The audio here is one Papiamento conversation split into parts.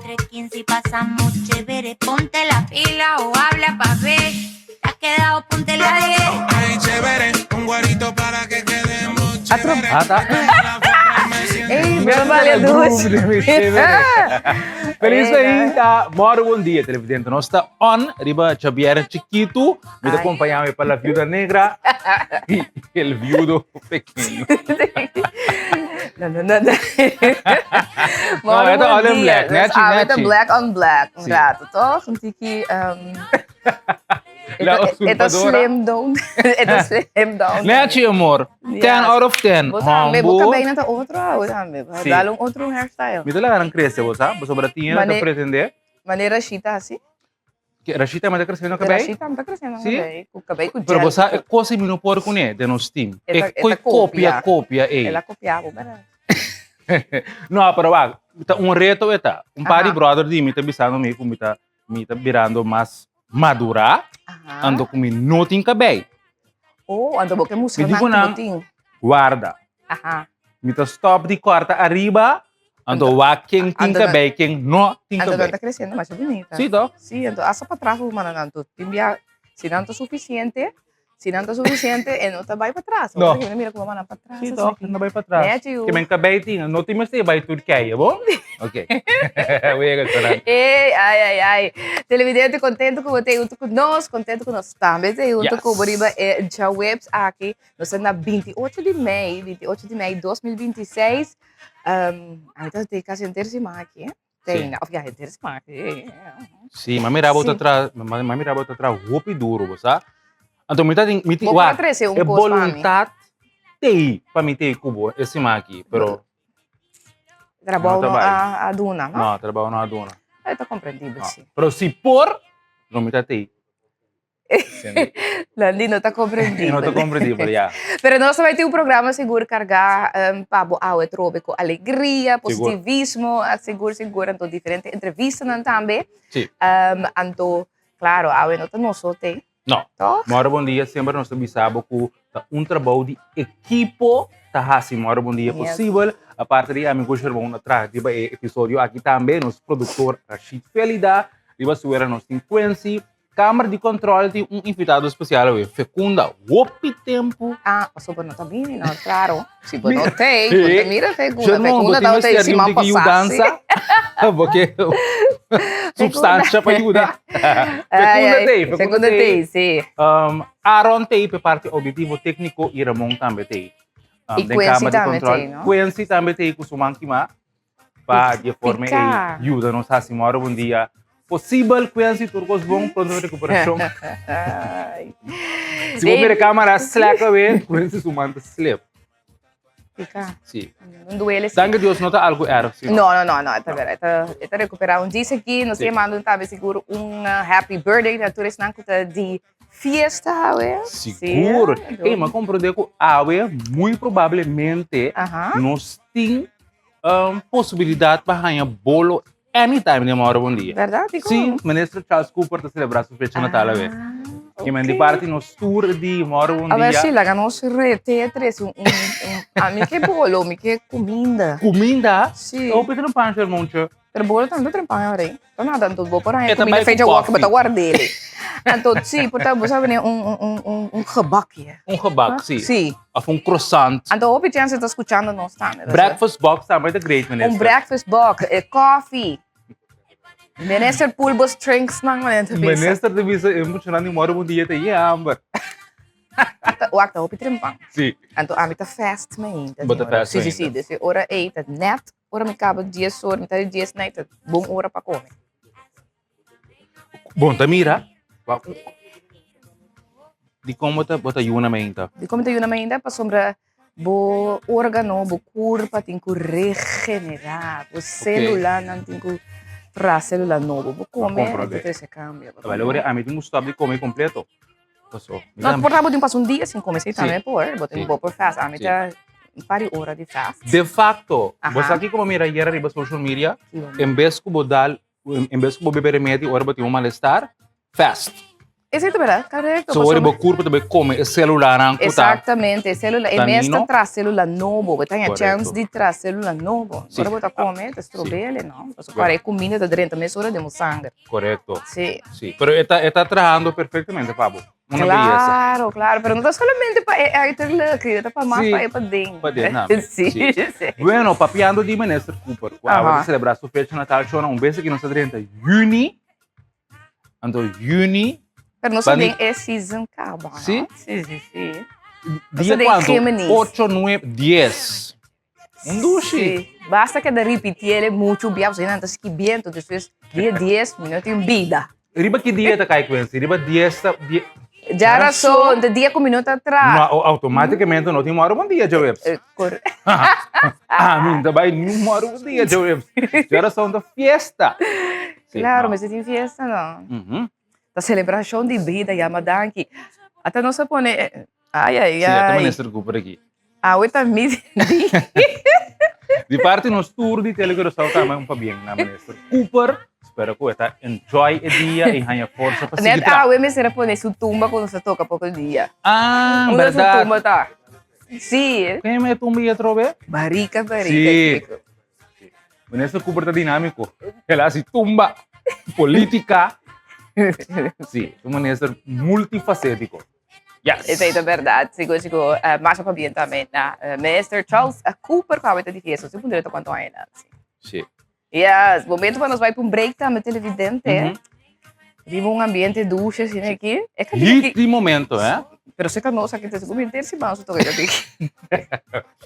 3:15 y pasamos chévere. Ponte la pila o habla pa' ver. Te has quedado, ponte la 10. Ay, chévere, un guarito para que quedemos chévere. Ata. Ey, mi vale dus. Feliz feita, moro bom dia, televidente. Nos ta on riba Xavier Chiquito. Mi ta Ay. acompañame pa la viuda negra y el viudo pequeño. No, no, no. No, No, het all in black. Nechi, Ah, het nechi. black on black. Un Sí. rato, toch? Un tiki... La het het usurpadora. slim down. Het slim down. Nechi, amor. 10 Yes. out of 10. Bo tambe, bo Humble. cabey na ta otro, bo tambe. Bo Sí. dal un otro hairstyle. Mi ta laga nan crece, bo sa? Pasobra tin hende ta Mane- pretende. Manera Rashita así. Ke Rashita me ta creciendo cabey? Rashita me ta creciendo Sí? cabey. Cu cabey cu Pero gel. bo sa, e cosa mi no por cune den nos team. E ta- E coi e ta copia. copia, copia, ey. El a copia bo, berdad? No, pero wak, ta un reto e ta. Un par di Aha. brother di mi ta bisando mi cu mi ta, mi ta birando mas madura, Aha. anto cu mi no tin cabey. Oh, anto bo ke mustra Mi di cu nan cu nan, bo tin. Warda. Aha. Mi ta stop di corta ariba, anto wak ken tin Anto nan- cabey, ken no tin Anto nan cabey. ta creciendo masha bunita. Sí, toch? Sí, anto hasta patras bo manda nan. Anto tin bia, si nan ta suficiente, Si nan ta suficiente, e no ta bai patras. No. Ora mira como nan patras. Sí, toch, no bai patras. Net you. Ke men kabei tin, no tin mester bai Turkije, bo? Ok. Wega, Soraya. Ey, ay, ay, ay. Televidente, contento cu bo ta hunto cu nos, contento cu nos tambe ta hunto Yes. cu bo riba e djaweps aki. Nos ta na 28 di mei, 28 di mei 2026. Um, ami ta casi henter siman aki, eh. Teina, of ja, henter siman aki. Sí, ma mira bo ta Sí. tra, ma ma mira bo ta tra hopi duro, bo sa. Anto mi ta tin, mi tin, Bo por wak, trece un e cos pa mi. boluntad tei pa mi tei cu bo e siman aki, pero Trabou No ta no bai. a, a duna, no? no, trabou no a duna. E ta comprendibel, No. sí. Pero si por, no mi ta tei. Landy no ta comprendibel. No ta comprendibel, ya. Pero nos ta bay tin un programa sigur carga pa bo awe trobe cu alegria, positivismo, sigur sigur anto diferente entrevistanan tambe. Sí. Anto, claro, awe no ta nos so te. No. Toch? Moro bon dia semper nos ta bisa bo cu ta un trabou di ekipo ta haci Moro bon dia posibel. Aparte di ami cu Sherman a traha riba e episodio aki tambe nos productor Rashid Felida, riba suera nos tin Quincy, Kamer di Control tin un invitado especial awe, Fecunda. Hopi tempo. Ah, pasobra bo no ta bini, no, claro. Si bo no tei, bo ta mira Fecunda. Germán, bo Fecunda tin tabata mester e siman di un tiki pasá, sí. yudansa, bo ke substancia pa yuda. Ai, Fecunda ai, tei, Fecunda Fecunda tei. tei, sí. Aaron tei p'e parti auditivo, técnico y Ramon tambe tei. Y Den Quincy kamer di tambe control. tei, no? Quincy tambe tei cu su man kima. Pa di e forma ei yuda nos hasi mòrdu bon dia posibel. Quincy tur kos bon, pronto rekuperashon. Si bo mira e kamera slek awe, Quincy su man ta slip. Pika. Si. Un duele si. Danki Dios no ta algu erg si no. No, no, no, no, e ta bera, e ta, e ta rekupera. Un djis aki nos Si. ta manda un tambe sigur un happy birthday na tur esnan ku ta di fiesta awe. Sigur. Si. Ey, m'a komprende ku awe muy probablemente nos tin posibilidad pa haña bolo anytime den Mauro Bon Dia. Berdad? Dikon? Sí, Minister Charles Cooper ta celebra su fecha natal awe. Ah, Ke men di ok. parti nos tour di Mauro Bon A ver Dia. si laga nos rete tres un, un, un, a mi ke bolo, mi ke kuminda. Kuminda? Sí. Hopi ta un pancho, hermancho. Pero bolo tambe ta trempan ahora ei. Ta nada, anto bo por haña E ta kuminda bai ku fecha wak, bo ta koffie. ward'é. Anto sí, por ta bo sa bini un, un, un, un, un gebakje. Un gebak, sí. Sí. Of un croissant. Anto hopi chance ta skuchando nos tambe. Breakfast box tambe ta great, minister. Un breakfast box, e koffie. Minister pul bo strings nan wanneer ta bisa. Minister ta bisa e muchanan di moro bon dia ta ye hamber. Wak ta hopi trempan. Sí. Anto ami ta fast mainta. Bo ta fast Sí, sí, sí. mainta. Dus e ora ei ta net ora mi kaba dies ora, mi ta di dies nai ta bon ora pa kome. Bon ta mira, wak dikon bo ta bo ta yuna mainta? Dikon mi ta yuna mainta? Pasobra bo organo, bo kurpa tin ku regenerá, bo selulanan tin ku traha selula nobo. Bo kome, bo trese kambio. Tabata ora ami tin ku stòp di kome kompleto. Paso, mi No, ta- por ta bo tin pasa un dia sin come, si Sí. tambe por, bo tin Sí. bo por fast. Ami Sí. ta un par di ora di fast. De facto, bo Aha. sa kiko bo mira ayer riba social media? Sí, bo En bes ku bo dal, en bes ku bo bebe remedi ora bo tin un malestar, fast. Esei ta berdad, correcto. So ora bo curpa ta bay come e celulanan cu ta. Exactamente, e celula, e mes ta traha celula nobo, bo ta haña chance di traha celula nobo. Ora bo ta come, ta strobele, no? Pasobra ora e cuminda ta drenta mesora den bo sanger. Correcto. Si. Si, pero e ta, e ta trahando perfectamente pa bo. Una belleza. Claro, claro, pero no ta solamente pa e uiterlijk, e ta pa mas pa e paden. Paden tambe. Si, si. Bueno, papiando di Minister Cooper, cu awe ta celebra su fecha natal, shona, un bes aki nos ta drenta juni, Anto juni. Pero nos den e season caba. Sí? Sí, sí, sí. Dia cuanto? 8, 9, 10. Un dushi. Sí. Basta keda repitiele mucho bia, pasobra nan ta skibiendo, despues dia 10 mi no tin bida. Riba ki dia ta kai Quincy? Riba 10 ta... Djarason, ta dia ku mi no ta tra. No, automaticamente no tin moro bon dia djaweps. Ami no ta bai niun moro bon dia djaweps. Djarason ta fiesta. Claro, mester tin fiesta no. Ta celebracion di bida, yama danki. Ata nos a pone, ay ay ay. Si, ata minister Cooper aki. Awe ta mi dia. Di parti nos tur di Tele Curaçao tambe un pabien na minister Cooper. Spero ku e ta enjoy e dia i haña forsa pa sigui Net traha. awe mester a pone su tumba ku nos a toka poko dia. Ah, Unda su bèrdat. tumba ta? Sí. Ken e tumba i atrobe? Barika, barika, Sí. kiko. Minister Cooper ta dinámiko. El a hasi tumba, polítika. Sí, un minister multifacético. Yes. Esei ta berdad, sigur sigur. Uh, masha pabien tambe na uh, Minister Charles Cooper ku awe ta di fiesta. Si punto ta kuantu aña. Sí. Sí. Yes, momento pa nos bai pa un break tambe televidente. Mm -hmm. Riba un ambiente douche asina aki. E ka Hit di momento, eh? Pero se ka nos aki te sigur henter siman su toka aki.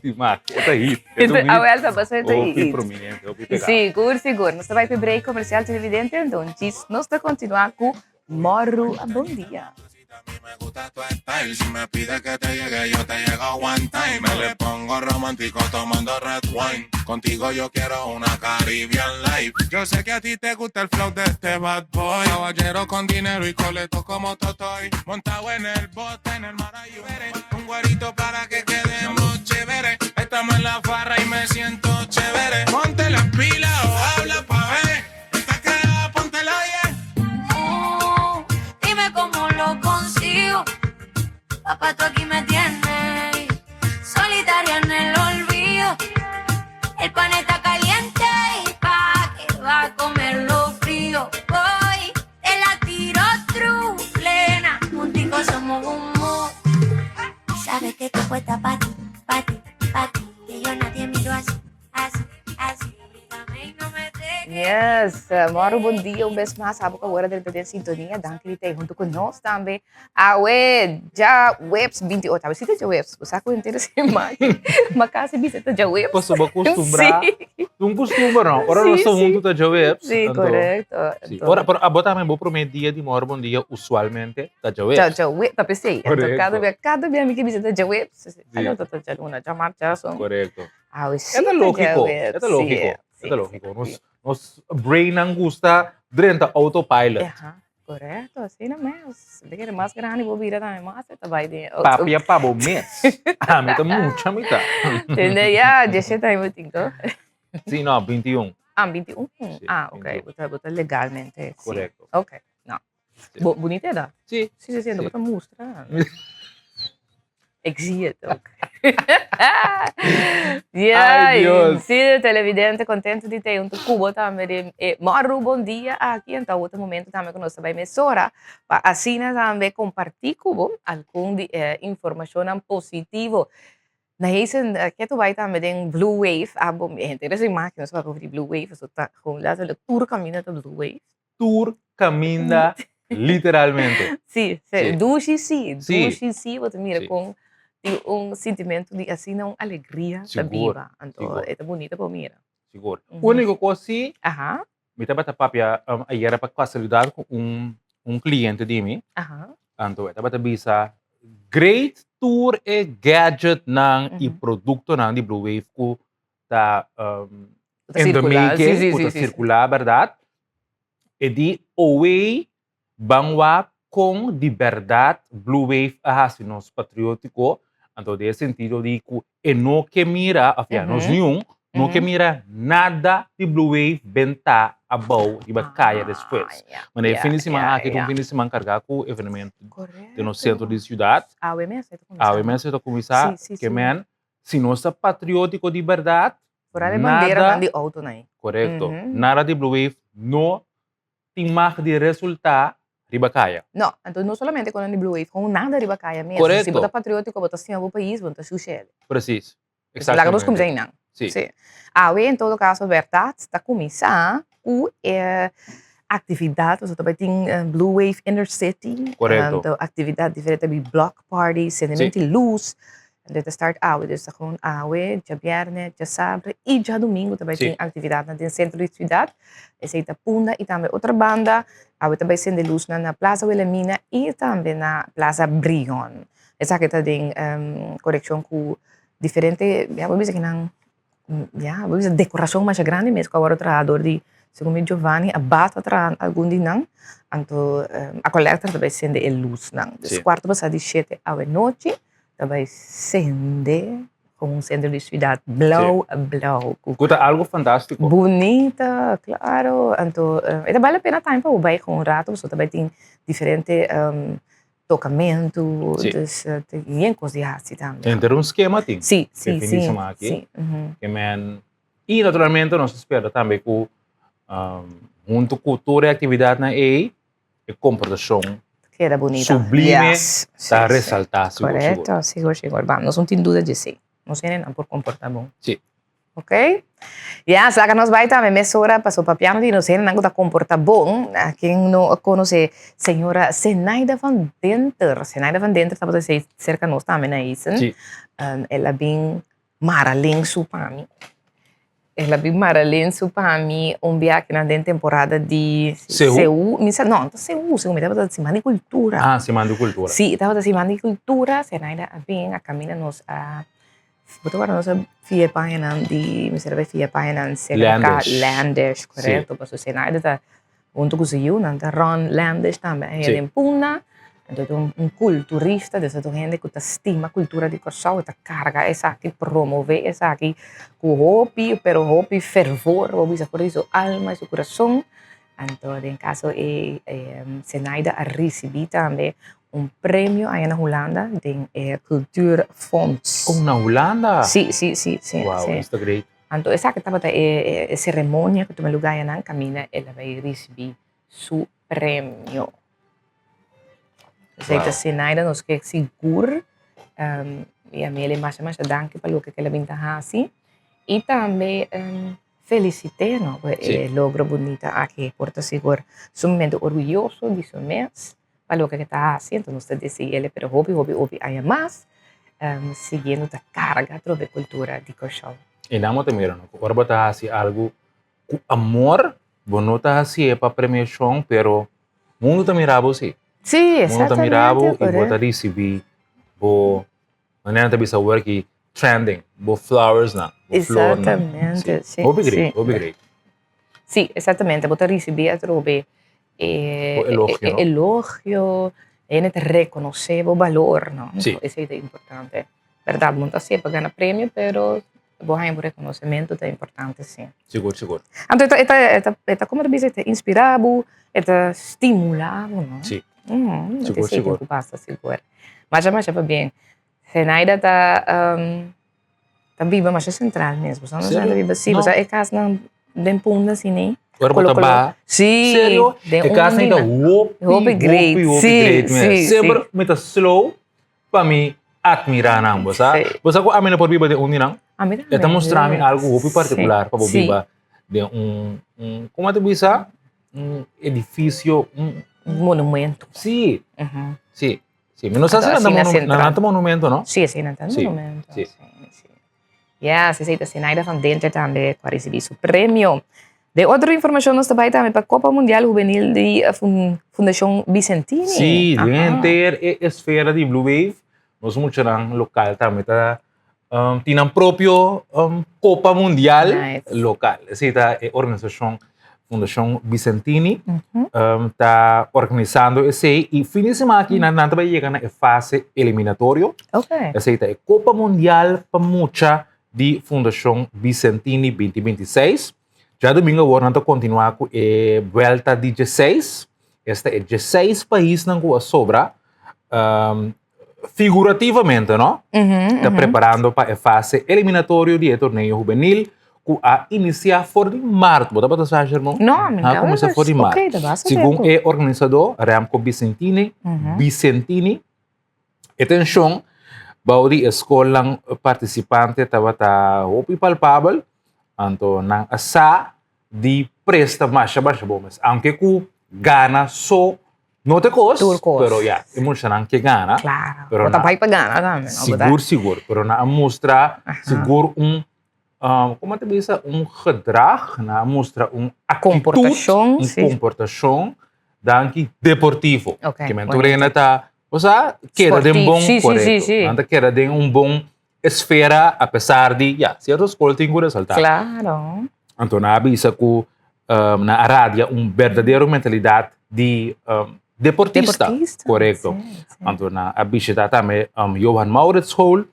Sí, ma, e ta hit. E ta un hit. Awel ta basta e ta Hopi hit. prominente, hopi pegado. Sigur, sigur. Nos ta bai pa break comercial televidente, enton djis nos ta continua ku Morru a bon dia. Yes, moro bon dia un bes mas abo ku awor a drenta den sintonia danki di ta huntu ku nos tambe awe djaweps 28 awe si ta djaweps bo sa ku henter siman ma kasi bisa ta djaweps Pasobra bo kustumbrá un kustumber no ora nos ta huntu ta djaweps si korekto Si ora pero abo tambe bo promé dia di moro bon dia usualmente ta djaweps ta djaweps ta p'esei anto kada bia kada bia mi ke bisa ta djaweps alo ta djaluna djamars djarason korekto Awe sí E ta ta lógiko, djaweps, e ta lógiko, sí, e ta lógiko. sí. Nos, nos brainnan gusta drenta autopilot. Aha, korekto, asina mes. De kere mas grandi bo bira tambe mas e ta bai den auto. Papia pa bo mes. Ami ta mucha mi ta. Tende, ya, diesshete aña bo tin to? Sí, no, 21. Ah, 21. Sí, Ah, ok, 21. bo ta, bo ta legalmente, sí. Korekto. Ok, no. Sí. Bo, bunita edad. Sí. Sí, sí, sí, no Sí. bo ta mustra. Ik zie het ook. Ja, Ay, Dios. sí, televidente, contento di te hunto cu bo tambe den e Morru Bon Dia aki. Anto awor ta momento tambe cu nos ta bay mesora pa asina tambe comparti cu bo algun di e informacionnan positivo. Na heisen ke tu bay tambe den Blue Wave, abo mi henter esa imagen nos papia over di Blue Wave, pasobra ta gewoon letterlijk tur caminda ta Blue Wave. Tur caminda literalmente. Sí, sí. Sí. Dushi sí, Sí. dushi sí, bo ta mira Sí. con tin un sintimento di asina un alegria ta Sigur, biba. Anto sigur. e ta bunita pa mira. Sigur. Mhm. Único cos sí, Aha, mi tabata papia um, ayera pa casualidad cu un, un cliente di mi. aha. Anto e tabata bisa great tur e gadgetnan i Mhm. productonan di Blue Wave cu ta um, Ta in the circulá. making, Sí, sí, ku sí, ta sí, sí. circulá, bèrdat? E di owei ban wak kon di bèrdat Blue Wave a hasi nos patriótiko, anto den e sentido di ku e no ke mira, òf ya, nos niun, no ke mira nada di Blue Wave bentá. abou riba kaya despues. Mane e fin di siman aki ta un fin di siman kargá ku evenemento den nos sentro di siudat. Awe mes e ta kuminsá. Awe mes e ta kuminsá. Ke men, si nos ta patriótiko di bèrdat, Foral e banderanan di outonan ei. Korekto. Nada di Blue Wave no tin mag di resultá riba kaya. No, anto no solamente konan di Blue Wave, kon nada riba kaya mes. Korekto. Si bo ta patriótiko, bo ta stima bo pais, bo no ta shush'el. Presis. Laga nos kuminsá einan. Sí. Sí. Awe en todo kaso bèrdat ta kuminsá ku e aktividat, pasobra ta bai tin Blue Wave Inner City. Korekto. Anto aktividat diferente ta bai block party, sendemento di lus. Anto ta start awe, dus ta gewoon awe, djabièrnè, djasabra i djadumingu ta bai tin aktividatnan den sentro di siudat. Esei ta Punda i tambe otro banda. Awe ta bai sende lusnan na Plaza Wilhelmina i tambe na Plaza Brion. Esaki ta den konekshon ku diferente, ya bo bisa kinan, ya bo bisa dekorashon masha grandi mes ku a wòrdu traha dor di segun mi Giovanni Abad a traha algun di nan, anto Aqualectra ta bai sende e lusnan. Dus kuarto pasá di shete awenochi ta bai sende komo un sentro di siudat blou blou. Ku ta algu fantástiko. Bunita, klaro, anto e ta bale la pena tambe pa bo bai un rato pasobra ta bai tin diferente tocamentu, dus tin yen cos di haci tambe. Henter un skema tin. Si, si, E fin di semana aki. si. Ke men, i naturalmente nos ta spera tambe ku huntu ku tur e aktividatnan ei, e komportashon Keda bunita. sublime Yes, si, ta si. resaltá sigur sigur. Korekto, sigur sigur. Ba, nos no tin duda dje esei. Nos hendenan por komportá bon. Si. Ok? Ya, sa ka nos bai tambe mesora paso papiando di nos hendenan ku ta komportá bon. A ken no a konosé señora Zenaida van Denter. Zenaida van Denter tabata esei serka nos tambe na Eisen. Sí. El a bin mara lensu pa mi. El a bin mara lensu pa mi un biakinan den temporada di Seú? Seú. Mi sa, no, no ta Seú, segun mi tabata Siman di Kultura. Ah, Siman di Kultura. Sí, tabata Siman di Kultura. Zenaida a bin, a kaminda nos a Bo ta wòrdu nos a fia e pañanan di, mi sera bai fia e pañanan serka Landish. Landish, korekto. Pasobra Zenaida ta huntu ku su yunan ta ròn Landish tambe ahi Sí. den Punda. Anto ta un kulturista, dus ta un hende ku ta stima kultura di Kòrsou, e ta karga esaki, promové esaki ku hopi, pero hopi fervor, bo bisa for di su alma i su kurason. Anto den kaso ei Zenaida a risibí tambe un premio aya na Hulanda den e Cultuurfonds. Oh, na Hulanda? Sí, sí, sí, sí. Wow, sí. Esei ta great. Anto esaki tabata e e ceremonia ku tuma lugá ayanan kaminda el a bai risibí su premio. Esei ta Wow. Zenaida nos ke sigur i a mi masha masha danki pa loke ku el a bin ta hasi i tambe Felicité no pa e logro bunita aki. Por ta sigur sumamente orguyoso di su mes pa loke ke ta hasi. Enton nos ta dese'el pero hopi hopi hopi aña mas siguiendo ta karga atrobe kultura di Kòrsou. E nan bo ta mira no ku ora bo ta hasi algu ku amor bo no ta hasié pa premiashon pero mundu ta mira bo si. Sí, Mundu ta exactamente. mira bo i bo ta risibí bo Manera nan ta bisa awor ki trending, bo flowers nan, bo flor nan. Exactamente, sí. Hopi great, hopi great. Sí, exactamente. Bo ta ricibi atrobe e Bo elogio, no? elogio, hende ta reconoce bo balor, no? Sí. Esey ta importante. Berdad, bo no ta hacié pa gana premio, pero bo haña bo reconocimento ta importante, sí. Sigur, sigur. Anto e ta, e ta, e ta, e ta, como ta bisa, e ta inspira bo, e ta stimula bo, no? Sí. Mm, Sigur, esey sigur. tin cu pasa, sigur. Masha, masha pabien. Zenaida ta, ta biba masha central mes. Bo sa unda Serio? Zenaida biba? Sí, No. bo sa e casnan den Punda asina. Ora bo ta Colo, colo. baha? Sí. Serio? Den E casnan ta un dina. hopi, Hopi great. hopi, hopi Sí, great mes. sí, Semper sí. mi ta slow pa mi admira nan, bo sa? Sí. Bo sa ku ami no por biba den un di nan? Ami E ta tambe. mustra mi algu hopi Sí, partikular pa bo sí. biba den un, un, komo ta bisa? Un edifisio, un... Un monumento. Sí, Ujú. sí, sí. Mi no sa si Anto nan ta asina monu- central. nan ta monumento, no? Sí, sí, nan ta Sí, monumento. sí. Sí, sí. Ya, sí, sí, ta Zenaida van Denter tambe ku a risibí su premio. Den otro informashon nos ta bai tambe pa Kopa Mundial Hubenil di Fundashon Bicentini. Sí, den Aha. henter e esfera di Blue Wave, nos muchanan lokal tambe ta tin nan propio Kopa Mundial Nice. lokal. Esei ta e organisashon Fundashon Bicentini ta organisando esei i fin di semana aki nan ta bai yega na e fase eliminatorio. Ok. Esei ta e Kopa Mundial pa mucha di Fundashon Bicentini binti binti seis. Djadumingu awor nan ta kontinuá ku e buelta di djeseis. Esta e djeseis paisnan ku a sobra, figurativamente no, ta preparando pa e fase eliminatorio di e torneo hubenil ku a inisiá for di mart. Bo tabata sa, Shermon? No, mi no A kuminsá for di mart. Ok, ta basta Segun tempu. e organisadó, Remco Bicentini, Bicentini, E tenshon bou di e skolnan partisipante tabata hopi palpabel, anto nan a sa di presta masha masha bon mes. Aunke ku gana so no ta e kos, Tur kos. pero ya, e muchanan ke gana. Klaro, Pero bo ta nan- bai pa gana tambe, no? Bo ta- Sigur, sigur. Pero nan a mustra Aha. sigur un, komo ta bisa, un gedrag, nan a mustra un actitud, Komportashon, un si. komportashon danki deportivo. Ok, Ke men bonito. tur hende ta, o sea, keda den Sportief, bon, sí, sí, sí, korekto. sí. Nan ta keda den un bon esfera a pesar di, ya, sierto skol tin ku resaltá. Claro. Anto nan a bisa ku nan a radia un berdadero mentalidat di deportista. Deportista. Korekto. Sí, sí. Anto nan a bishita tambe Johan Maurits School,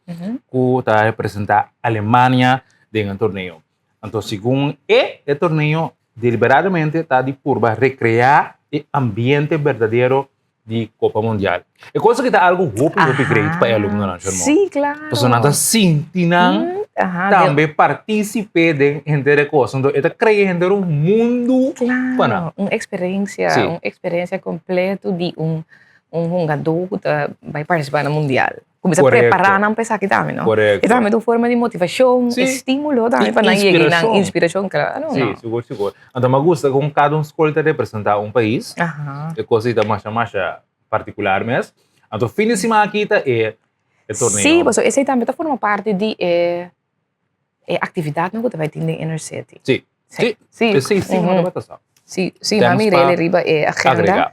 ku ta representá Alemania den e torneo. Anto segun e, e torneo deliberadamente ta di purba rekreá e ambiente berdadero di Kopa Mundial. E kos aki ta algu hopi hopi great pa e alumnonan, Shermon. Sí, klaro. Pasobra nan ta sinti nan tambe partísipe den henter e kos. Anto e ta krea henter un mundu pa nan. Klaro, un eksperensia, un eksperensia kompleto di un un hungadó ku ta bai partisipá na mundial. Kuminsá prepará nan pa esaki tambe, no? Korekto. E tambe ta un forma di motivashon, estímulo tambe pa nan yega nan inspirashon, klaro. Sí, sigur, sigur. Anto mi a gusta kon kada un skol ta representá un pais. E kos ei ta masha masha partikular mes. Anto fin di siman aki ta e torneo. Sí, pasobra esei tambe ta forma parti di e aktividatnan ku ta bai tin den inner city. Sí. Sí. Sí, esei sí no tabata sa. Sí, sí, m'a mira el riba e agenda.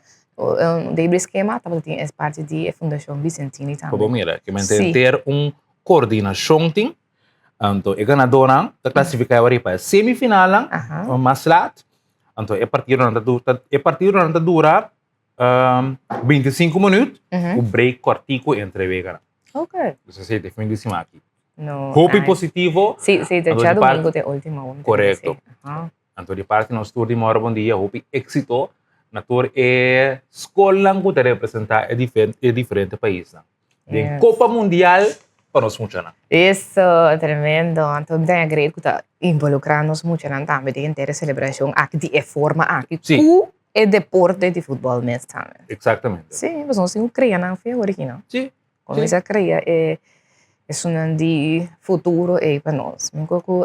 Den e skema tabata tin es parti di e Fundashon Bicentini tambe. Bo mira, ke men ter un koordinashon tin. Anto e ganadónan ta klasifiká awor pa e semifinalnan mas lat. Anto e partidonan ta dura, e partidonan ta dura 25 minüt ku break kòrtiku entre weganan. Ok. Dus esei ta e fin di siman aki. No, Hopi nice. positivo. Sí, sí, de Anto di djadomingo parte- te último. un Correcto. Sí. Aha. Anto di parte nos tur di Moro Bon Dia, hopi éxito na tur e skolnan ku ta representá e difer- e diferente paisnan. Den Yes. Kopa Mundial pa nos muchanan. Eso, tremendo. Anto mi ta great ku ta involukrá nos muchanan tambe den henter e selebrashon aki di e forma aki Sí. ku e deporte di futbòl mes tambe. Exactamente. Sí, pasobra nos tin ku krea nan fe awor aki, no? Sí. Kuminsá krea e esunnan di futuro ei pa nos. Mi ku ku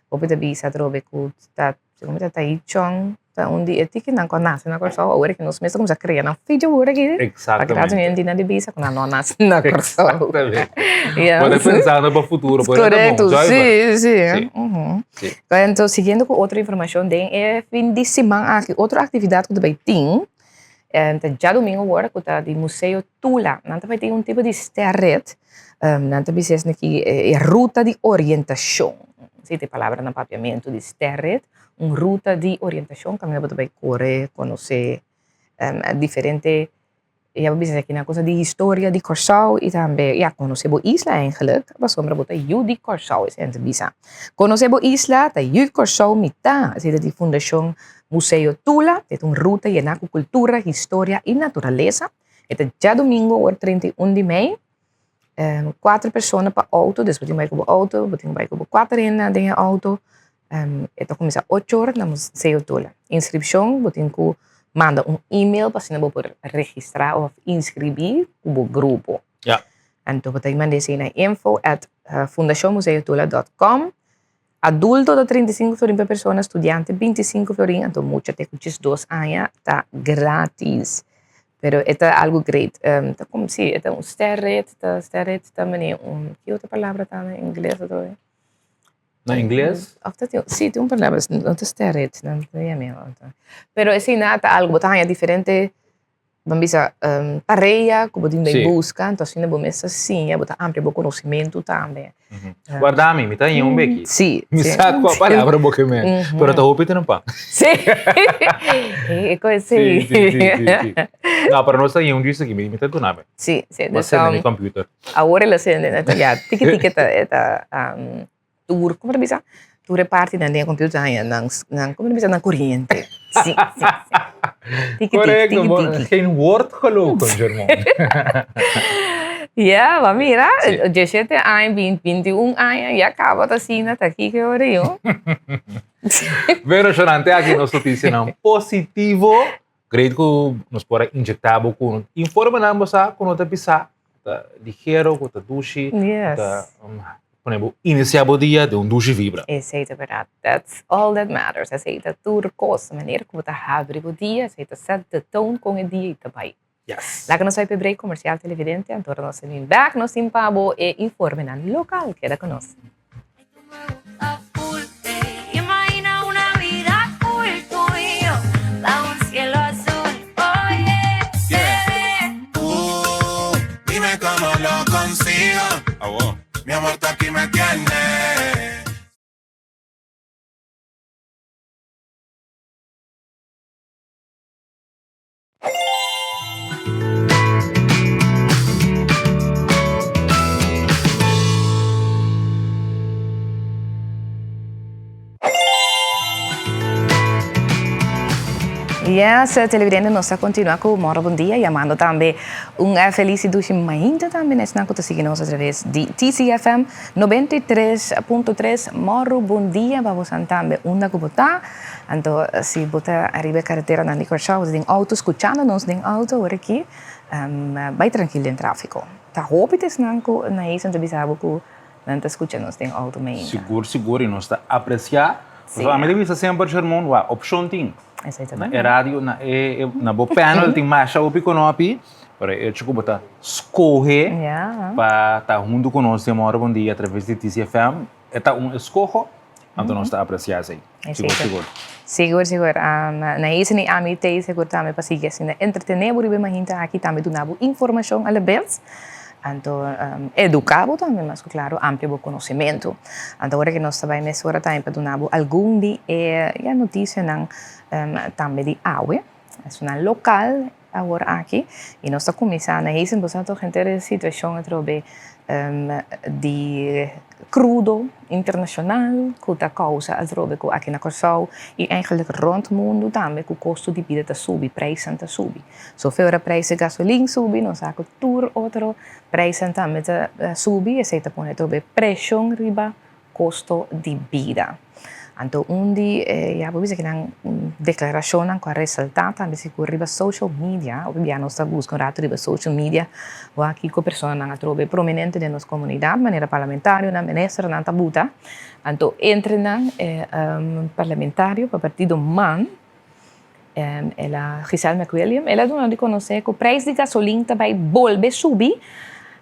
hopi ta bisa atrobe ku ta segun mi ta Tai Chong ta un di e tikinan ku a nase na Kòrsou awor ku nos mes ta kuminsá krea nan fidju awor aki pa keda hende nan di bisa ku nan no a nase na Kòrsou. Bo ta pensando pa futuro por e ta bon. Korekto, si, si. Anto siguiendo ku otro informashon den e fin di siman aki otro aktividat ku ta bai tin ta djadumingu awor ku ta di Museo Tula. Nan ta bai tin un tipo di sterrit. Nan ta bisa esaki ki e ruta di orientashon. Si ta e palabra na papiamentu di sterrit. Un ruta di orientashon kaminda bo ta bai kore, konosé diferente, ya bo bisa esaki na cosa di historia di Kòrsou i tambe ya konosé bo isla eigenlijk pasobra bo ta yu di Kòrsou esei nan ta bisa. Konosé bo isla ta yu di Kòrsou mitá. Esei ta di Fundashon Museo Tula. E ta un ruta yená ku kultura, historia i naturalesa. E ta djadumingu ora 31 di mei. Kuater persona pa outo, dus bo tin bai ku bo outo, bo tin bai ku bo kuater hende den e outo. E ta kuminsá ocho ora na Museo Tula. Inskripshon bo tin ku manda un email pa asina bo por registrá òf inskribí ku bo grupo. Ya. Anto bo ta manda esei na info at fundashonmuseotula dòt kòm. Adulto ta 35 florin pa persona, studiante 25 florin, anto mucha te ku 12 aña ta gratis. Pero e ta algo great. Um, ta como, sí, e ta un sterrit, ta sterrit ta mane un, ki otro palabra ta na ingles otro vez? Na ingles? Of ta tin, sí, tin un palabra, no ta sterrit, no ta yami otro. Pero esei ta algo, bo ta haña diferente Bo bisa tarea ku bo tin bai buska, anto asina bo mes ta siña, bo ta amplia bo konosementu tambe. Warda mi, mi ta haña un beki. Sí. Mi sa kua palabra bo ke men, pero ta hopi trampa. Sí. E kos ei. Sí, sí, sí, sí. No, pero nos ta haña un djis aki, mi ta duna mi. Sí, sí. Bo a sende mi computer. Awor el a sende, ya tiki tiki ta e ta tur, como ta bisa? Tur e partinan den e computer haña nan, nan, como ta bisa, nan coriente. Sí, sí, sí. Tiki, tiki, Correcto, tiki, bo, tiki. geen woord gelogen, Jermon. Ja, maar mira, Sí. 17 aña, 20, 21 aña, ya caba ta asina, ta kiko ora yo. Bueno, Shonante, aki nos noticianan positivo. Great ku nos por a inyectá bo ku informenan bo sa ku no ta pisá, ta ligero, ku ta dushi, Yes. ta um, pone bo iniciá bo dia den un dushi vibra. Esei ta berdad. That's all that matters. Esei ta tur kos. Manera ku bo ta habri bo dia, esei ta set the tone kon e dia i ta bai. Yes. Laga nos bai p'e break comercial televidente, anto ora nos ta bin bek nos tin pa bo e informenan local. Keda ku nos. Yes, televidente, nos ta continua cu Moro Bon Dia, yamando tambe un feliz y dushi mainta tambe na esnan cu ta sigui nos a traves di TCFM 93.3. Moro Bon Dia pa bosan tambe unda cu bo ta. Anto si bo ta ariba e kareteranan di Kòrsou, bo ta den outo skuchando nos den outo ora aki, bai trankil den tráfiko. Ta hopi ta esnan ku na Hazen ta bisa bo ku nan ta skucha nos den outo mainta. Sigur sigur i nos ta apresiá. Pasobra ami ta bisa semper Shermon, wak, opshon tin. Na e radio, na e na bo panel tin masha hopi konopi, pero e hecho ku bo ta skohe pa ta huntu ku nos den Mòrgo Bon Dia atraves di TCFM, E ta un eskoho, anto nos ta apresiá esei. Sigur, sigur. Sigur, sigur. Na ese ni ami t'ei sigur tambe pa sigui asina entretené bo riba e mahinta aki, tambe duna bo informashon alabes, anto eduká bo tambe mas ku klaro, amplia bo konosementu. Anto ora ku nos ta bai mesora tambe pa duna bo algun di e ya notisianan tambe di awe, esunnan lokal Awor aki y nos ta cuminsa na hesen boso a toca henter e situacion atrobe di crudo internacional cu ta causa atrobe cu aki na Corsou y eigenlijk rond mundo tambe cu costo di bida ta subi, prijsnan ta subi. So fe ora prijs di gasolin subi nos sa cu tur otro prijsnan tambe ta subi, esey ta pone atrobe presion riba kosto di bida. Anto un di e ya bo bisa kinan deklarashonnan ku a resaltá tambe sigur riba social media, hopi bia nos ta buska un ratu riba social media wak kiko personanan atrobe prominente den nos komunidat manera parlamentarionan, ministernan ta buta. Anto entre nan e parlamentario pa partido man, el a Giselle McWilliam, el a duna di konosé ku preis di gasolin ta bai bolbe subi,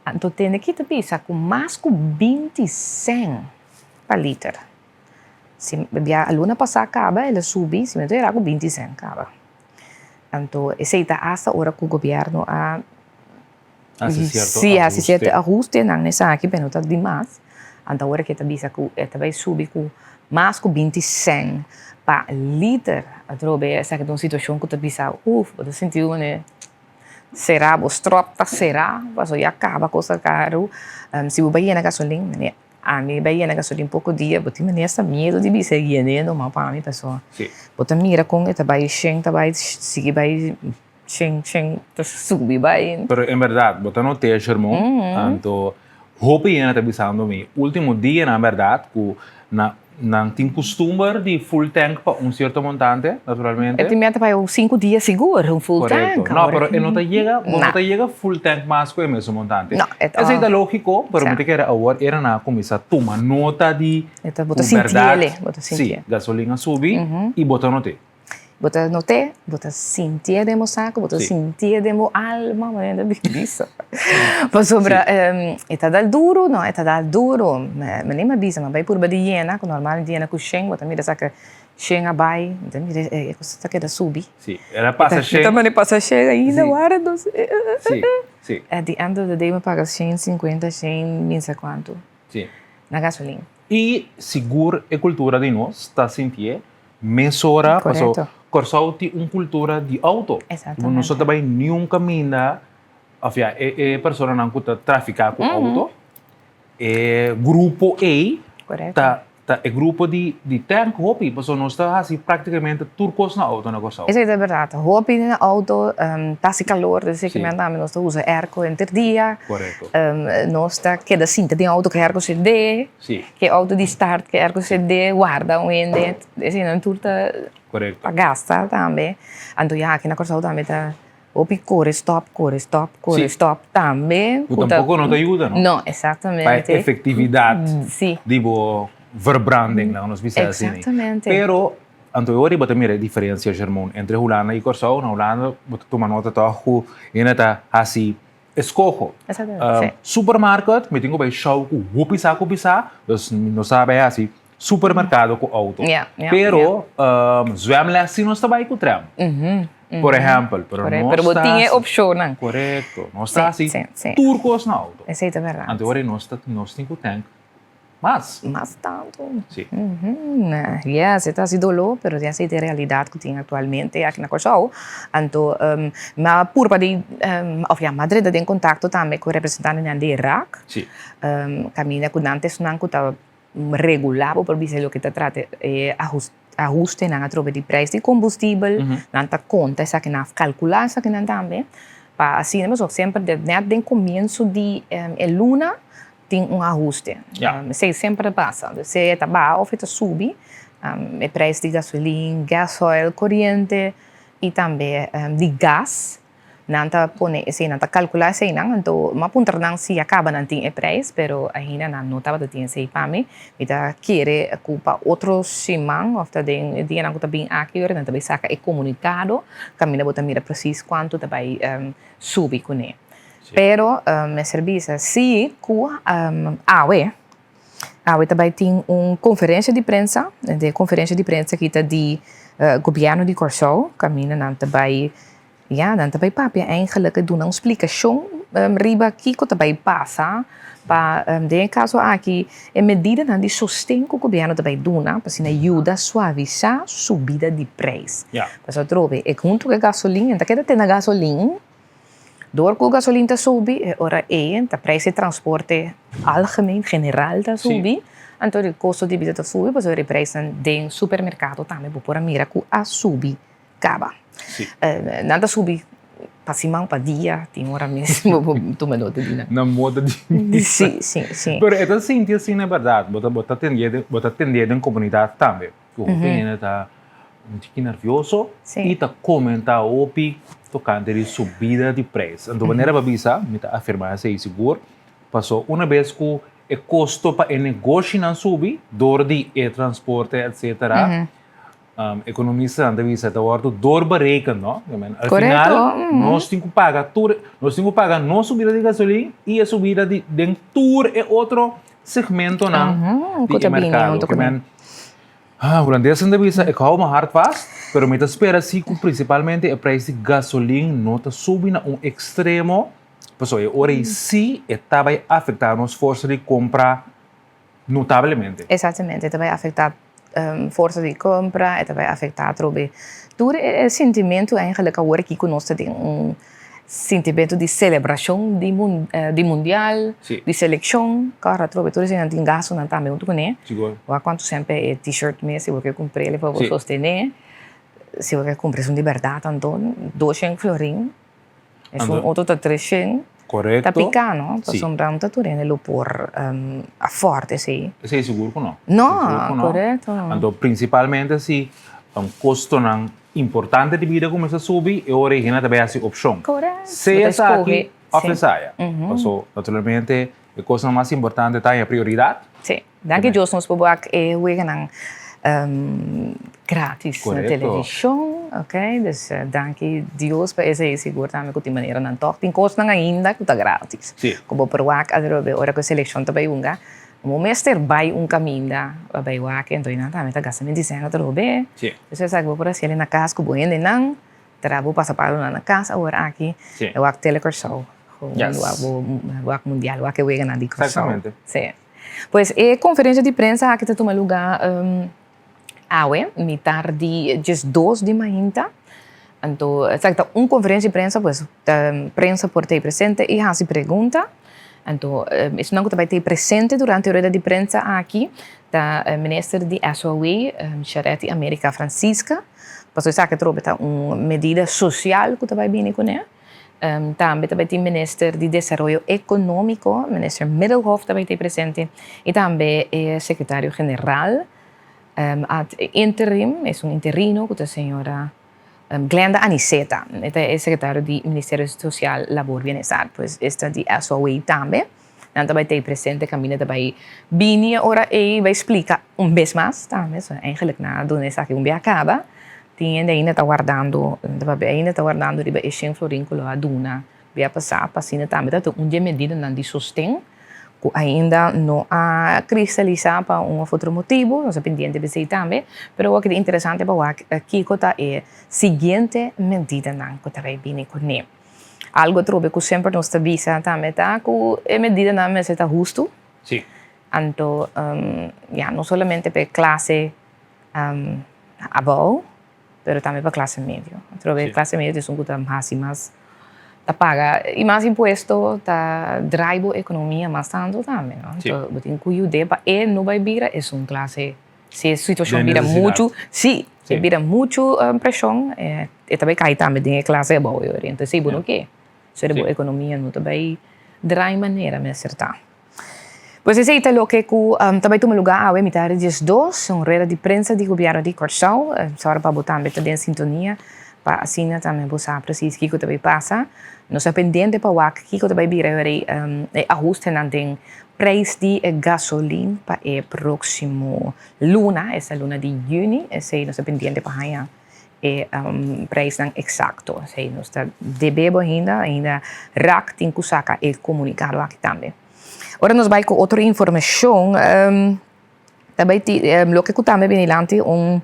anto tende ki ta bisa ku mas ku 20 sèn pa liter. Si bia luna pasá kaba el a subi, si mi ta era ku 20 sèn kaba. Anto esei ta asta ora ku gobièrnu a Hasi sierto Sí, hasi sierto ahuste. ahustenan esaki, pero no ta dimas. Anto awor ke ta bisa ku e ta bai subi ku mas ku 20 sèn pa liter. Atrobe esaki ta un situashon ku ta bisa, uf, bo ta sinti bo manera será, bo stròp ta será, pasobra ya kaba kos ta karu. Si bo bai yena gasolin, manera ami bai yena gasolin poko dia, bo tin manera esta miedu di bisa yen'é numa pa mi, pasobra bo ta mira kon e ta bai shen ta bai sigui bai. Shen shen ta subi bai. Pero en berdad bo ta noté Shermon, anto hopi hende ta bisando mi ultimo dianan berdad ku na nan tin kustumber di full tank pa un sierto montante naturalmente. E tin meta pa un sinku dia sigur un full tank. Korekto, no pero e no ta yega bo no ta yega full tank mas ku e mesun montante. No, e ta. Esei ta lógiko pero mi ta kere awor era nan a kuminsá tuma nota di ku berdad si gasolin a subi i bo ta noté. Bo ta not'é, bo ta sintié den bo saku, bo ta sintié den bo alma, manera ta bisa. Pasobra e ta dal duru, no, e ta dal duru. Manera mi a bisa, mi a bai purba di yena, ku normal mi ta yena ku shen, bo ta mira sa ku shen a bai, bo ta mira e kos ta keda subi. Sí, el a pasa shen. Mi ta manda pasa shen ainda, wara nos. Sí, sí. At the end of the day mi a paga shen sinkuenta, shen minsa kuantu. Sí. Na gasolin. I sigur e kultura di nos ta sintié mesora paso Kòrsou tin un kultura di outo. Nos no ta bai niun kaminda òf ya e e personanan ku ta trafiká ku outo e grupo ei ta ta. Ta e grupo di di tank hopi pasobra nos ta hasi práktikamente tur kos na outo na Kòrsou. Esei ta bèrdat. Hopi na outo ta hasi kalor, dus esei kimen tambe nos ta usa airco henter dia. Korekto. Nos ta keda sinta den outo ku airco sende. Si. Ke outo di start ku airco sende, warda un hende. Eseinan tur ta Korekto. pa gasta tambe. Anto ya aki na Kòrsou tambe ta Hopi kore stop, kore stop, kore stop tambe. Ku tampoko no ta yuda, no? No, exactamente. Pa e efektividat di bo verbranding, laga nos bisa asina. Exactamente. Pero, anto e ora bo ta mira e diferensia, Shermon, entre Hulanda i Kòrsou. Na Hulanda bo ta tuma nota tòg ku hende ta hasi eskoho. Exactamente, si. Supermarket, mi tin ku bai shou ku hopi sa ku bisa, dus mi no sa bai hasi supermerkado ku outo. Pero, zwemles si nos ta bai ku tram. Por ehèmpel, pero nos ta. Pero bo tin e opshonnan. Korekto. Nos ta hasi tur kos na outo. Esei ta bèrdat. Anto ora nos ta nos tin ku tènk mas. Mas tantu. Si. Yes, e ta hasi doló, pero esei ta e realidat ku tin aktualmente aki na Kòrsou. Anto mi a purba di òf ya mi a drenta den kontakto tambe ku representantenan di rak. Si. Kaminda ku nan ta esnan ku ta regulá bo por bisa loke ta trata e ahustenan atrobe di prijs di kombustibel, nan ta konta esakinan òf kalkulá esakinan tambe pa asina pasobra semper nèt den komienso di e luna tin un ahuste. Esei semper ta pasa, sea e ta baha òf e ta subi e prijs di gasolin, gasoil, koriente i tambe di gas. Nan ta pone esei, nan ta kalkulá eseinan, anto mi a puntra nan si a kaba nan tin e preis, pero ainda nan no tabata tin esei pa mi. Mi ta kere ku pa otro siman òf ta den e dianan ku ta bin aki ora nan ta bai saka e komunikado kaminda bo ta mira presis kuantu ta bai subi kuné. Pero mester bisa si ku awe, awe ta bai tin un konferensia di prensa, e konferensia di prensa aki ta di gobièrnu di Kòrsou kaminda nan ta bai Ya, nan ta bai papia eigenlijk duna un splikashon riba kiko ta bai pasa pa den e kaso aki e medidanan di sosten ku gobièrnu ta bai duna pa asina yuda suavisá subida di preis. Pasobra atrobe e huntu ku e gasolin e ta keda te na gasolin, dor ku gasolin ta subi e ora ei ta preis di transporte algemeen, general ta subi, anto e kosto di bida ta subi pasobra e preisnan den supermerkado tambe bo por a mira ku a subi. Caba. Sí. Nan ta subi pa siman, pa dia, tin ora mes bo por tuma nota di nan. Nan moda di misa. Sí, sí, sí. Pero e ta sinti asina e berdad, bo ta bo ta tendé den bo ta tendé den komunidat tambe. Ku hopi hende ta un tiki nervioso i ta komentá hopi tokante di subida di preis. Anto manera bo a bisa, mi ta afirmá esei sigur, paso una bes ku e kosto pa e negoshinan subi dor di e transporte etcetera, Ekonomistanan ta bisa ta wòrdu doorberekend, no? Al final nos tin ku paga tur, nos tin ku paga nos subida di gasolin i e subida di den tur e otro segmentonan di e merkado. Ke men, hulandesnan ta bisa ik hou mijn hart vast, pero mi ta spera si ku prinsipalmente e prijs di gasolin no ta subi na un ekstremo, pasobra e ora ei si e ta bai afektá nos forsa di kompra notablemente. Exactamente, e ta bai afecta forsa di compra, e ta bai afecta atrobe tur e sentimento eigenlijk awor aki cu nos ta den un sentimento di celebracion di di mundial, di seleccion, kor atrobe tur eseinan tin gastonan tambe hunto cune. Wak cuanto semper e t-shirt mes si bo ke cumpr'e pa bo sostene, si bo ke cumpra esun di berdad anto doshen florin. Esun otro ta treshen. Korekto. Ta piká, no? Pasobra no ta tur hende lo por afòrt esei. Esei sigur ku no. No, korekto. Anto prinsipalmente si kostonan importante di bida kuminsá subi, e ora ei hende ta bai hasi opshon. Korekto. Sea esaki òf esaya. Paso naturalmente e kosnan mas importante ta haña prioridat. Sí. Danki Dios nos por wak e weganan gratis na televishon, ok, dus danki Dios pa esei, sigur tambe ku tin maneranan tòg tin kosnan ainda ku ta gratis ku bo por wak atrobe ora ku e selekshon ta bai hunga bo mester bai un kaminda pa bai wak enton nan tambe ta gasta menti sèn atrobe, dus esaki bo por hasiel na kas ku bo hendenan Tra bo pasa palo na cas awor aki e wak tele Corsou. Wak bo wak mundial, wak e weganan di Corsou. Exactamente. Sí. Pues e conferencia di prensa aki ta tuma luga awe, mitar di diesdos di mainta. Anto esaki ta un conferencia di prensa, pues prensa por ta ei presente y haci pregunta. Anto esnan ku ta bai ta presente durante e rueda di prensa aki ta minister di SOW, Charetti America Francisca, pasobra esaki atrobe ta un medida sosial ku ta bai bini kuné. Tambe ta bai tin minister di Desaroyo Ekonómiko, minister Middelhof ta bai ta presente i tambe e sekretario general ad interim, es un interino ku ta señora Glenda Aniceta, e ta e sekretario di Ministerio Sosial, Labor, Bienestar, pues esta di SOA tambe. Nan ta bai ta presente kaminda ta bai bini e ora ei bai splika un bes mas tambe, so eigenlijk nan a duna esaki un bia kaba, tin hende ainda ta wardando, ainda ta wardando riba e shen florin ku lo a duna bia pasá, pa asina tambe ta un di e medidanan di sosten ku ainda no a kristalisá pa un òf otro motibu, nos ta pendiente pa esei tambe, pero awor ta interesante pa wak kiko ta e siguiente medidanan ku ta bai bini kuné. Algu atrobe ku semper nos ta bisa tambe ta ku e medidanan mester ta hustu. Sí. Anto ya no solamente pa e klase abou, pero tambe pa klase medio. Atrobe klase medio ta esun ku ta hasi mas, ta paga i mas impuesto, ta drai bo ekonomia mas tantu tambe, no? Sí. Anto bo tin ku yud'é pa e no bai bira esun klase. Si e situacion bira muchu, si, e bira muchu presion, e ta bay cay tambe den e clase abou e ora. Entonces bo no ke. So bo economia no ta bay draai manera mester ta. Pues esey ta loke cu ta bay tuma lugar awe mitad di diesdos, un rueda di prensa di gobierno di Corsou. Sora pa bo tambe ta den sintonia pa asina tambe bo sa precies kico ta bay pasa. Nos ta pendiente pa wak kico ta bay bira e ora ey e ahustenan den Prijs di e gasolin pa e próksimo luna, esta luna di yüni, esei nos ta pendiente pa haña e prijsnan eksakto. Esei nos ta debe bo ainda, ainda rak tin ku saka e komunikado aki tambe. Ora nos bai ku otro informashon, ta bai tin loke ku tambe bini dilanti un,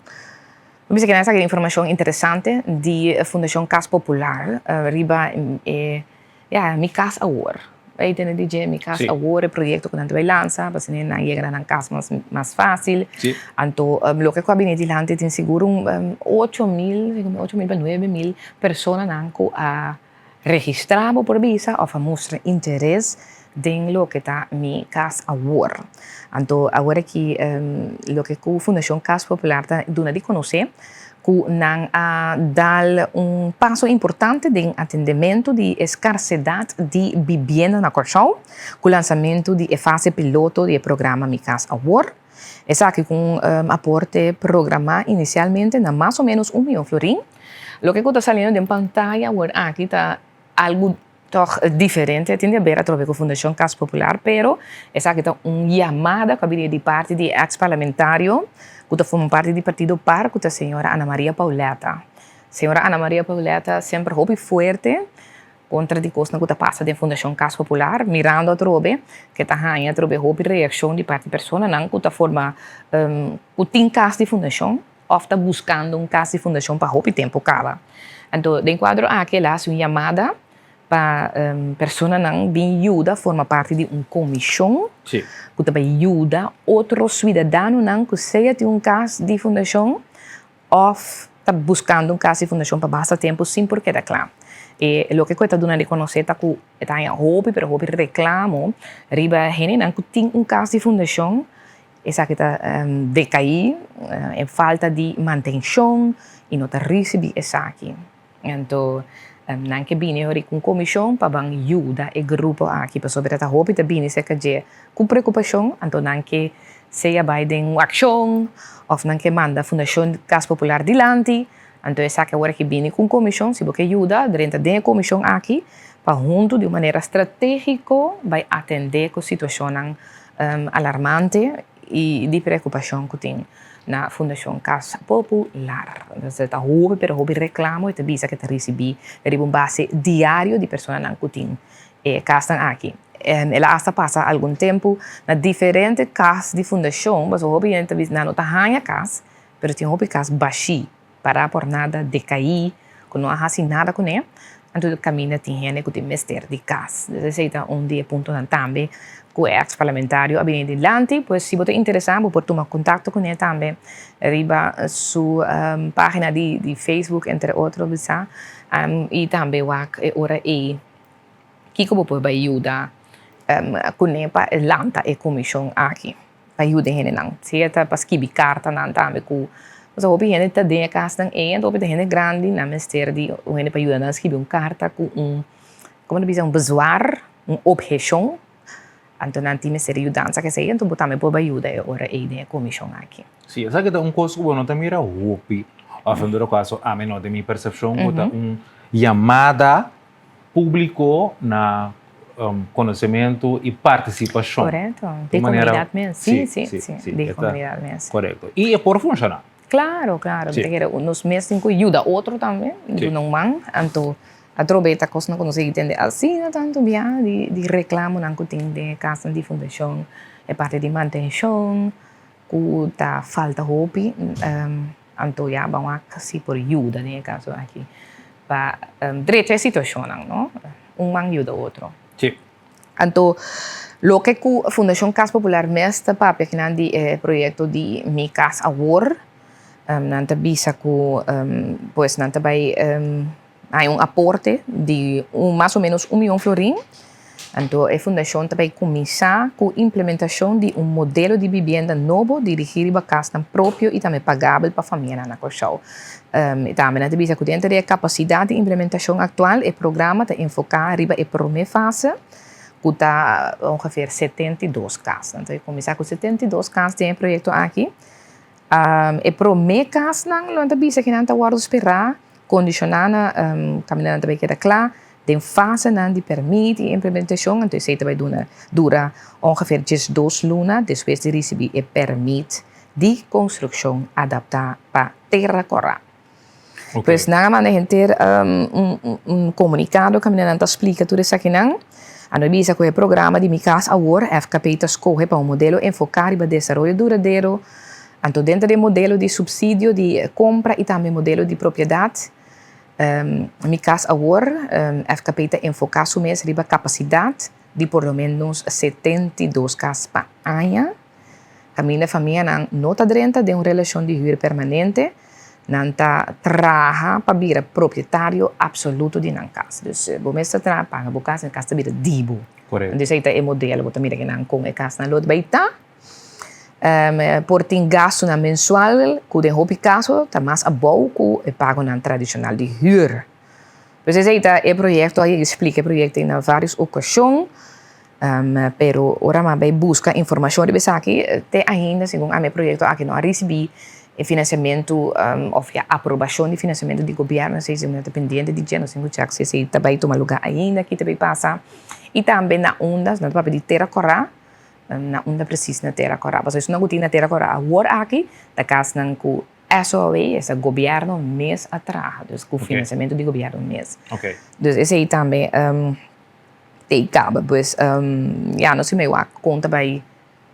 mi bisa kinan esaki informashon interesante di Fundashon Kas Popular riba e Ya, mi kas awor. Bai tende di dje, mi kas awor, e proyekto ku nan ta bai lansa, pa asina nan yega na nan kas mas mas fásil. Anto loke ku a bini dilanti tin sigur un 8000, 8000 pa 9000 personanan ku a registrá bo por bisa òf a mustra interes den loke ta mi kas awor. Anto awor aki loke ku Fundashon Kas Popular ta duna di konosé ku nan a dal un paso importante den atendementu di e skarsedat di bibienda na Kòrsou ku lansamentu di e fase piloto di e programa Mi Kas Awor. Esaki ku un aporte programá inisialmente na mas o ménos un mion florin. Loke ku ta saliendo den pantaya awor aki ta algu Tòg diferente tin di haber atrobe ku Fundashon Kas Popular, pero esaki ta un yamada ku a bini di parti di e eks parlamentario ku ta forma parti di partido par ku ta señora Ana Maria Pauletta. Señora Ana Maria Pauletta semper hopi fuerte kontra di kosnan ku ta pasa den Fundashon Kas Popular, mirando atrobe ke ta haña atrobe hopi reakshon di parti personanan ku ta forma ku tin kas di fundashon. Òf ta buskando un kas di fundashon pa hopi tempu kaba. Anto den kuadro aki el a hasi un yamada pa personanan bin yuda forma parti di un komishon ku ta bai yuda otro suidadanonan ku sea tin un kas di fundashon òf ta buskando un kas di fundashon pa basta tempu sin por keda kla. E loke ku e ta duna di konosé ta ku e ta haña hopi pero hopi reklamo riba hendenan ku tin un kas di fundashon. Esaki ta decaí e falta di mantencion y no ta ricibi esaki. Anto nan ke bini hori cu un comision pa ban yuda e grupo aki pasobra ta hopi ta bini cerca dje cu preocupacion anto nan ke sea bay den un accion of nan ke manda Fundacion Cas Popular dilanti anto esaki awor aki bini cu un comision si bo ke yuda drenta den e comision aki pa hunto di un manera strategico bay atende cu situacionnan alarmante i di preokupashon ku tin na Fundashon Kas Popular. Entonces ta hopi pero hopi reklamo i ta bisa ke ta risibí riba un base diario di personanan ku tin e kasnan aki. El a hasta pasa algun tempu na diferente kas di fundashon pasobra hopi hende ta bisa nan no ta haña kas pero tin hopi kas bashí. Pará por nada, decaí, cu no a haci nada cuné, anto caminda tin hende cu tin mester di cas. Dus esey ta un di e puntonan tambe cu e ex parlamentario a bini dilanti. Pues si bo ta interesa bo por tuma contacto cuné tambe riba su pagina di Facebook entre otro bisa y tambe wak e ora ey. Kiko bo por bai yuda? Kuné pa e lanta e komishon aki pa yuda e hendenan. Sea ta pa skibi kartanan tambe ku pasobra hopi hende ta den e kasnan ei anto hopi ta hende grandi nan mester di un hende pa yuda nan skibi un karta ku un komo ta bisa un bezwaar un opheshon anto nan tin mester di yudansa kesei anto bo tambe por bai yuda e ora ei den e komishon aki. Si, esaki ta un kos ku bo no ta mira hopi òf en todo kaso ami no den mi persepshon ku ta un yamada Públiko na konosementu i partisipashon. Korekto, di komunidat mes. Sí, sí, sí, di komunidat mes. Korekto. I e por funshoná. Klaro, klaro. Mi ta kere nos mes tin ku yuda otro tambe, duna un man. Anto atrobe ta kosnan ku nos a tende asina tantu bia di reklamonan ku tin den e kasnan di fundashon, e parti di mantenshon ku ta falta hopi. Anto ya ban wak si por yuda den e kaso aki pa drecha e situashonnan, no? Un man yuda otro. Sí. Anto loke ku Fundashon Kas Popular mes ta papia kinan di e proyekto di Mi Kas Awor, nan ta bisa ku pues nan ta bai Hay un aporte di un mas o menos un mion florin. Anto e fundashon ta bay kuminsá ku implementashon di un modelo di bibienda nobo dirigí riba kasnan propio i tambe pagabel pa famianan na Kòrsou. I tambe nan ta bisa ku denter di e kapasidat di implementashon aktual e programa ta enfoká riba e promé fase ku ta ongeveer 72 kas. Nan ta kuminsá ku 72 kas den e proyekto aki. E promé kasnan lo nan ta bisa ku nan ta wòrdu sperá Kondishoná na kaminda nan ta bai keda kla den fasenan di pèrmit i implementashon, anto esei ta bai duna dura ongeveer 12 luna despues di risibí e pèrmit di konstrukshon adaptá pa Tera Kòrá. Pues nan a manda henter un komunikado kaminda nan ta splika tur esakinan. A no bisa ku e programa di Mi Kas Awor, FKP ta skohe pa un modelo enfoká riba desaroyo duradero, Anto denter di e modelo di subsidio di compra y tambe modelo di propiedad, Mi Cas Awor, FKP ta enfoca su mes riba capacidad di por lo menos 72 cas pa aña. Caminda famianan no ta drenta den un relacion di huur permanente, nan ta traha pa bira propietario absoluto di nan cas. Dus bo mes ta traha paga bo cas en e cas ta bira di bo. Correcto. Esey ta e modelo, bo ta mira kinan con e casnan lo bay ta. Por tin gastunan mensual ku den hopi kaso ta mas abou ku e pagonan tradishonal di hür. Pues esei ta e proyekto, a yega splika e proyekto ei na vários okashon, pero ora mi a bai buska informashon riba esaki te ainda segun ami e proyekto aki no a risibí e finansiamentu òf ya aprobashon di finansiamentu di gobièrnu, esei si mi ta pendiente di dje, nos tin ku chèk si esei ta bai tuma lugá ainda, ki ta bai pasa. I tambe na unda, nos ta papia di Tera Kòrá. Na unda precies na Tera Kòrá? Pasobra esun nan ku tin na Tera Kòrá awor aki ta kasnan ku SOAW, esta gobièrnu mes a traha, dus ku finansiamentu di gobièrnu mes. Dus esei tambe ta e kaba. Pues ya nos tin wak kon ta bai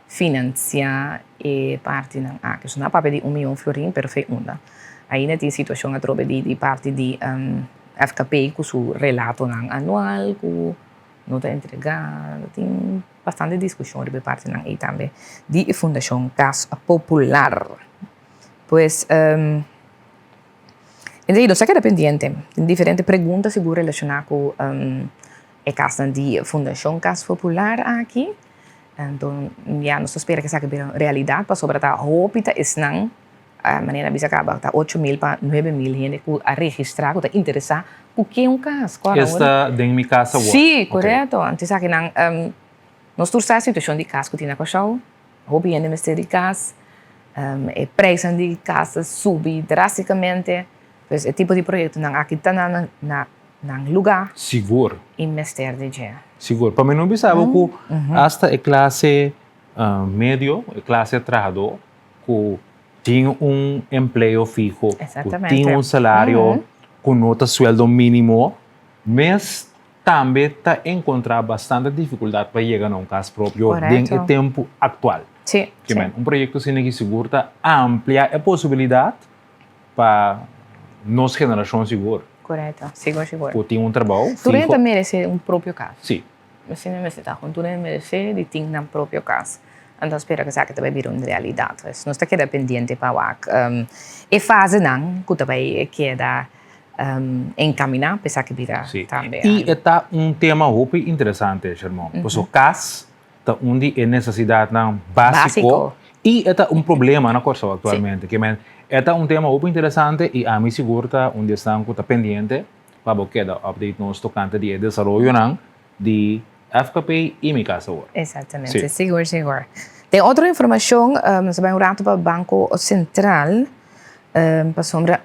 finansiá e partinan aki. So nan a papia di un mion florin pero fe unda. Ainda tin situashon atrobe di parti di FKP ku su relatonan anual ku no ta entregá, tin bastante diskushon riba e partinan ei tambe di e Fundashon Kas Popular. Pues, esei nos ta keda pendiente. Tin diferente pregunta sigur relashoná ku e kasnan di Fundashon Kas Popular aki. Anto ya nos ta spera ku esaki bira realidat pasobra ta hopi ta esnan. Manera a bisa caba ta 8000 pa 9000 hende cu a registra cu ta interesa cu ke un cas. Cu awor. Esta den mi cas awor. Si, corecto. Anto esaki nan, nos tur sa e situacion di cas cu tin na Curaçao. Hopi hende mester di cas. E prijsnan di cas ta subi drasticamente. Pues e tipo di proyectonan aki ta na nan lugar. Sigur. Y mester di dje. Sigur. Pa mi no bisa bo cu hasta e clase medio, e clase trahador, ku tin un empleo fiho, ku tin un salario ku no ta sueldo mínimo, mes tambe ta enkontrá bastante difikultat pa yega na un kas propio den e tempu aktual. Un proyekto asina ki sigur ta amplia e posibilidat pa nos generashon sigur. Ku tin un trabou fiho. Tur hende ta meresé un propio kas. Sí. Asina mester ta con tur hende merece di tin nan propio cas. Anto spera cu esaki ta bay bira un realidad. Pues nos ta keda pendiente pa wak e fasenan cu ta bay keda. Encamina pa esaki bira tambe algo. I e ta un tema hopi interesante, Shermon. Pasobra kas ta un di e nesesidatnan básiko i e ta un problema na Kòrsou aktualmente. Ke men e ta un tema hopi interesante i ami sigur ta un di esnan ku ta pendiente pa bo keda update nos tokante di e desaroyonan di FKP i Mi Kas Awor. Exactamente, sigur sigur. Den otro informashon nos ta bai un rato pa Banko Sentral. Pasobra,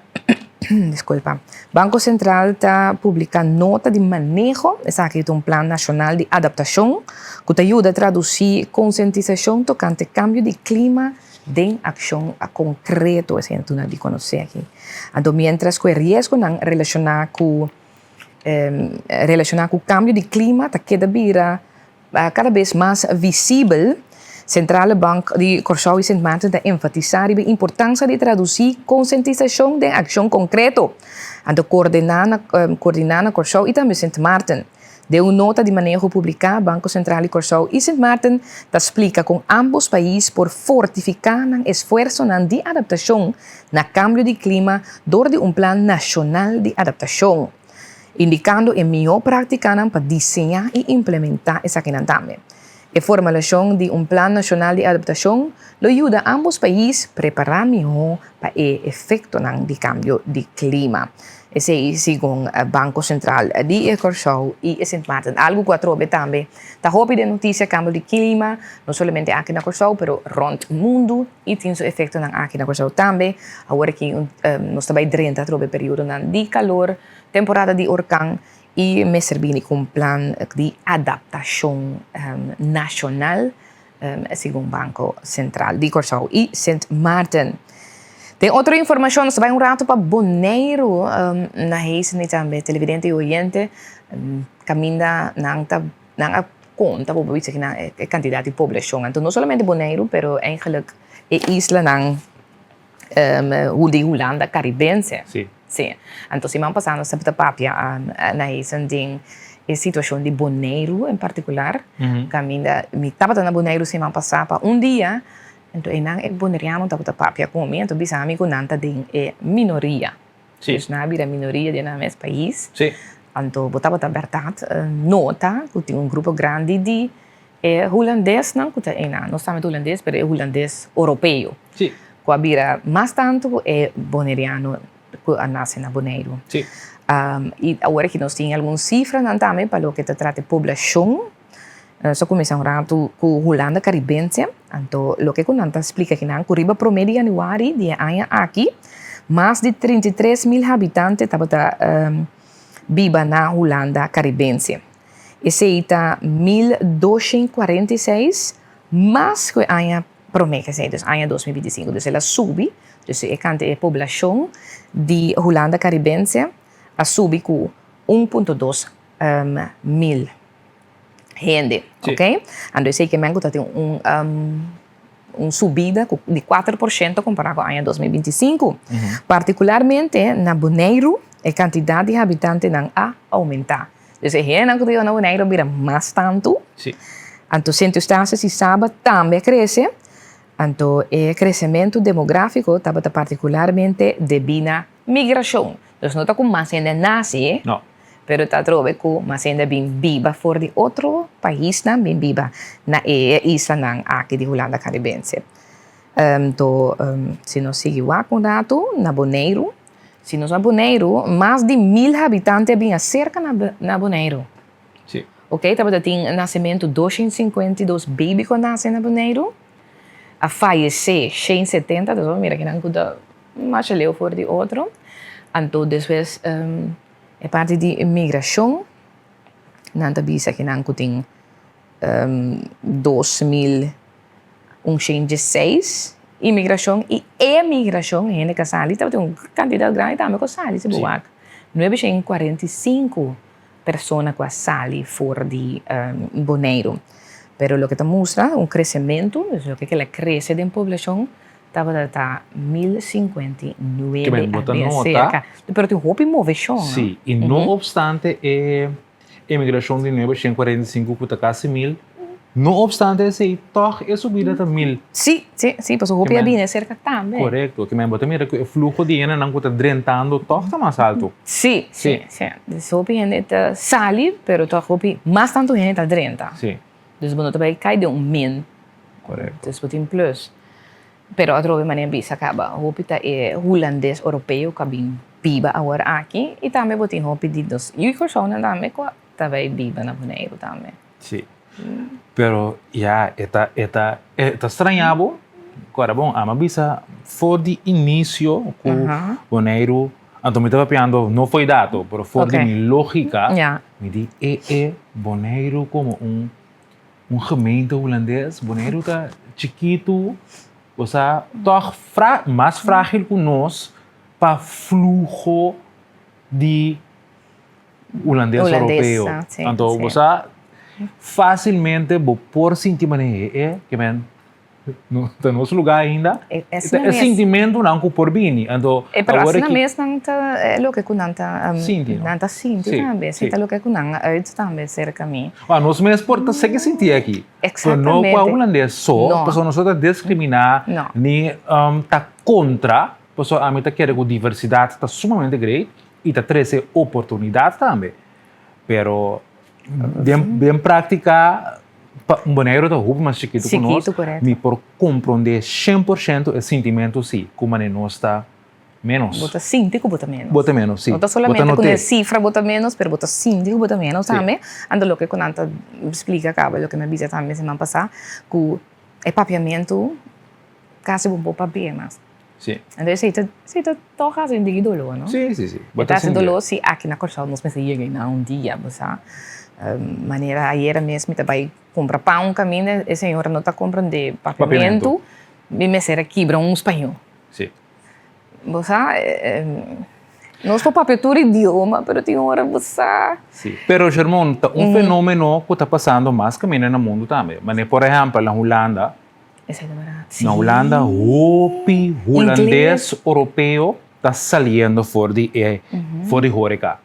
disculpa, Banco Central ta publica nota di maneho, esaki ta un plan nacional di adaptacion cu ta yuda traduci concientisacion tocante cambio di clima den accion concreto, esei ta duna di conoce aki. Anto mientras cu e riesgonan relaciona cu relaciona cu cambio di clima ta keda bira Kada bes mas visibel, Sentrale Bank di Kòrsou i Sint Maarten ta enfatisá riba e importansia di tradusí konsientisashon den akshon konkreto. Anto koordiná na koordiná na Kòrsou i tambe Sint Maarten. Den un nota di maneho publiká, Banko Sentral di Kòrsou i Sint Maarten ta splika kon ámbos pais por fortifiká nan esfuersonan di adaptashon na kambio di klima dor di un plan nashonal di adaptashon. indikando e mihó práktikanan pa diseñá i implementá esakinan tambe. E formalashon di un Plan Nashonal di Adaptashon lo yuda ámbos pais prepará mihó pa e efektonan di kambio di klima. Esei segun Banko Sentral di Kòrsou i Sint Maarten. Algu ku atrobe tambe ta hopi den notisia, kambio di klima, no solamente aki na Kòrsou pero rònt mundu. I tin su efektonan aki na Kòrsou tambe. Awor aki nos ta bai drenta atrobe periodonan di kalor, temporada di orkan i mester bini ku un plan di adaptashon nashonal segun Banko Sentral di Kòrsou i Sint Maarten. Den otro informashon nos ta bai un ratu pa Boneiru na Heesni tambe televidente i oyente kaminda nan ta Nan a konta bo bisa kinan e kantidat di poblashon. Anto no solamente Boneiru, pero eigenlijk e islanan di Hulanda Karibense. Sí. Sí. Anto siman pasá nos tabata papia na Heesen den e situashon di Boneiru en partikular. Kaminda mi tabata na Boneiru siman pasá pa un dia, anto einan e boneriano tabata papia ku mi, anto bisa mi ku nan ta den e minoria. Sí. Dus nan a bira minoria den nan mes pais. Sí. Anto bo tabata bèrdat nota ku tin un grupo grandi di e hulandesnan ku ta einan. No solamente hulandes, pero e hulandes oropeo. Sí. Ku a bira mas tantu ku e boneriano ku a nase na Boneiru. Sí. I awor aki nos tin algun sifranan tambe pa loke ta trata e poblashon. Nos a kuminsá un ratu ku Hulanda Karibense, anto loke ku nan ta splika kinan ku riba promé di yanüari di e aña aki mas di 33 mil habitante tabata biba na Hulanda Karibense. Esei ta 1246 mas ku e aña promé ku esei, dus aña 2025. Dus el a subi, dus e kante e poblashon di Hulanda Karibense a subi ku 1.2 mil hende, ok? Anto esei ke men ku ta tin un un subida di 4% kompará ku aña 2025. Partikularmente na Boneiru e kantidat di habitantenan a oumentá. Dus e hendenan ku ta biba na Boneiru a bira mas tantu. Anto Sint Eustatius i Saba tambe a krese. Anto e kresementu demográfiko tabata partikularmente debí na migrashon. Dus no ta ku mas hende a nase. No. Pero ta atrobe ku mas hende a bin biba for di otro paisnan bin biba na e islanan aki di Hulanda Karibense. Anto si nos sigui wak un ratu na Boneiru, si nos na Boneiru mas di 1000 habitante a bin aserka na Boneiru. Sí. Ok, tabata tin nasementu 252 baby ku a nase na Boneiru, a fayesé 170, dus bo mira kinan ku ta masha leu for di otro. Anto despues E parti di migrashon, nan ta bisa ki nan ku tin 2116 imigrashon i emigrashon, hende ku a sali tabatin un kantidat grandi tambe ku a sali si bo wak, 945 persona ku a sali for di Boneiru. Pero loke ta mustra un kresementu, loke kila krese den poblashon Tabata ta 1059 Ke men bo ta nota. Pero tin hopi moveshon. Si, i no opstante e emigrashon di 945 ku ta kasi 1000, No obstante esei, tòg e subida ta mil. Sí, sí, sí, pasobra hopi a bini aserka tambe. Korekto, ke men bo ta mira ku e fluho di hendenan ku ta drentando tòg ta mas altu. Sí, sí, sí. Dus hopi hende ta sali, pero tòg hopi mas tantu hende ta drenta. Sí. Dus bo no ta bai kai den un min. Korekto. Dus bo tin plus. Pero atrobe manera bisa kaba, hopi ta e hulandes oropeo ku a bin biba awor aki i tambe bo tin hopi di nos yu Kòrsounan tambe ku ta bai biba na Boneiru tambe. Sí. Pero ya, e ta, e ta, e ta straña bo. Kora bon, ama bisa for di inicio ku Boneiru, anto mi ta papiando no fo'i dato, pero for di mi lógica, mi di e e Boneiru komo un un gemeente hulandes, Boneiru ta chikitu, osea tòg fra mas frágil ku nos pa fluho di Hulandes europeo. Anto bo sa fácilmente bo por sinti manera e e ke men no ta nos lugar ainda. E sintimentonan ku por bini. Anto E pero asina mes nan ta loke ku nan ta sinti nan ta sinti tambe. Esei ta loke ku nan a uit tambe serka mi. Wa nos mes por ta seki sinti aki. Pero no ku a hulandes so pasobra nos no ta diskriminá ni ta kontra pasobra ami ta kere ku diversidat ta sumamente great. I ta trese oportunidat tambe. Pero den den práktika pa un Boneiru ta hopi mas chikitu ku nos. Chikitu, korekto. Mi por komprondé 100% e sintimentu si, ku manera nos ta ménos. Bo ta sinti ku bo ta ménos. Bo ta ménos, si. No ta solamente ku den sifra bo ta ménos, pero bo ta sinti ku bo ta ménos tambe. Anto loke ku nan ta splika kaba, loke mi a bisa tambe siman pasá, ku e papiamentu kasi bo por papia mas. Sí. Entonces esei ta, esei ta toch hasi un diki doló, no? Sí, sí, sí. Bo ta hasi doló si aki na Kòrsou nos mester yega einan un dia, bo sa. Manera ayera mes mi ta bai kumpra pan un kaminda, e señora no ta komprendé papiamentu, mi mester a kibra un spañó. Sí. Bo sa, nos por papia tur idioma, pero tin ora bo sa. Sí. Pero Shermon, ta un fenómeno ku ta pasando mas kaminda na mundu tambe. Manera por ehèmpel na Hulanda, Esei ta berdad. Na Hulanda hopi hulandes oropeo ta saliendo for di e for di horeca.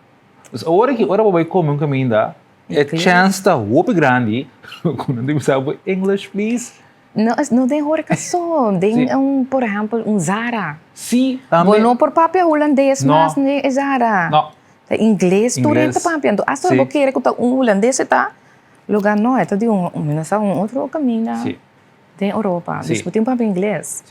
Dus awor aki ora bo bai come un caminda e chance ta hopi grandi cu nan ta bisa bo English please. No, no den horeca so, den un por ehempel un Zara. Si, tambe. Bo no por papia hulandes mas den e Zara. No. Ta ingles tur hende ta papia. Anto asta ora bo kere cu ta un hulandes e ta. Lugar no, e ta di un mi no sa un otro caminda den Europa. Dus bo tin papia ingles.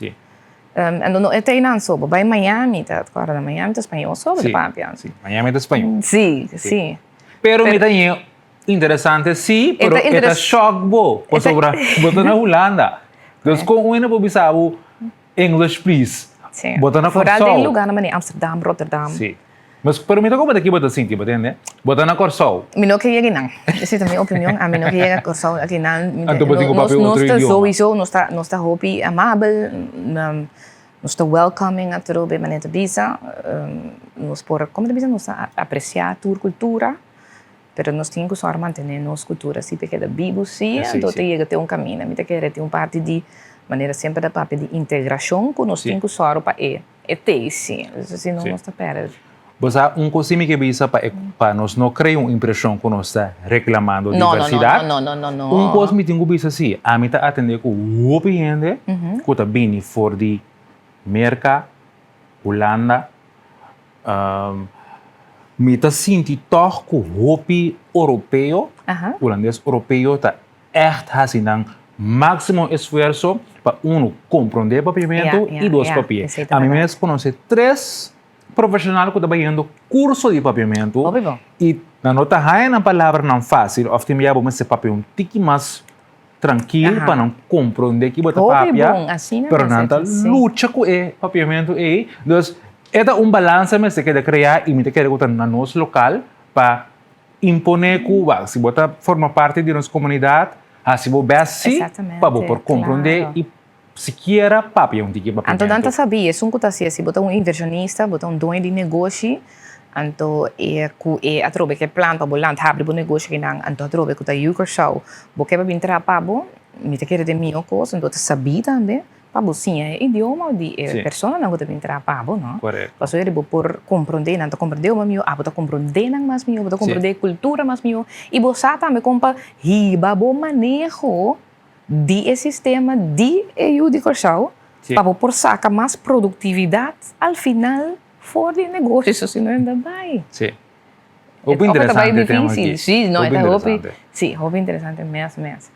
Anto no e ta einan so, bo bai Miami ta acorda na Miami ta spañol so bo ta papia. Si, Miami ta spañol. Si, si. Pero mi ta ñe interesante si, pero e ta shock bo pasobra bo ta na Hulanda. Dus con un hende por bisa bo English please. Sí. Bo ta na Vooral Kòrsou. den lugarnan manera Amsterdam, Rotterdam. Sí. Mas pero mi ta como ta ki bo ta sinti, bo tende? Bo ta na Kòrsou. Mi no ke yega einan. Esei ta mi opinion. Ami no ke yega Kòrsou akinan. Mi ta Anto bo tin ku nos papia nos otro ta idioma. sowieso nos ta nos ta hopi amabel, nos ta welcoming atrobe manera ta bisa. Nos por como ta bisa nos ta apreciá tur cultura. Pero nos tin ku sòru mantené nos kultura si ta keda bibu sí, anto ta yega te un kaminda. Mi ta kere tin un parti di manera semper ta papia di integrashon ku nos tin ku sòru pa e e tei sí. Si no nos ta pèrdè. Bo sa un kos si mi ke bisa pa e pa nos no krea un impreshon ku nos ta reklamando diversidat. No, no, no, no, no. Un kos mi tin ku bisa sí, ami ta atendé ku hopi hende ku ta bini for di Merka, Hulanda, Mi ta sinti tòg ku hopi oropeo, hulandes oropeo ta ègt hasi nan máksimo esfuerso pa unu komprondé papiamentu i dos papi'é. Ami mes konosé tres profeshonal ku ta bayendo kurso di papiamentu i nan no ta haña nan palabranan fásil òf tin bia bo mester papia un tiki mas trankil pa nan komprondé ki bo ta papia, pero nan ta lucha ku e papiamentu ei. Dus e ta un balansa mester keda kreá i mi ta kere ku ta na nos lokal pa imponé ku wak si bo ta forma parti di nos komunidat hasi bo bèst si pa bo por komprondé i sikiera papia un tiki papiamentu. Anto nan ta sabí esun ku ta hasié si bo ta un invershonista, bo ta un doño di negoshi, anto e ku e atrobe ke plan pa bo land habri bo negoshi akinan, anto atrobe ku ta yu Kòrsou bo ke pa bin traha pa bo, mi ta kere den mihó kos, anto ta sabí tambe. pa bo siña e idioma di e personanan ku ta bin traha pa bo, no? Pasobra bo por komprondé, nan ta komprondé bo mas mihó, abo ta komprondé nan mas mihó, bo ta komprondé e kultura mas mihó i bo sa tambe kon pa hiba bo maneho di e sistema di e yu di Kòrsou pa bo por saka mas produktividat al final for di e negoshi, so si no e ta bai. Hopi interesante e tema aki. Sí, no, e ta hopi, sí, hopi interesante mes, mes.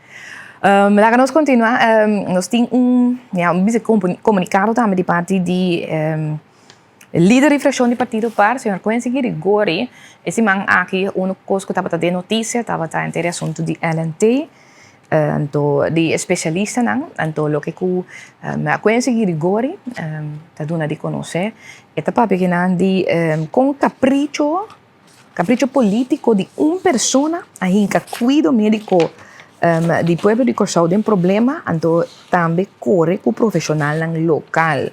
Laga nos continua, nos tin un, ya, un bisa comunicado tambe di parti di lider di fraccion di partido par, señor Quincy Girigori. E siman aki un cos cu tabata den noticia tabata henter e asunto di LNT, anto di e specialistanan, anto loke cu Quincy Girigori ta duna di conoce. E ta papia kinan di kon kapricho, kapricho polítiko di un persona a hinka kuido médiko di pueblo di Kòrsou den problema, anto tambe kore ku profeshonalnan lokal.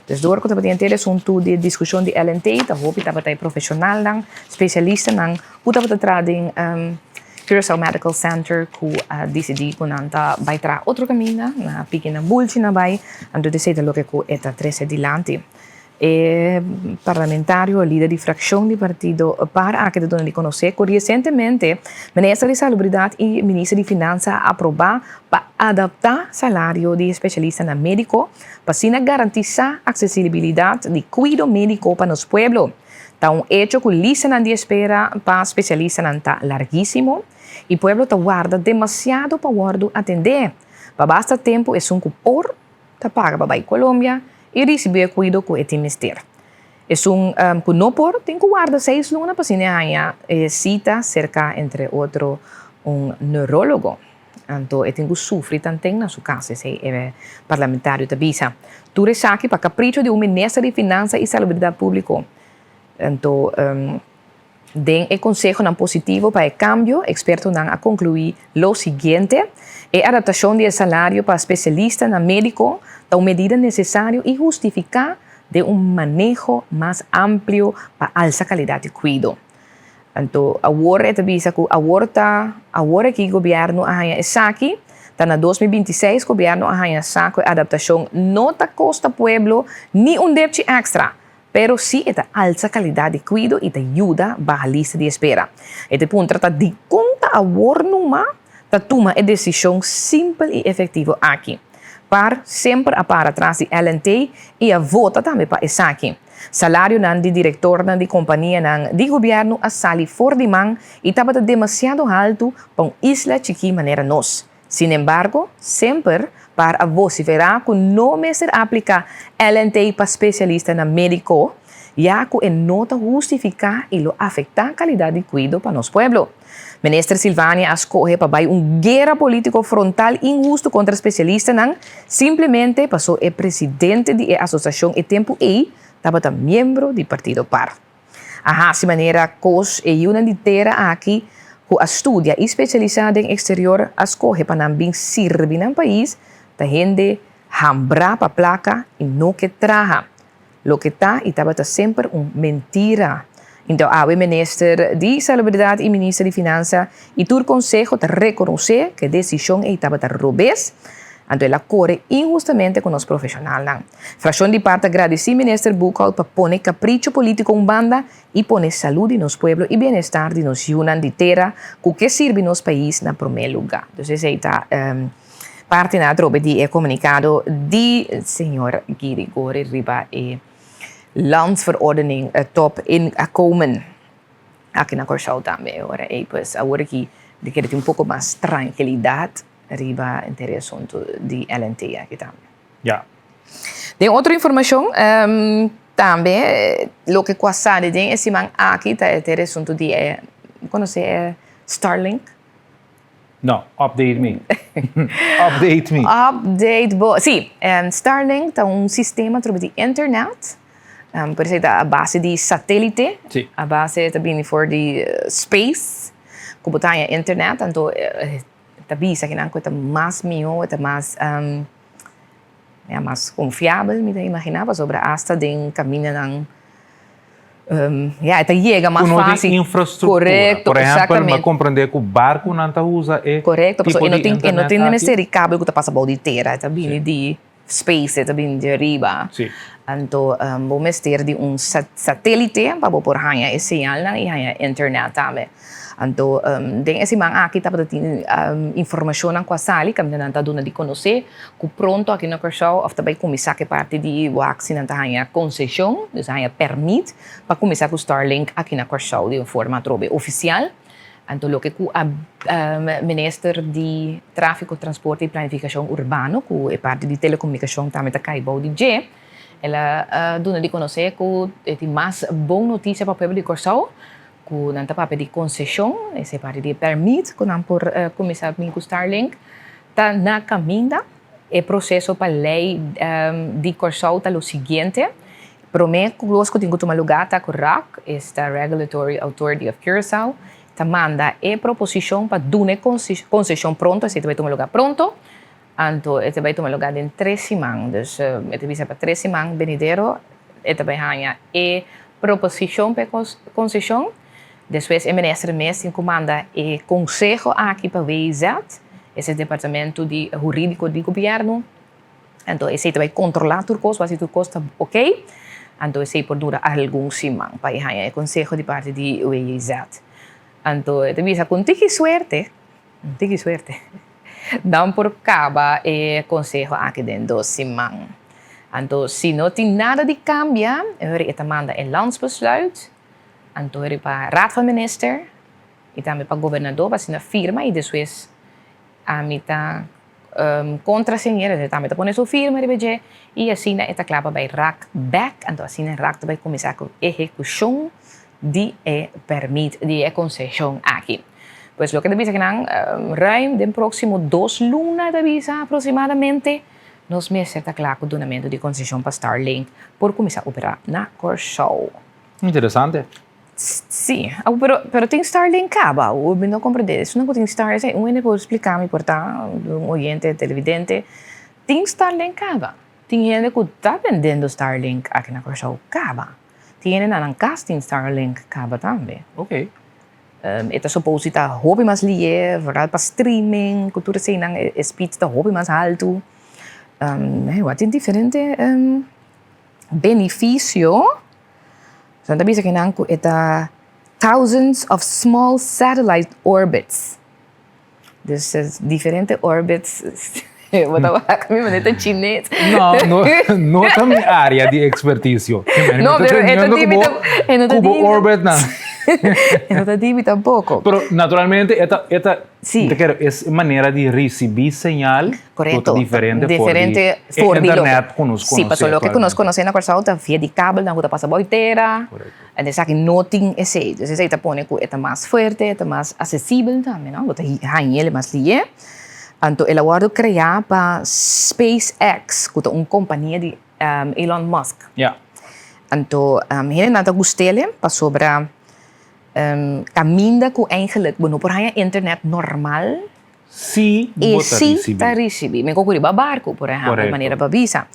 Dus dor ku tabatin henter asuntu di diskushon di LNT, ta hopi tabata e profeshonalnan, spesialistanan ku tabata traha den Curaçao Medical Center ku a disidí ku nan ta bai traha otro kaminda, nan a piki nan bulchi nan bai, anto esei ta loke ku e ta trese dilanti. E parlamentario, lider di fraccion di partido par aki ta duna di conoce cu recientemente Minister di Salubridad y Minister di Finansa a aproba pa adapta salario di especialistanan medico pa asina garantisa accesibilidad di cuido medico pa nos pueblo. Ta un hecho cu listanan di espera pa specialistanan ta larguisimo y pueblo ta warda demasiado pa wordo atende. Pa basta tempo esun cu por ta paga pa bai Colombia i risibí e kuido ku e tin mester. Esun ku no por tin ku warda seis luna pa asina e haña e sita serka entre otro un neurólogo. Anto e tin ku sufri tanten na su kas, esei e parlamentario ta bisa. Tur esaki pa kapricho di un minister di Finansa i Salubridat Públiko. Anto. Den e konsehonan positivo pa e kambio, ekspertonan a konkluí lo siguiente, E adaptashon di e salario pa spesialistanan médiko ta un medida nesesario i hustifiká den un maneho mas amplio pa alsa kalidat di kuido. Anto awor e ta bisa ku awor ta awor aki gobièrnu a haña esaki, ta na 2026 gobièrnu a haña sa ku e adaptashon no ta kosta pueblo ni un depchi èkstra, Pero si e ta alsa kalidat di kuido i ta yuda baha lista di espera. E ta puntra ta dikon ta awor numa ta tuma e desishon simpel i efektivo aki. Par semper a para tras di LNT i a vota tambe pa esaki. Salarionan di direktornan di kompanianan di gobièrnu a sali for di man i tabata demasiado haltu pa un isla chikí manera nos. Sinembargo, semper par a vociferá ku no mester apliká LNT pa spesialistanan médiko, ya ku e no ta hustifiká i lo afektá kalidat di kuido pa nos pueblo. Minister Silvania a skohe pa bai un guera polítiko frontal inhustu kontra spesialistanan simplemente paso e presidente di e asosiashon e tempu ei tabata miembro di partido par. A hasi manera kos e yunan di tera aki ku a studia i spesialisá den eksterior a skohe pa nan bin sirbi nan pais ta hende hambrá pa plaka i no ke traha. Loke ta i tabata semper un mentira. Into awe Minister di Salubridat i Minister di Finansa i tur konseho ta rekonosé ku e desishon ei tabata robes, anto el a kore inhustamente ku nos profeshonalnan. Fraccion di par ta gradici Minister Boekhout pa pone capricho politico un banda y pone salud di nos pueblo y bienestar di nos yunan di tera cu ke sirbi nos pais na prome luga. Dus esey ta parti na atrobe di e comunicado di señor Girigori riba e landsverordening top inkomen aki na Corsou tambe. E ora ey pues awor aki di kere tin un poco mas trankilidad riba henter e asunto di LNT aki tambe. Ya. Den otro informashon, tambe loke ku a sali den e siman aki ta e ter asuntu di e, bo konosé e Starlink? No, update me. Update me. Update bo. Sí, Starlink ta un sistema trobe di internet, por esei ta a base di satélite, a base ta bini for di space ku bo ta haña internet, anto ta bisa kinan ku e ta mas mihó, e ta mas ya mas konfiabel mi ta imaginá pasobra asta den kamindanan ya e ta yega mas Ku no tin fásil. infrastruktura. Korekto, Por ehèmpel, eksaktamente. mi a komprendé ku barkunan ta usa e Korekto, tipo pasobra e no di tin e no internet tin aki. mester di kabel ku ta pasa bou di tera, e ta bini di. space e ta bin di ariba. Sí. Anto bo mester di un satelite pa bo por haña e señalnan i haña internet tambe. Anto den e siman aki tabata tin informashonnan ku a sali kaminda nan ta duna di konosé ku pronto aki na Kòrsou òf ta bai kuminsá ku e parti di wak si nan ta haña konseshon, dus haña pèrmit pa kuminsá ku Starlink aki na Kòrsou di un forma atrobe ofisial. Anto loke ku a minister di Tráfiko, Transporte i Planifikashon Urbano, ku e parti di telekomunikashon tambe ta kai bou di dje, el a duna di konosé ku e tin mas bon notisia pa pueblo di Kòrsou, ku nan ta papia di konseshon, esei parti di e pèrmit ku nan por kuminsá bin ku Starlink, ta na kaminda. E proseso pa lei di Kòrsou ta lo siguiente, Promé ku los ku tin ku tuma lugá ta ku RAC, esta Regulatory Authority of Curaçao, ta manda e proposishon pa duna e konseshon pronto, esei ta bai tuma lugá pronto, anto e ta bai tuma lugá den tres siman. Dus e ta bisa pa tres siman benidero e ta bai haña e proposishon pa e konseshon. Despues e minister mes tin ku manda e konseho aki pa WIZ, ese departamento di hurídiko di gobièrnu. Anto esei ta bai kontrolá tur kos, wak si tur kos ta ok. Anto esei por dura algun siman pa e haña e konseho di parti di WJZ. Anto e ta bisa ku un tiki suerte, un tiki suerte, nan por kaba e konseho aki den dos siman. Anto si no tin nada di kambia, e hora e ta manda e landsbesluit, anto riba Raad van Minister i tambe pa gobernador pa asina firma i despues ami ta Kontraseñera e tambe ta pone su firma riba dje i asina e ta kla pa bai rak bèk. Anto asina rak ta bai kuminsá ku ehekushon di e pèrmit di e konseshon aki. Pues loke ta bisa kinan ruim den próksimo dos luna ta bisa aproksimadamente nos mester ta kla ku dunamentu di konseshon pa Starlink por kuminsá operá na Kòrsou. Interesante. Sí, pero pero tin Starlink caba, o mi no comprende. Esun cu tin Starlink, un hende por explica mi por ta, un oyente, televidente. Tin Starlink caba. Tin hende cu ta bendendo Starlink aki na Curaçao caba. Tin hende na nan cas tin Starlink caba tambe. Ok. E ta suppose ta hopi mas liye, vooral pa streaming, cu tur eseinan e speed ta hopi mas haltu. Anyway, tin diferente beneficio. So nan ta bisa kinan ku e ta thousands of small satellite orbits. Dus diferente orbits. Bo ta wak mi manera ta chines. No, no, no ta mi área di ekspertisio. No, pero e ta di mi e no ta di mi. Kubo orbit nan. E no ta di mi tampoko. Pero naturalmente e ta e ta Sí. Mi ta kere es manera di risibí señal Korekto. ku ta diferente for di Diferente e for di loke internet ku nos Sí, konosé pasobra loke ku nos aktualmente. konosé na Kòrsou ta via di kabelnan ku ta pasa bou tera. Korekto. En esaki no tin esei. Dus esei ta pone ku e ta mas fuerte, e ta mas asesibel tambe, no? Bo ta haña el mas lié. Anto el a wòrdu kreá pa SpaceX, ku ta un kompania di Elon Musk. Ya. Anto hendenan ta gust'el pasobra Kaminda ku eigenlijk bo no por haña internet normal. Sí e bo ta sí risibí. ta risibí. Mi ku riba barku, por ehèmpel, Korekto. manera pa bisa.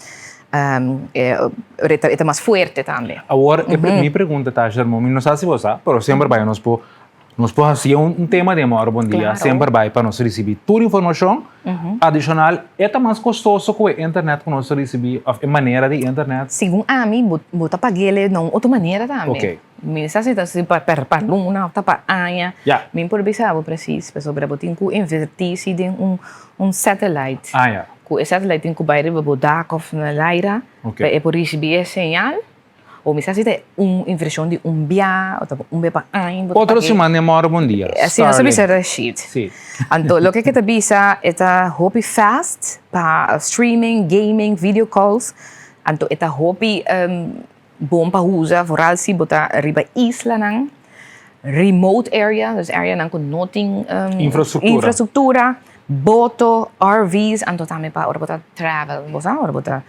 E ta mas fuerte tambe. Awor, e mi pregunta ta, Shermon, mi no sa si bo sa, pero semper bai nos por nos por hasi un tema den Mòrdu Bon Dia, Klaro. semper bai pa nos risibí tur informashon adishonal. E ta mas kostoso ku e internet ku nos ta risibí òf e manera di internet? Segun ami, bo bo ta pag'el na un otro manera tambe. Oké. Mi sa si ta si pa per pa luna of ta pa aña. Ya. Mi por bisa bo precies, pasobra bo tin ku invertí si den un un satellite. Ah ya. Ku e satellite tin ku bai riba bo dak of na laira Ok. pa e por risibí e señal. O mi sa si ta un invershon di un bia o ta un bia pa aña bo ta Otro pag'é. siman den mòrdu bon dia. Asina nos ta bisa Starlink. Rashid. Si. Anto loke ke ta bisa e ta hopi fast pa streaming, gaming, video calls. Anto e ta hopi Bon pa usa, vooral si bo ta riba islanan, remote area, dus areanan ku no tin Infrastruktura. infrastruktura, boto, RV's, anto tambe pa ora bo ta travel, bo sa ora bo ta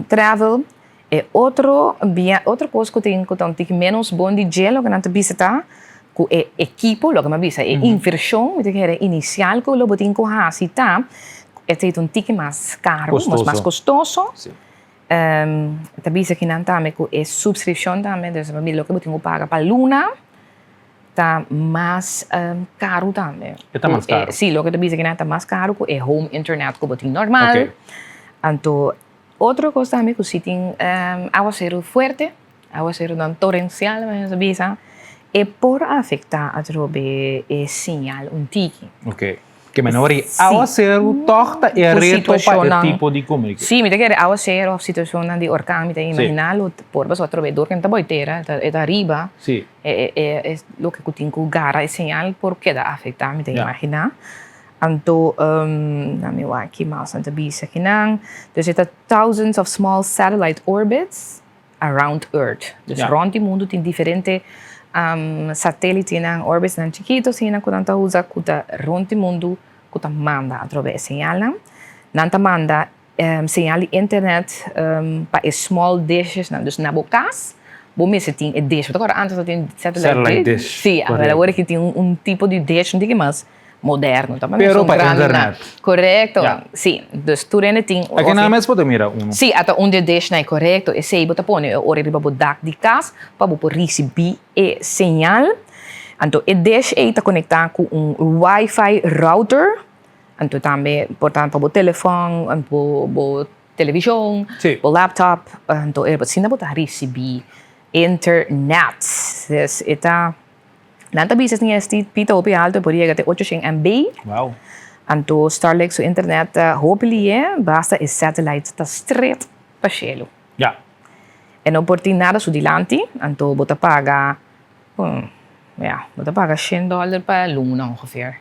travel. E otro bia, otro kos ku tin ku ta un tiki ménos bon di dje loke nan ta bisa ta ku e ekipo, loke mi a bisa, e invershon mi ta kere inisial ku lo bo tin ku hasi ta, e ta un tiki mas karu, mas Kostoso. kostoso. Si. Ta bisa kinan tambe ku e subskripshon tambe, dus pa mi loke bo tin ku paga pa luna ta mas karu tambe. E ta mas karu? Si, loke ta bisa kinan ta mas karu ku e home internet ku bo tin normal. Ok. Anto otro kos tambe ku si tin awaseru fuerte, awaserunan torensial manera nos ta bisa, e por afektá atrobe e siñal un tiki. Oké. Ke men ora e awaseru tòg ta e reto pa e tipo di komunikashon. Sí, mi ta kere awaseru òf situashonnan di orkan mi ta imaginá lo por pasobra atrobe dor ku nan ta boi tera e ta ariba e loke ku tin ku gara e señal por keda afektá mi ta imaginá. Anto na mi wak ki mas nan ta bisa kinan. Dus e ta thousands of small satellite orbits around earth. Dus rond di mundu tin diferente satelitenan, orbitsnan chikito asina ku nan ta usa ku ta rond di mundu ku ta manda atrobe e señalnan. Nan ta manda señal di internet pa e small dishesnan. Dus na bo kas bo mester tin e dish. Bo ta kòrda antes ta tin satellite dish? Sí, awor aki tin un tipo di dish un tiki mas moderno. Ta Pero pa internet. Korekto, sí. Dus tur hende tin. Aki nan mes bo ta mira unu. Sí, ata un di e dishnan, korekto. Esei bo ta pone e ora riba bo dak di kas pa bo por risibí e señal. Anto e dish ei ta konektá ku un wifi router. Anto tambe por ta pa bo telefòn, bo televishon, bo laptop. Anto asina bo ta risibí internet. Dus e ta. Nan ta bisa sin esti pita hopi alto e por yega te 800 MB. Wow. Anto Starlink su internet ta hopi lié, basta e satellite ta stret pa shelu. Ja. E no por tin nada su dilanti, anto bo ta paga, ja, bo ta paga shen dollar pa luna ongeveer.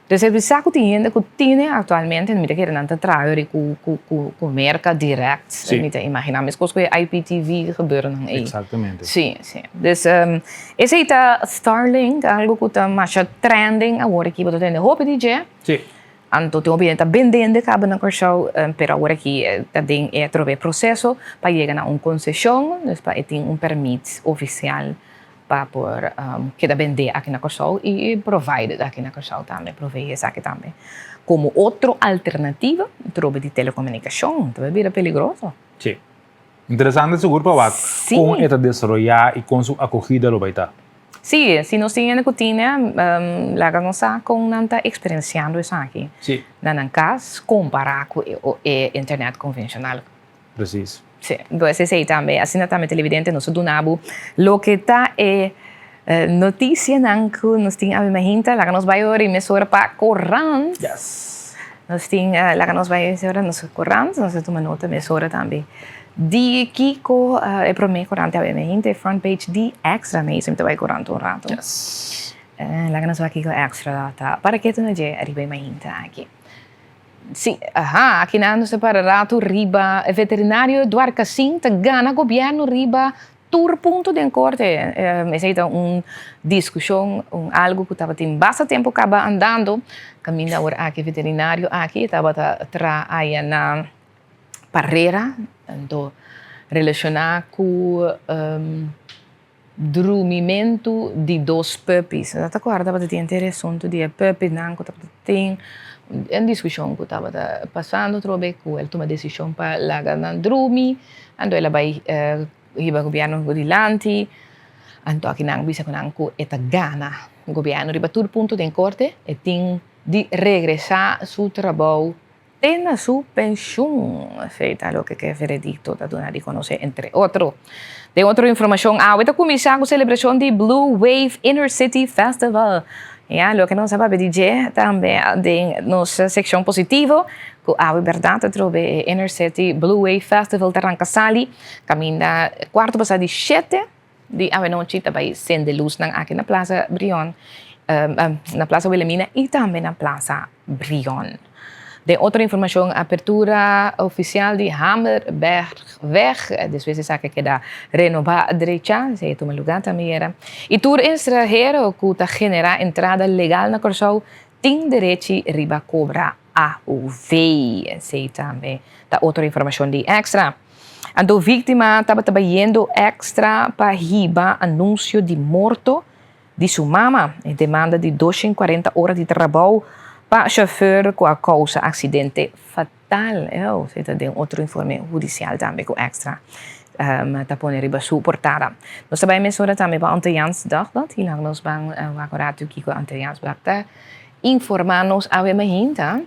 Dus e bisa ku tin hende ku tine aktualmente, mi ta kere nan ta traha yori ku ku ku ku Merka dirèkt. Sí. Mi ta imaginá meskos ku e IPTV gebeurnan ei. Eksaktamente. Sí, sí. Dus esei ta Starlink, algu ku ta masha trending awor aki, bo ta tende hopi di dje. Sí. Anto tin hopi hende ta bendende kaba na Kòrsou, pero awor aki ta den e atrobe proseso pa yega na un konseshon, dus pa e tin un pèrmit ofisial. Pa por keda bendé aki na Kòrsou i provided aki na Kòrsou tambe, proveé esaki tambe komo otro alternativa trobe di telekomunikashon. Ta bira peligroso. Sí. Interesante sigur pa wak kon e ta desaroyá i kon su akogida lo bai ta. Sí, si nos tin hende ku tin laga nos sa kon nan ta eksperensiando esaki na nan kas kompará ku e internet konvenshonal. Precies. Sí, pues esei tambe, asina tambe televidente nos a duna bo loke ta e noticianan cu nos tin awe mahinta, laga nos bai ora y mesora pa corant. Yes. Nos tin, laga nos bai mesora nos corant, nos a tuma nota mesora tambe di kico e prome corant awe mahinta, e front page di Extra, mi ta bai corant un rato. Yes. Laga nos wak kico Extra ta para ketu na dje ariba e mahinta aki. Sí, aha, akinan nos ta para rato riba e veterinario Dwarkasing ta gana gobierno riba tur punto den korte. Esei ta un diskushon, un algo ku tabatin basta tempo kaba andando, kaminda awor aki e veterinario aki tabata traha aya na Parera, anto relashoná ku Drumimentu di dos puppies. No ta acorda tabata tin henter e asuntu di e puppynan cu tabata tin un discusion cu tabata pasando atrobe cu el tuma decision pa laga nan drumi anto el a bay hiba gobierno dilanti anto aki nan a bisa cu nan cu e ta gana gobierno riba tur punto den corte e tin di regresa su trabou Te na su penshun. Esei ta loke ku e veredikto ta duna di konosé, entre otro. Den otro informashon, awe ta kuminsá ku selebrashon di Blue Wave Inner City Festival. Ya, loke nos a papia di dje tambe den nos sekshon positivo, ku awe bèrdat atrobe e Inner City Blue Wave Festival ta ranka sali kaminda kuarto pasá di shete di awenochi ta bai sende lusnan aki na Plaza Brion, na Plaza Wilhelmina i tambe na Plaza Brion. Den otro informashon apertura ofisial di Hamerbergweg despues esaki a keda renobá drecha, esei a tuma lugá tambe yera. I tur estranhero ku ta generá entrada legal na Kòrsou tin derechi riba kobra AOV. Esei tambe ta otro informashon di Extra. Anto víktima tabata bayendo Extra pa hiba anunsio di morto di su mama. E demanda di 240 ora di trabou pa chauffeur cu a causa accidente fatal. Eo, esey ta den otro informe hudicial tambe cu Extra ta pone riba su portada. Nos ta bay mesora tambe pa Antilliaans Dagblad. Hilang nos ban wak un rato kico Antilliaans Dagblad ta informa nos awe mainta.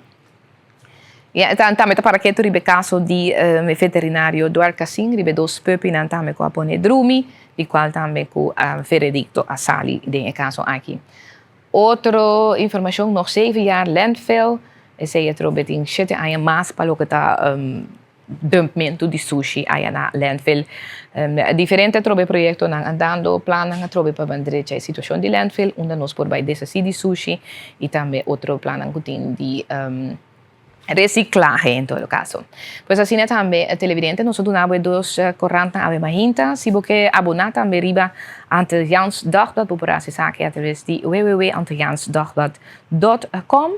Ja, tambe ta para ketu riba e kaso di e veterinario Dwarkasing riba e dos puppynan tambe ku a pone drumi, di kual tambe ku veredikto a sali den e kaso aki. Otro informashon, nog zeven jaar landfill, esei atrobe tin shete aña mas pa loke ta dumpmentu di sushi aya na landfill. Diferente atrobe proyektonan andando, plannan atrobe pa ban drecha e situashon di landfill unda nos por bai deshasí di sushi i tambe otro plannan ku tin di Reciclahe en todo caso. Pues asina tambe televidente nos a duna bo e dos corantnan awe mahinta. Si bo ke abona tambe riba Antilliaans Dagblad bo por haci esaki a traves di www.antilliaansdagblad.com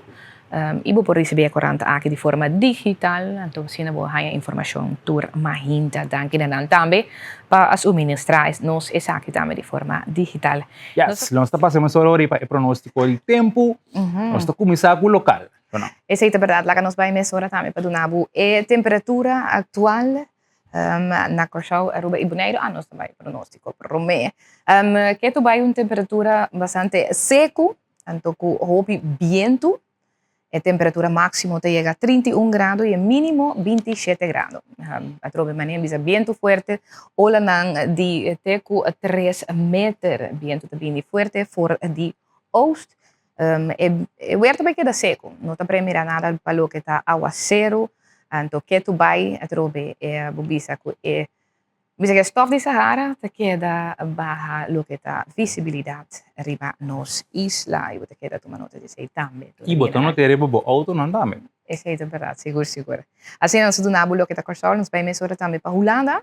y bo por ricibi e corant aki di forma digital. Anto asina bo haya informacion tur mahinta. Danki na nan tambe pa a suministra nos esaki tambe di forma digital. Yes, nos ta pasa mesora riba e pronostico di tempo. Nos ta cuminsa cu local. Esei ta bèrdat. Laga nos bai mesora tambe pa duna bo e temperatura aktual na Kòrsou, Aruba i Boneiru. Ah, nos ta bai pronóstiko promé. Ke tu bai un temperatura bastante seku, anto ku hopi bientu. E temperatura máksimo ta yega 31 grado i e mínimo 27 grado. Atrobe manera bisa bientu fuerte, olanan di te ku 3 meter. Bientu ta bini fuerte for di oost. E weer ta bai keda seku, no ta premira nada pa loke ta awaseru, anto ketu bai atrobe e bo bisa ku e bisa ku e stof di Sahara ta keda baha loke ta visibilidat riba nos isla i bo ta keda tuma nota di esei tambe. I bo ta nota riba bo outonan tambe. Esei ta bèrdat, sigur sigur. Asina nos ta duna bo loke ta Kòrsou, nos bai mesora tambe pa Hulanda.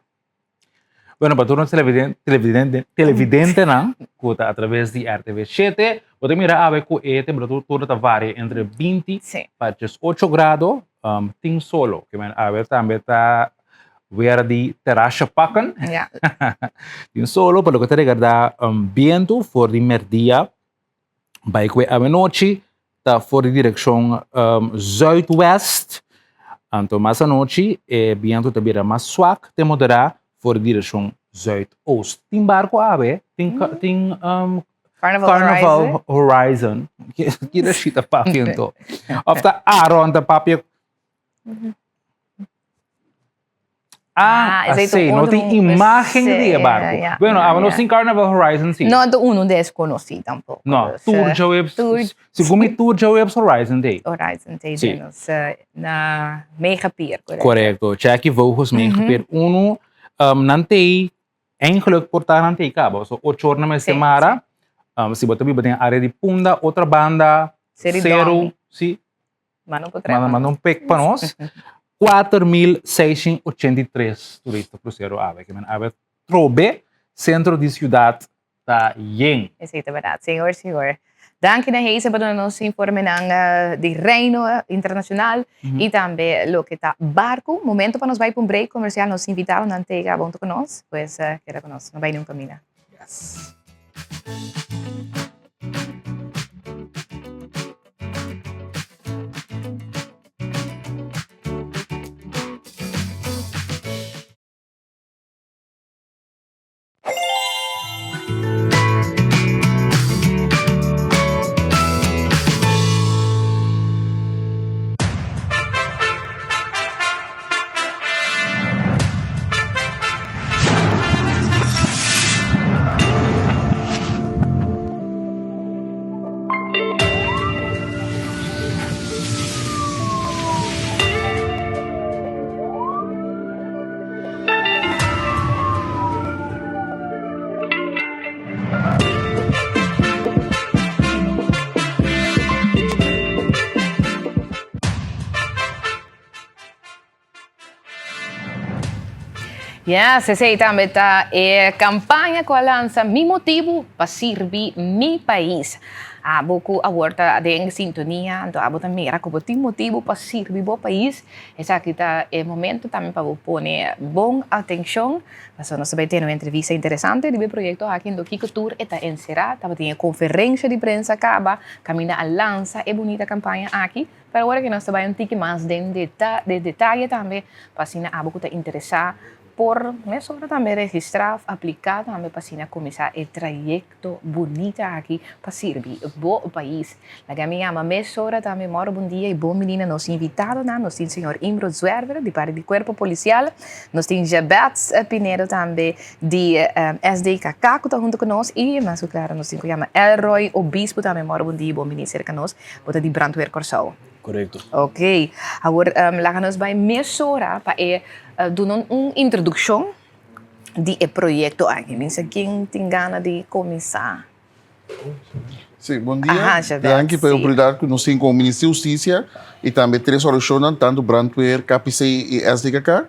Bueno, pa tur nos televidentenan ku ta atraves di RTV 7, bo ta mira awe ku e temperatura ta varia entre 20 pa 18 grado, um, tin solo. Ke men awe tambe ta weer di terrasje pakken. Ja. Tin solo, pa loke ta regarda um, bientu for di merdia bai ku e awenochi ta for di direkshon um, zuidwest. Anto mas anochi e bientu ta bira mas swak te moderá for di direkshon zuidoost. Tin barko awe, tin, mm. tin um, Carnival, Carnival Horizon. Horizon. Ki da shita papia anto? Of ta Aaron ta papia Ah, Ah, esei ta así, un no otro tin imagen di e barco. Ja, Bueno, ja, abo no ja. tin Carnival Horizon, sí. No, ta uno desconocí tampoco. No, Dus, Tour Joeps, Tour- segun mi Tour Joeps Horizon te. Horizon te Sí. den nos na Megapier, correcto. Correcto. Jackie Vogels, Megapier 1. Nan te Eigenlijk por ta nan tei kaba. So ocho or na mester Sí, mara. Si bo ta biba den área di Punda, otra banda, Seri Seru, Domi. sí. Manda un potret Manda, pa manda nos. un pic pa nos. 4683 turista krusero awe. Ke men awe trobe sentro di siudat ta yen. Esei ta berdad, sigur sigur. Danki na Hazel pa duna nos informenan di Reino Internacional y tambe loke ta barco. Momento pa nos bai pa un break comercial, nos invitadonan ta yega bonto cu nos, pues keda cu nos, no bai niun caminda. Yes. Yes, esei tambe ta e campaña cu a lansa Mi Motibu pa Sirbi Mi Pais. Abo cu awor ta den sintonia, anto abo ta mira cu bo tin motibu pa sirbi bo pais. Esaki ta e momento tambe pa bo pone bon atencion, pasobra nos ta bay tene un entrevista interesante riba e proyecto aki en Lokico Tur e ta encera. Tabatin e conferencia di prensa caba caminda a lansa e bunita campaña aki, pero awor aki nos ta bay un tiki mas den detaye tambe pa asina abo cu ta interesa. por mesora tambe registrá òf apliká tambe pa asina kuminsá e trayekto bunita aki pa sirbi bo pais. Laga mi yama mesora tambe mòru bon dia i bon bini na nos invitadonan. Nos tin señor Imro Zwerver di parti di Kuerpo Polisial, nos tin Jabets Pinedo tambe di SDKK ku ta huntu ku nos i mas ku klaro nos tin ku yama Elroy Obispo tambe mòru bon dia i bon bini serka nos. Bo ta di Brandweer Kòrsou. Korekto. Ok. Awor laga nos bai mesora pa e duna un introdukshon di e proyekto aki. Mi sa ken tin gana di kuminsá. Sí, bon dia. Danki pa e oportunidat ku nos tin komo Ministerio di Hustisia i tambe tres orashonnan, tantu Brandweer, KPC i SDKK.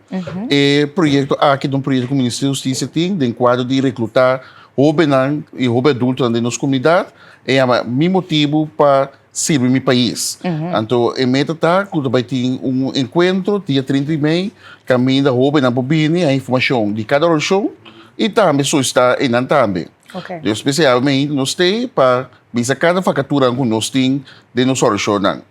E proyekto aki ta un proyekto ku Ministerio di Hustisia tin den kuadro di reklutá hóbennan i hóben adultonan den nos komunidat. E yama Mi Motibu pa Sirbi Mi Pais. Anto e meta ta ku ta bai tin un enkuentro dia 30 di mei kaminda hóbennan por bini haña informashon di kada orashon i tambe solisitá einan tambe. Dios spesialmente nos t'ei pa bisa kada vakaturanan ku nos tin den nos orashonnan.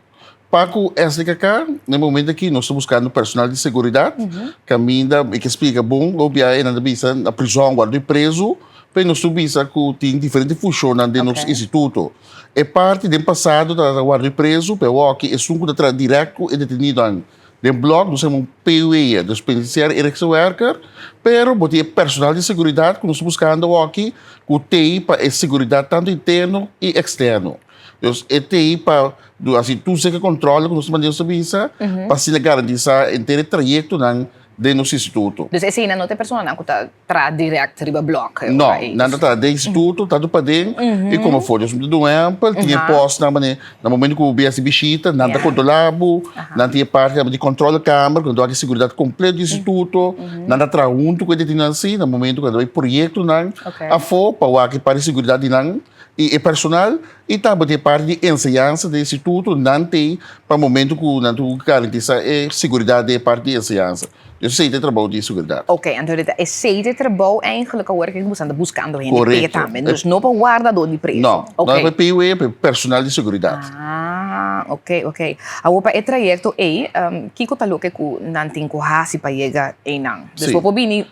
Pa ku SDKK na e momento aki nos ta buskando personal di seguridat kaminda mi ke splika bon lo bia einan ta bisa na prizòn wòrdu prezu pero nos tur bisa ku tin diferente funshonnan den nos instituto. E parti den pasado ta warda prezu, pero awor aki esun ku ta traha dirèkt ku e detenidonan den blòk, nos yama un PW, dus penitenciaire inrichtingswerker, pero bo tin e personal di seguridat ku nos ta buskando awor aki ku t'ei pa e seguridat tantu interno i eksterno. Dus e t'ei pa hasi tur seke kòntròle ku nos ta manda nos ta bisa pa asina garantisá henter e trayektonan den nos instituto. Dus eseinan no ta e personanan ku ta traha direct riba blok? No, nan ta traha den instituto, tantu paden i komo for. Dus mi ta duna un ehèmpel, tin e pòstnan manera na momento ku bo bin hasi bishita, nan ta kontrolá bo, nan tin e parti di kòntròlekamer ku nan ta wak e seguridat kompleto di instituto, nan ta traha huntu ku e detenidonan si na momento ku nan ta bai proyektonan afó pa wak e parti di seguridat di nan i e personal i tambe tin e parti di enseñansa den instituto, nan tin pa momento ku nan tin ku garantisa e seguridat den e parti di enseñansa. Esei ta e trabou di seguridat. Ok, anto ta esei ta e trabou eigenlijk awor ku boso ta buskando hende p'e tambe. Dus no pa wardadó di preso. No, no pa PW, pa personal di seguridat. Ah, ok, ok. Awor pa e trayekto ei, kiko ta loke ku nan tin ku hasi pa yega einan? Dus bo por bini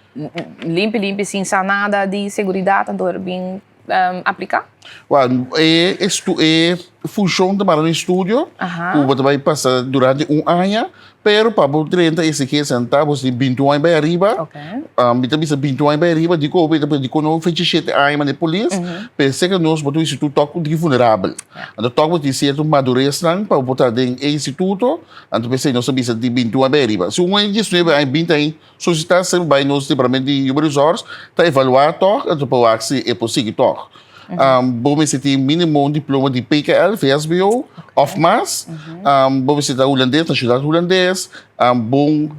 limpi limpi sin sa nada di seguridat anto bin apliká? Wèl, e e funshon ta mara un estudio ku bo ta bai pasa durante un aña, pero pa bo drenta exigencia nan ta bo tin binti un aña bai ariba. Mi ta bisa binti un aña bai ariba dikon bo ta dikon no fecha shete aña manera polis, p'esei ku nos bo ta un instituto tòg un tiki vulnerabel. Anto tòg bo tin sierto maduresnan pa bo por ta den e instituto, anto p'esei nos ta bisa di binti un aña bai ariba. Si un aña diesnuebe aña, binti aña Solisitá semper bai nos departamento di Human Resource ta evaluá tòg anto pa wak si e por sigui tòg. Bo mester tin mínimo un diploma di PKL, VSBO òf mas. Bo mester ta hulandes, nashonalidat hulandes, bon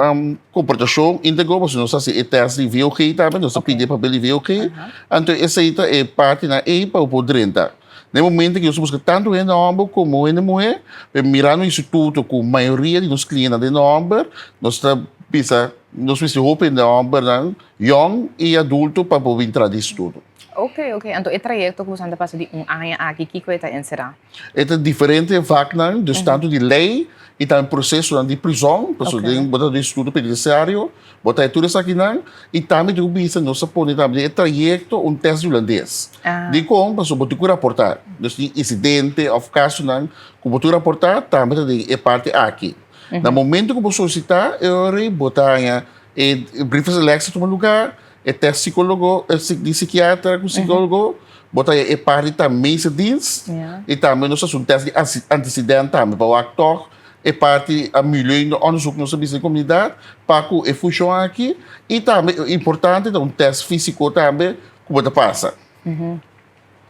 komportashon íntegro pasobra nos ta hasi e tèst di VOG tambe, nos ta pidi e papel di VOG. Anto esei ta e partinan ei pa bo por drenta. Na e momento ku nos ta buska tantu hende hòmber komo hende muhé, pero mirando instituto ku mayoria di nos klientenan ta hende hòmber, nos ta bisa nos mester hopi hende hòmbernan yòn i adulto pa por bin traha di instituto. Oke, oke. Anto e trayekto ku boso a pasa di un aña aki, kiko e ta enserá? E ta diferente vaknan, dus tantu di lei i tambe prosesonan di prizòn, pasobra den bo ta den instituto penitensiario, Bo ta e tur esakinan i tambe tin ku bisa nos a pone tambe den e trayekto un tèst di hulandes. Dikon? Pasobra bo tin ku raportá. Dus tin insidente òf kasonan ku bo tin ku raportá tambe ta den e parti aki. Na momento ku bo solisitá e ora ei bo ta haña e brief van selectie tuma lugá, e tèst sikólogo di sikiatra ku sikólogo, bo ta haña e parti tambe medische dienst i tambe nos ta hasi un tèst di antesedent tambe pa wak tòg E parti a milieu di onderzoek nos a bisa den komunidat pa ku e funshon aki i tambe importante ta un tèst físiko tambe ku bo ta pasa.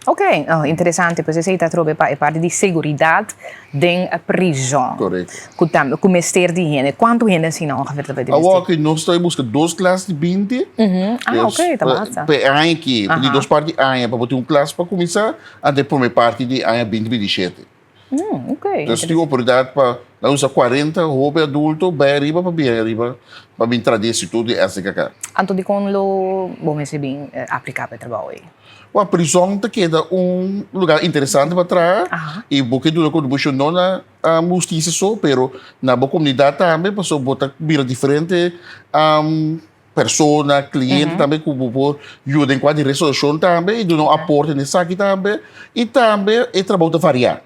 Ok, interesante. Pues esei ta atrobe pa e parti di seguridat den prizòn. Korekto. Ku tambe ku mester di hende. Kuantu hende asina ongeveer ta bai di mester? Awor aki nos ta buska dos klas di 20. Ah, ok, ta basta. Pa e aña aki, di dos parti di aña pa bo tin un klas pa kuminsá, anto e promé parti di aña 2027. Ok. Nos tin oportunidat pa nan usa 40 hoben adulto bai ariba pa bin ariba pa bin traha di instituto di SDKK. Anto dikon lo bo mester bin apliká pa e trabou ei? Wak, prizòn ta keda un lugar interesante pa traha i bo ke duna kontribushon no na hustisia so pero na bo komunidat tambe pasobra bo ta mira diferente. persona, cliente tambe ku bo por yuda den kua di resolushon tambe i duna un aporte na esaki tambe i tambe e trabou ta varia.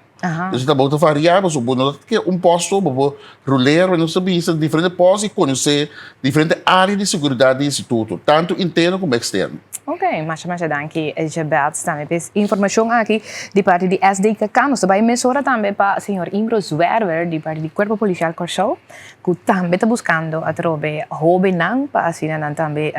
Dus e trabou ta varia pasobra bo no ta ke un posto, bo por rulera, nos ta bisa diferente posto i konosé diferente área di seguridat di instituto, tantu interno komo eksterno. Ok, masha masha danki Jabez tambe pa es informacion aki di parti di SDKK. Nos ta bai mesora tambe pa señor Imro Zwerver di parti di Cuerpo Policial Kòrsou ku tambe ta buskando atrobe hobennan pa asina nan tambe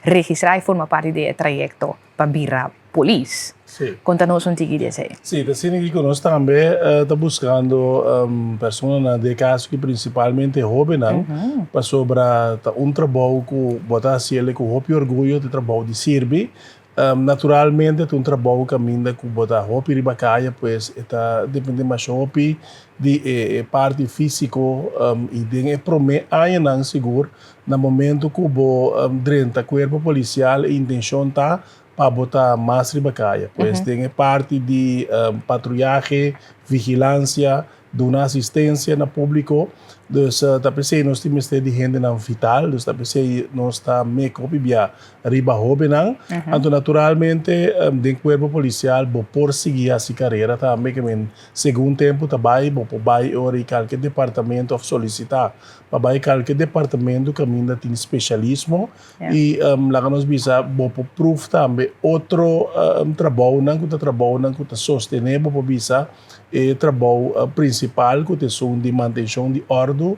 registra i forma parti di e trayekto pa bira polis. Sí. Konta nos un tiki di esei. Sí, ta asina ki ku nos tambe ta buskando personanan den e kaso aki prinsipalmente hobennan pasobra ta un trabou ku bo ta hasiel ku hopi orguyo ta e trabou di sirbi. Naturalmente ta un trabou kaminda ku bo ta hopi riba kaya pues e ta depende masha hopi di e parti físiko i den e promé añanan sigur na momento ku bo drenta kuerpo polisial e intenshon ta pa bo ta mas riba kaya. Pues den e parti di patruyahe, vigilansia, duna asistensia na públiko. Dus ta p'esei nos tin mester di hendenan vital, dus ta p'esei nos ta mek hopi bia riba hóbennan. Anto naturalmente den kuerpo polisial bo por sigui hasi karera tambe, ke men segun tempu ta bai bo por bai ora i kalke departamento òf solisitá pa bai kalke departamento kaminda tin spesialismo I laga nos bisa bo por pruf tambe otro trabounan ku ta trabounan ku ta sostené bo por bisa e trabou prinsipal ku ta esun di mantenshon di òrdu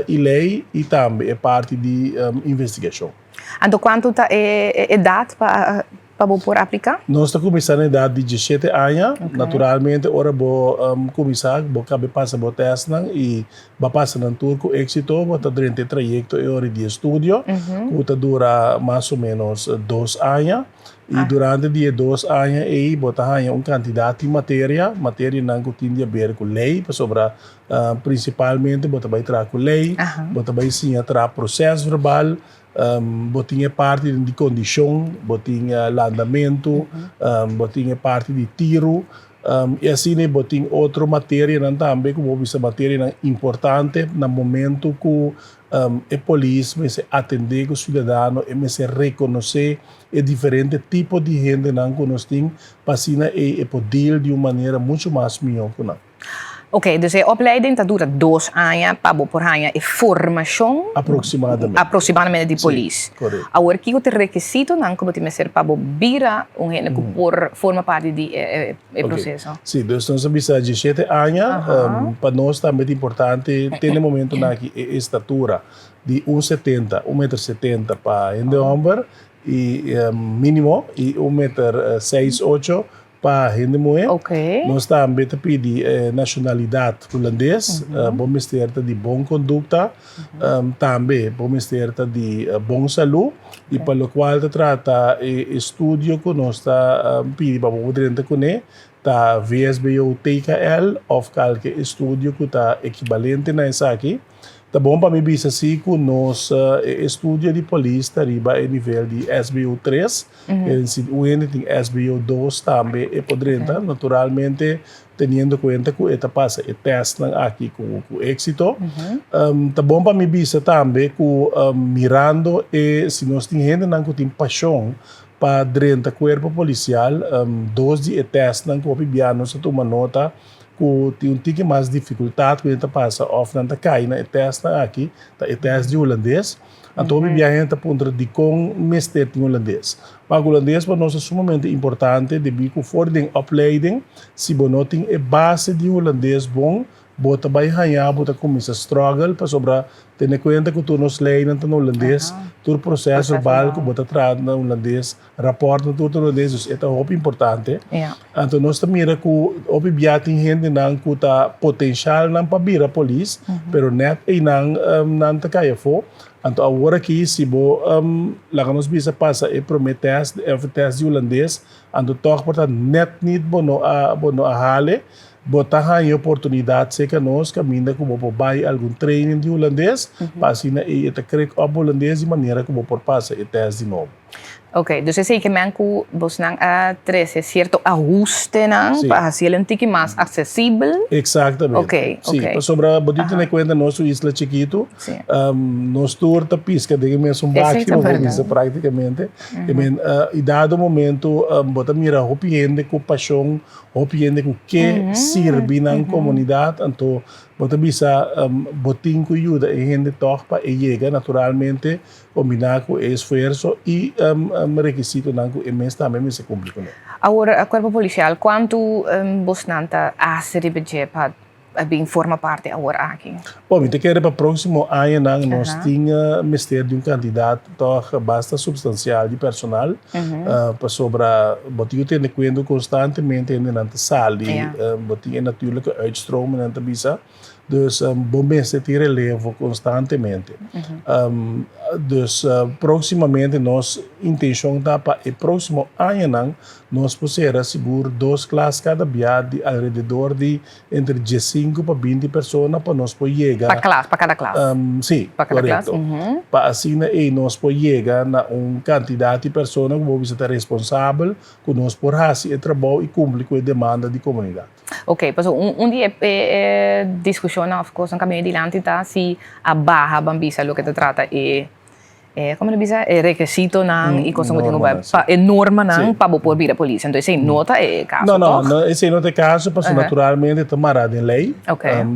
i lei i tambe e parti di investigashon. Anto kuantu ta e edat pa Pa bo por apliká? Nos ta kuminsá na edat di diesshete aña. Naturalmente ora bo kuminsá bo kabe pasa bo tèstnan i bo a pasa nan tur ku éksito, bo ta drenta e trayekto e ora di estudio ku ta dura mas o ménos dos aña. I durante di e dos aña ei bo ta haña un kantidat di materia, materianan ku tin di aber ku lei pasobra prinsipalmente bo ta bai traha ku lei, bo ta bai siña traha prosèsverbal, Bo tin e parti di kondishon, bo tin landamentu, bo tin e parti di tiru i asina bo tin otro materianan tambe ku bo bisa materianan importante na momentu ku e polis mester atendé ku siudadano, e mester rekonosé e diferente tipo di hendenan ku nos tin pa asina ei e por deal di un manera muchu mas mihó ku nan. Ok, dus e opleiding ta dura dos aña pa bo por haña e formashon Aproximadamente. aproximadamente di polis. Sí, korekto. Awor kiko ta e rekisitonan ku bo tin mester pa bo bira un hende ku por forma parti di e e proseso? Sí, dus nos a bisa diesshete aña, pa nos tambe ta importante te na e momentonan aki e estatura di un setenta, un meter setenta pa hende hòmber i mínimo i un meter seis ocho Pa hende muhé, nos tambe ta pidi nashonalidat hulandes, bo mester ta di bon kondukta, tambe bo mester ta di bon salú i pa lokual ta trata e estudio ku nos ta pidi pa bo por drenta kuné ta VSBO TKL òf kalke estudio ku ta ekibalente na esaki. Ta bon pa mi bisa si ku nos e estudio di polis ta riba e nivel di SBO tres, en si un hende tin SBO dos tambe e por drenta, naturalmente teniendo kuenta ku e ta pasa e tèstnan aki ku éksito. Ta bon pa mi bisa tambe ku mirando e si nos tin hendenan ku tin pashon pa drenta kuerpo polisial, dos di e tèstnan ku hopi bia nos a tuma nota, ku tin un tiki mas difikultat ku nan ta pasa òf nan ta kai na e tèstnan aki, ta e tèst di hulandes. Anto hopi biaha hende ta puntra dikon mester tin hulandes. Wak, hulandes pa nos ta sumamente importante debí ku for den opleiding si bo no tin e base di hulandes bon, bo ta bai haña bo ta kuminsá struggle pasobra tene kuenta ku tur nos leinan ta na hulandes, tur proseso verbal ku bo ta traha na hulandes. Rapòrtnan tur ta hulandes, dus e ta hopi importante. Anto nos ta mira ku hopi bia tin hendenan ku ta potenshalnan pa bira polis, pero nèt einan nan ta kai afó. Anto awor aki si bo laga nos bisa pasa e promé tèst, e tèst di hulandes, anto tòg por ta nèt nit bo no a bo no a hale, bo ta haña e oportunidat serka nos kaminda ku bo por bai algun training di hulandes, pa asina ei e ta krek òp hulandes di manera ku bo por pasa e tèst di nobo. Ok, dus esei ke men ku bosnan a trese sierto ahustenan pa hasiel un tiki mas aksesibel. Eksaktamente. Ok, ok. Sí, pasobra bo tin tene kuenta nos un isla chikitu, nos tur ta piska den e mesun baki, bo por bisa praktikamente. I men, i dado momento bo ta mira hopi hende ku pashon, hopi hende ku ke sirbi nan komunidat, anto bo ta bisa bo tin ku yuda e hende tòg pa e yega naturalmente Kombiná ku e esfuerso i rekisitonan ku e mes tambe mester kumpli kuné. Awor, Kuerpo Polisial, kuantu bosnan ta hasi riba dje pa bin forma parti awor aki? Bon, mi ta kere pa próksimo añanan nos tin mester di un kantidat tòg basta supstansial di personal, pasobra bo tin ku tene kuenta konstantemente hendenan ta sali, bo tin e natuurlijke uitstroom nan ta bisa. Dus bo mester tin relevo konstantemente. Dus próksimamente nos intenshon ta pa e próksimo añanan nos por sera sigur dos klas kada bia di alrededor di entre diesinku pa binti persona pa nos por yega. Pa klas, pa kada klas? Si, korekto. Pa asina ei nos por yega na un kantidat di persona ku bo bisa ta responsabel ku nos por hasi e trabou i kumpli ku e demanda di komunidat. Ok, pasobra un un di e e diskushonnan òf kosnan ku a bini dilanti ta si a baha ban bisa loke ta trata e e komo ta bisa e rekesitonan i kosnan ku tin ku bai pa e normanan pa bo por bira polis. Anto esei no ta e kaso No, no, no, esei no ta e kaso pasobra naturalmente ta mará den lei.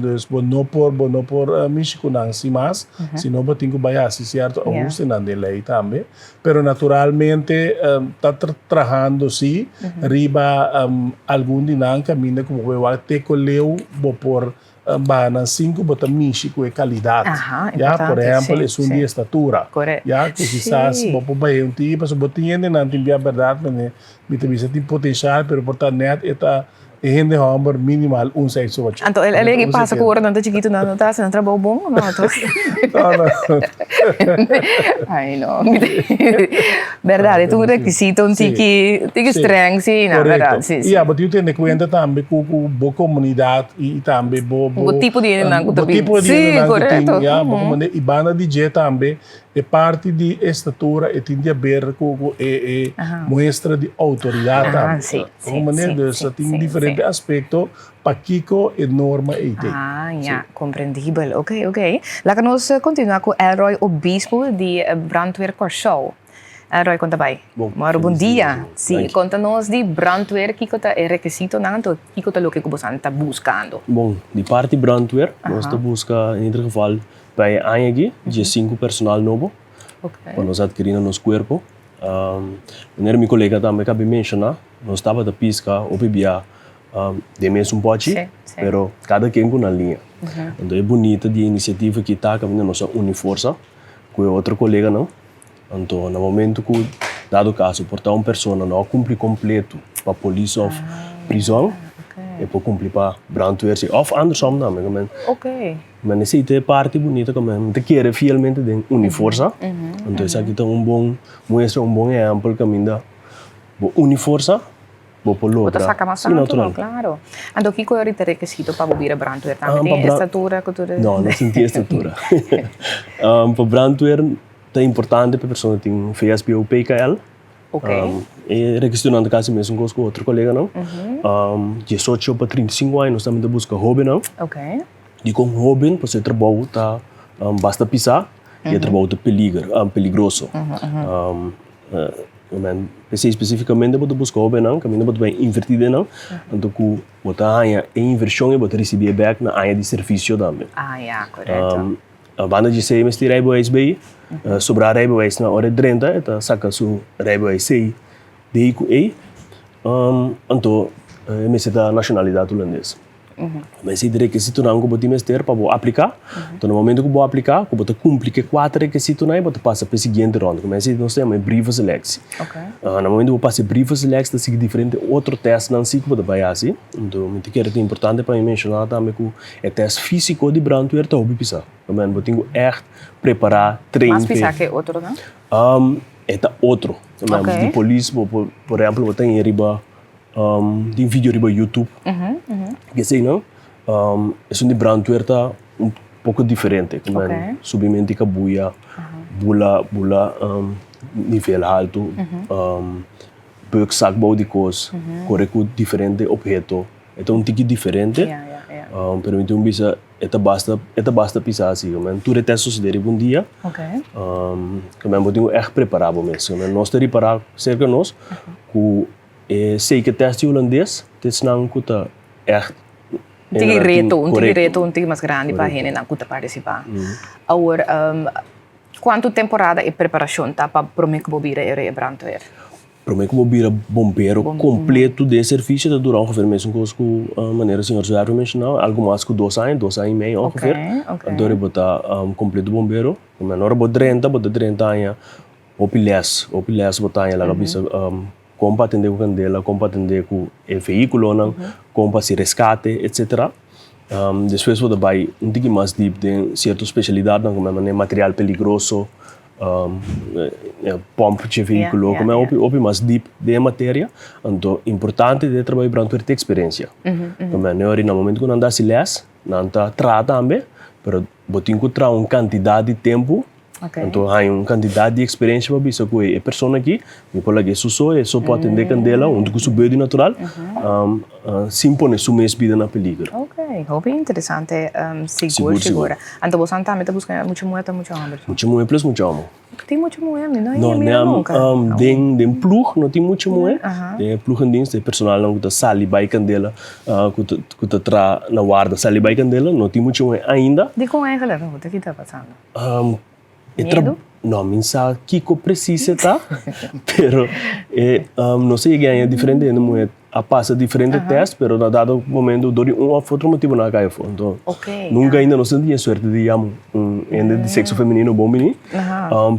Dus bo no por bo no por mishi ku nan sin mas, sino bo tin ku bai hasi sierto ahustenan den lei tambe. Pero naturalmente ta trahando si riba algun di nan caminda cu bo por wak te cu leu bo por baha nan sin cu bo ta mishi cu e calidad. Ya, por ehempel esun di estatura. Ya, cu kisas bo por bahe un tiki pasobra bo tin hendenan tin bia berdad mene mi ta bisa tin potencial pero por ta net e ta E hende homber minimal un seis ocho. Anto el el e pasa ku ora nan ta chikitu nan no ta hasi nan trabou bon o no to? No no. Ai no. Berdad e ta un rekisito un tiki tiki streng si no berdad si si. Ya bo tin ku tene kuenta tambe ku ku bo komunidat i tambe bo bo Bo tipo di hendenan ku ta bin. Bo tipo di hendenan ku tin ya bo komunidat i banda di dje tambe E parti di estatura e tin di haber ku ku e e muestra di outoridat tambe. Como manera dus ta tin diferente aspekto pakiko e norma ei tin. Ah ya, komprendibel. Oké, oké. Laga nos kontinuá ku Elroy Obispo di Brandweer Kòrsou. Elroy, kon ta bai? Bon. Mòru bon dia. Si, konta nos di Brandweer, kiko ta e rekisitonan anto kiko ta loke ku boso ta buskando? Bon, di parti Brandweer nos ta buska in ieder geval Pa e aña aki, diesinku personal nobo pa nos adkerí na nos kuerpo. Manera mi kolega tambe kabi menshoná, nos tabata piska hopi bia den mesun pòchi, pero kada ken ku nan liña. Anto e bunita di e inisiativa aki ta kaminda nos a uni forsa ku e otro koleganan. Anto na momento ku dado kaso por ta un persona no a kumpli kompleto pa polis òf prizòn, e por kumpli pa brandweer si òf andersom tambe. Men esei ta e parti bunita ku mi ta kere fielmente den uni forsa. Anto esaki ta un bon muestra, un bon ehèmpel kaminda bo uni forsa, bo por logra. Bo ta saka mas tantu, no? Klaro. Anto kiko e rekisito pa bo bira brandweer tambe? Tin estatura ku tur? No, no tin estatura. Pa brandweer ta importante pa e persona tin un VSBO PKL. E rekisitonan ta kasi mesun kos ku otro koleganan. Diesocho pa 35 aña nos tambe ta buska hóbennan. Dikon hóben? Pasobra e trabou ta basta pisá i e trabou ta peliger, peligroso. P'esei spesifikamente bo ta buska hóbennan kaminda bo ta bai invertí den nan, anto ku bo ta haña e invershon i bo ta risibí e bèk na aña di servisio tambe. Banda di esei mester rijbewijs bei. Sobrá rijbewijs na ora e drenta e ta saka su rijbewijs C, D ku E. Anto e mester ta nashonalidat hulandes. Esei ta rekisitonan ku bo tin mester pa bo apliká. Anto na momento ku bo apliká ku bo ta kumpli ku e kuater rekisitonan bo ta pasa pa e siguiente ronda. Ku esei nos ta yama e brievenselectie. Na momento ku bo pasa e brievenselectie ta sigui diferente otro tèstnan si ku bo ta bai hasi. Anto mi ta kere ta importante pa mi menshoná tambe ku E test físiko di brandweer ta hopi pisá. Amen, bo tin ku ègt prepará, train Mas pisá ke otronan? E ta otro. Amen, Ok. Di polis bo por, por ehèmpel bo ta hera riba, tin video riba YouTube. Eseinan, esun di brandweer ta un poko diferente. Ok. Subimentu di kabuya, bula, bula. nivel haltu, buk sak bou di kos, kore ku diferente opheto. E ta un tiki diferente, pero mi tin bisa e ta basta, e ta basta pisa asi. Tur e tèst sosodé riba un dia, ke bo tin ku ègt prepará bo mes. Nos ta ripará serka nos ku e seke tèst di hulandes ta esnan ku ta ègt Un tiki reto, un tiki reto, un tiki mas grandi pa hendenan ku ta partisipá. Awor, kuantu temporada e preparashon ta pa promé ku bo bira e brandweer? Promé ku bo bira bombero kompleto den servisio ta dura ongeveer mesun kos ku manera señor Zwerver menshoná, algu mas ku dos aña, dos aña i mei ongeveer. Anto bo ta kompleto bombero. Ora bo drenta, bo ta drenta aña hopi lès, hopi lès bo ta haña laga bisa kon pa atendé ku kandela, kon pa atendé ku e vehíkulonan, kon pa hasi reskate, etsetera. Despues bo ta bai un tiki mas dip den sierto spesialidatnan komo manera material peligroso, pòmp dje vehíkulo, komo hopi hopi mas dip den e materia. Anto importante den e trabou di brandweer ta eksperensia. Komo nan ora na momento ku nan ta hasi lès, nan ta traha tambe, pero bo tin ku traha un kantidat di tempu Anto haña un kantidat di eksperensia pa bisa ku e persona aki mi por laga e su so, e so por atendé kandela huntu ku su body natural sin pone su mes bida na peliger. Ok, hopi interesante sigur sigur. Anto bosan tambe ta buska mucha muhé ta mucha hòmber? Mucha muhé plus mucha hòmber. Tin mucha muhé? Mi no a mira nunka. Den ploeg no tin mucha muhé. Den e ploegendienst e personalnan ku ta sali bai kandela ku ta traha na warda sali bai kandela no tin mucha muhé ainda. Dikon eigenlijk? Ki ta pasando? E tra Miedu? No, mi sa kiko precies e ta, pero e nos a yega aña diferente hende muher a pasa diferente test, pero na dado momento dor di un of otro motibo nan a kai afo. Enton, nunca ainda nos no tin e suerte di yama un hende di sexo femenino bon bini,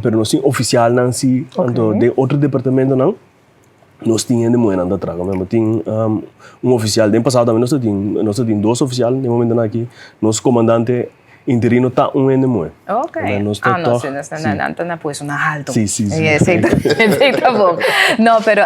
pero nos tin oficialnan si, anto den otro departamentonan Nos tin hende muhernan ta traha. Bo tin un oficial. Den pasado tambe nos ta tin, nos ta tin dos oficial den momentonan aki. Nos comandante interino ta un hende muher. Ok. Nos ta Ah, no, toch, si, nos si. nan ta na puestonan halto. Si, si, si. Esei ta, esei ta bon. No, pero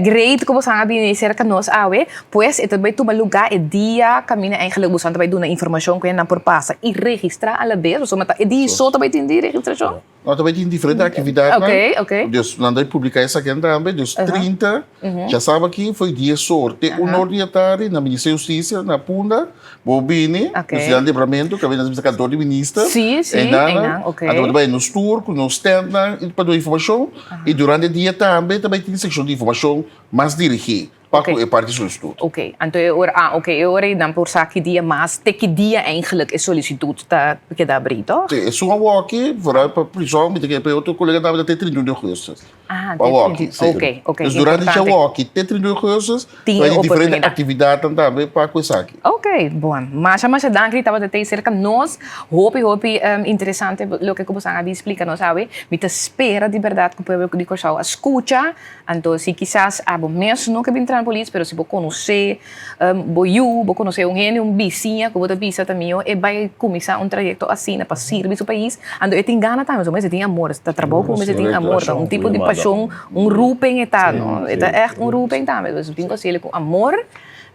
great ku boso a bini serka nos awe. Pues e ta bai tuma lugá e dia kaminda eigenlijk boso ta bai duna informashon ku nan por pasa i registrá alabes. Pasobra ta e dia so ta bai tin di registrashon. No, ta bai tin diferente actividadnan. Ok, ok. Dus nan ta publica esaki tambe. Dus 30, djasabra aki foi dies or te un or di atardi na Ministerio di Husticia na Punda. Bo bini, nos di Libramentu, kaminda nos bisa kantor di minister. Si, si, einan, ok. Anto bo ta bai nos tour ku nos standnan pa duna informashon. I durante dia tambe ta bai tin sekshon di informashon mas dirigí. Pa ku e parti solisitut. Oké, anto e ora, ah oké, e ora ei nan por sa ki dia mas, te ki dia eigenlijk e solisitut ta keda abrí, toch? Sí, esun awoki, vooral pa prison, mi ta kere pa e otro kolega tambe ta te 31 di augustus. Ah, Pa te awoki, 31, sí. oké, oké, Dus durante importante. dje awoki te 31 di augustus, Tin ta e tin diferente oportunidat. aktividatnan tambe pa ku esaki. Oké, bon. Masha, masha danki di tabata tei serka nos. Hopi, hopi interesante loke ku bosan a bin splika nos awe. Mi ta spera di bèrdat ku pueblo di Kòrsou a skucha. Anto si kisas abo mes no ke bin traha na polis, pero si bo konosé bo yu, bo konosé un hende, un bisiña ku bo ta bisa ta mihó e bai kuminsá un trayekto asina pa sirbi su pais, anto e tin gana tambe, pasobra mester tin amor, ta trabou ku mester tin amor, ta un tipo di pashon, un roeping e ta, no? E ta ègt un roeping tambe, pues bo tin ku hasiel ku amor,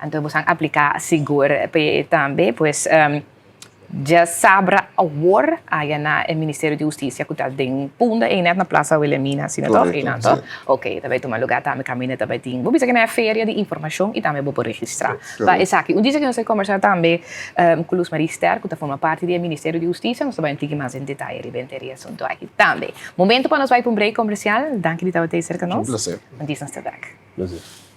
anto bo san apliká sigur p'e tambe, pues. Djasabra awor aya na e Ministerio di Hustisia ku ta den Punda ei net na Plaza Wilhelmina asina toch? Correcto, Einan toch? si. Ok, ta bai tuma lugar tambe kaminda ta bai tin bo bisa ke na e feria di informashon i tambe bo por registrá pa esaki. Un disa ke nos ta kombersá tambe ku Luz Marie Ster ku ta forma parti di e Ministerio di Hustisia nos ta bai un tiki mas den detaye riba henter e asuntu aki tambe. Momento pa nos bai pa un break komersial. Danki di tabata ei serka nos. Un placer. Un disa nos ta bek. Placer.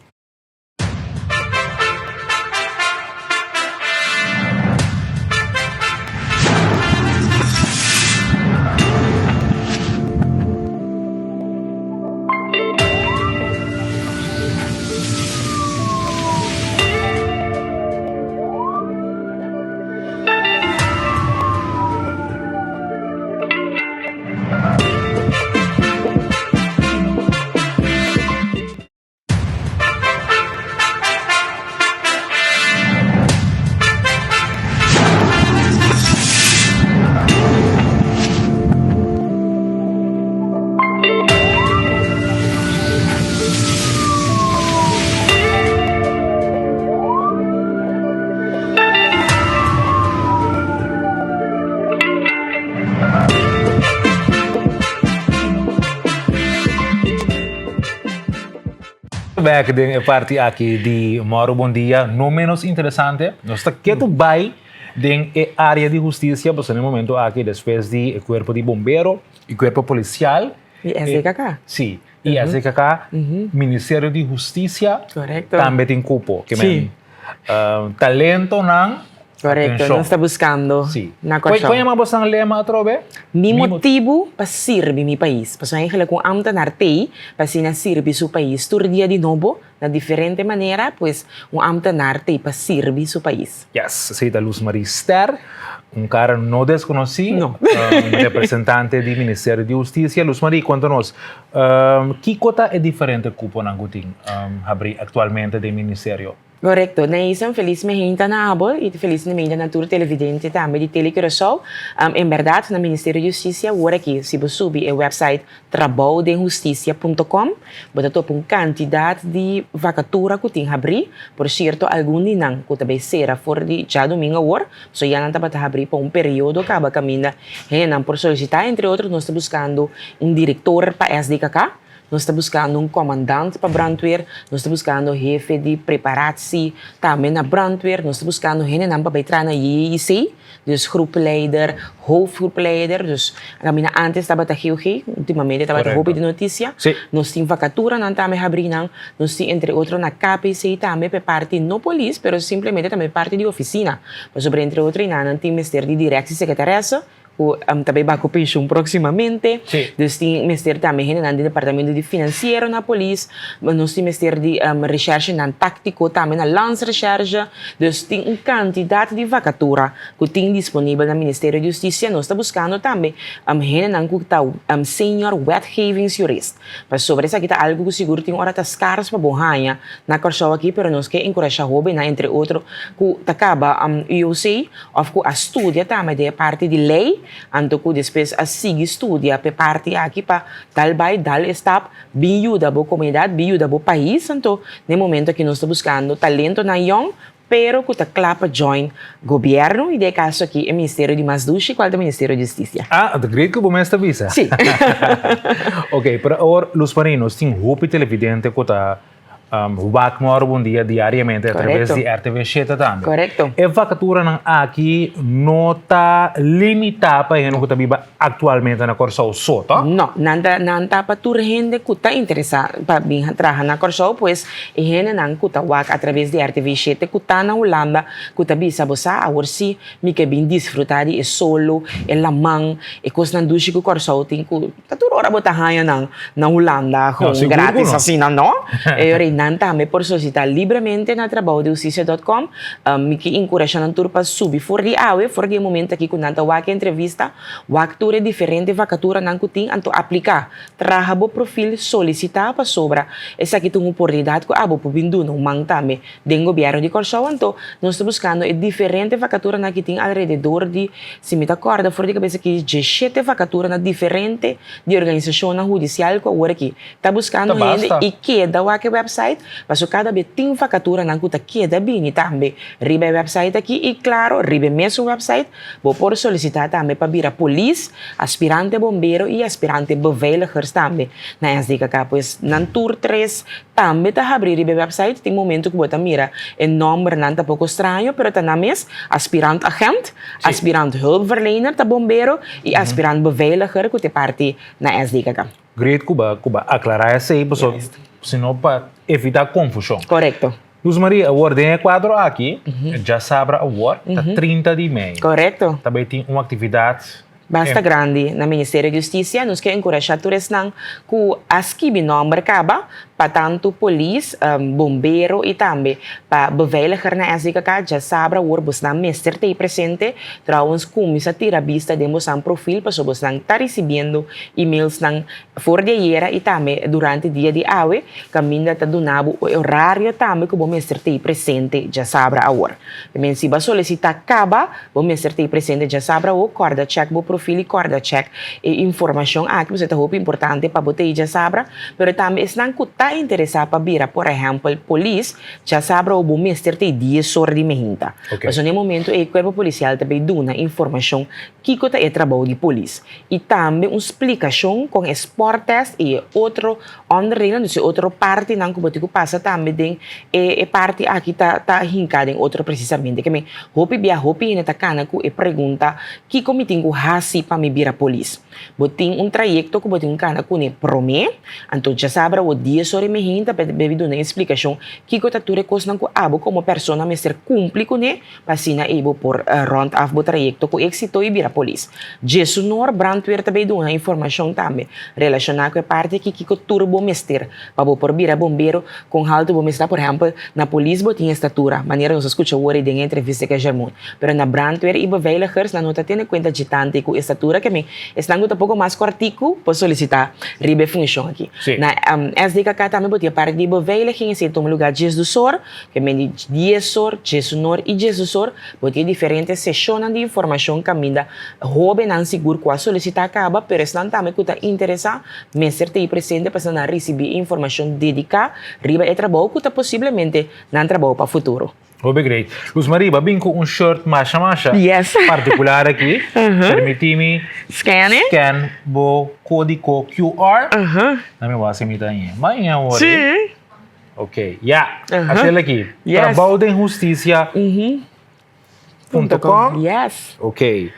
Bek den e parti aki di Mauro Bon Dia, no menos interesante, nos ta ketu bai den e area di husticia, pasobra na e momento aki despues di e cuerpo di bombero y cuerpo policial, Y SDKK. Si, y SDKK, Ministerio di Husticia tambe tin cupo. Ke men talentonan. Korekto, nos ta buskando na Kòrsou. Kon yama boso nan lema atrobe? Mi motibu pa sirbi mi pais. Pasobra eigenlijk un ambtenaar t'ei pa asina sirbi su pais tur dia di nobo na diferente manera, pues un ambtenaar t'ei pa sirbi su pais. Yes, esei ta Luz Marie Ster, un kara no deskonosí, un representante di Ministerio di Hustisia. Luz Marie, konta nos, kiko ta e diferente kuponan ku tin habrí aktualmente den ministerio? Korekto. Neisen, felis mehenta na abo i felis mehenta na tur televidente tambe di Tele Curaçao. En bèrdat, na Ministerio di Hustisia awor aki si bo subi e wèpsait traboudenhustisia punto com bo ta topa un kantidat di vakatura ku tin habrí. Por sierto algun di nan ku ta bai sera for di djadumingu awor, pasobra ya nan tabata habrí pa un periodo kaba kaminda hendenan por solisitá. Entre otro nos ta buskando un direktor pa SDKK. Nos ta buskando un komandant pa brandweer, nos ta buskando hefe di preparatsie tambe na brandweer, nos ta buskando hendenan pa bai traha na JJC, dus groepleider, hoofdgroepleider, dus kaminda antes tabata GOG, ultimamente tabata hopi di notisia. Nos tin vakaturanan tambe habrí nan, nos tin entre otro na KPC tambe pa e parti no polis, pero simplemente tambe parti di ofisina, pasobra entre otro einan nan tin mester di directie secretaresse, ku ta bai bai ku penshun próksimamente. Dus tin mester tambe hendenan di departamento di finansiero na polis. Nos tin mester di reshèrshenan táktiko tambe na landsrecherche. Dus tin un kantidat di vakatura ku tin disponibel na Ministerio di Hustisia. Nos ta buskando tambe hendenan ku ta senior wetgevingsjurist. Pasobra esaki ta algu ku sigur tin ora ta skars pa bo haña na Kòrsou aki, pero nos ke enkurashá hóbennan entre otro ku ta kaba UOC òf ku a studia tambe den e parti di lei, anto ku despues a sigui studia p'e parti aki pa dal bai, dal e stap, bin yuda bo komunidat, bin yuda bo pais. Anto den e momento aki nos ta buskando talentonan yòn pero ku ta kla pa join gobièrnu i den e kaso aki e ministerio di mas dushi kual ta Ministerio di Hustisia. Ah, ta great ku bo mes ta bisa. Si. Ok, pero awor Luz Marie, nos tin hopi televidente ku ta wak Mòru Bon Dia diariamente a traves di RTV shete tambe. Korekto. E vakaturanan aki no ta limitá pa hende ku ta biba aktualmente na Kòrsou so, to? No, nan ta nan ta pa tur hende ku ta interesá pa bin traha na Kòrsou, pues E hendenan ku ta wak atraves di RTV shete ku ta na Hulanda ku ta bisa bo sa awor si mi ke bin disfruta di e solo, e laman, e kosnan dushi ku Kòrsou tin ku ta tur ora bo ta haña nan na Hulanda gewoon gratis asina no. E ora ei nan tambe por solisitá libremente na trabaodehusticia dot com. Mi ke enkurashá nan tur pa subi for di awe, for di e momento aki ku nan ta wak e entrevista, wak tur e diferente vakaturanan ku tin anto apliká. Traha bo profil, solisitá pasobra esaki ta un oportunidat ku abo por bin duna un man tambe den gobièrnu di Kòrsou. Anto nos ta buskando e diferente vakaturanan ki tin alrededor di, si mi ta kòrda for di kabesa aki, djeshete vakaturanan diferente di organisashonnan hudisial ku awor aki ta buskando hende i keda wak e wèpsait pasobra kada bes tin vakaturanan ku ta keda bini tambe riba e wèpsait aki i klaro riba e mesun wèpsait Bo por solisitá tambe pa bira polis, aspirante bombero i aspirante beveiligers tambe na SDKK. Pues nan tur tres tambe ta habrí riba e wèpsait. Tin momentu ku bo ta mira e nòmbernan ta poko straño, pero ta nan mes, aspirant agent, aspirant hulpverlener ta bombero i aspirant beveiliger ku ta e parti na SDKK. Great ku bo ku bo a aklará esei pasobra si no pa evitá konfushon. Korekto. Luz Maria, awor den e kuadro aki, djasabra awor, ta 30 di mei. Korekto. Ta bai tin un aktividat. Basta grandi na Ministerio di Hustisia. Nos ke enkurashá tur esnan ku a skibi nòmber kaba pa tantu polis, bombero i tambe pa beveiliger na SDKK. Djasabra awor bosnan mester ta ei presente. Trouwens kuminsá tira bista den bosnan profil pasobra bosnan ta risibiendo emailsnan For di ayera i tambe durante dia di awe, kaminda ta duna bo e orario tambe ku bo mester tei presente djasabra awor. P'e si bo a solisitá kaba, bo mester tei presente djasabra awor, kòrda chèk bo profil i kòrda chèk e informashon aki, pasobra ta hopi importante pa bo tei djasabra, pero tambe esnan ku ta. ta interesá pa bira por ehèmpel polis, djasabra bo mester ta e dies or di mehinta. Pasobra na e momento ei kuerpo polisial ta bay duna informashon kiko ta e trabou di polis i tambe un splikashon kon e sporttest i e otro onderdelen, dus e otro partinan ku bo tin ku pasa tambe den e parti aki ta ta hinká den otro presisamente. Ke men hopi bia hopi hende ta kana ku e pregunta kiko mi tin ku hasi pa mi bira polis? Bo tin un trayekto ku bo tin ku kana kuné promé, anto djasabra bo dies ora i mehinta pa e duna e splikashon kiko ta tur e kosnan ku abo komo persona mester kumpli kuné pa asina ei bo por rònt af bo trayekto ku éksito i bira polis. Djesunor brandweer ta bay duna informashon tambe relashoná ku e parti aki kiko tur bo mester pa bo por bira bombero, kon haltu bo mester ta. Por ehèmpel, na polis bo tin estatura, manera nos a skucha wor ei den e entrevista ku Germon. Pero na brandweer i beveiligers nan no ta tene kuenta dje tantu ku estatura ke men esnan ku ta poko mas kòrtiku por solisitá riba e funshon aki. Na SDKK tambe bo tin e parti di beveiliging, esei tuma lugá djesdusor. Ke men di diesor, djesunor i djesdusor, bo tin diferente seshonnan di informashon kaminda hóbennan sigur ku a solisitá kaba, pero esnan tambe ku ta interesá mester ta ei presente pa esnan nan risibí e informashon dediká riba e trabou ku ta posiblemente nan trabou pa futuro. Hopi great. Luz Marie, bo a bin ku un shirt masha masha partikular aki. Permití mi Scan e. scan bo kódigo QR. Na mi wak si mi ta hañ'é. Bo a hañ'é awor ei? Ok, ya. Asel aki. Yes. Trabou den hustisia punto com. Yes. Ok.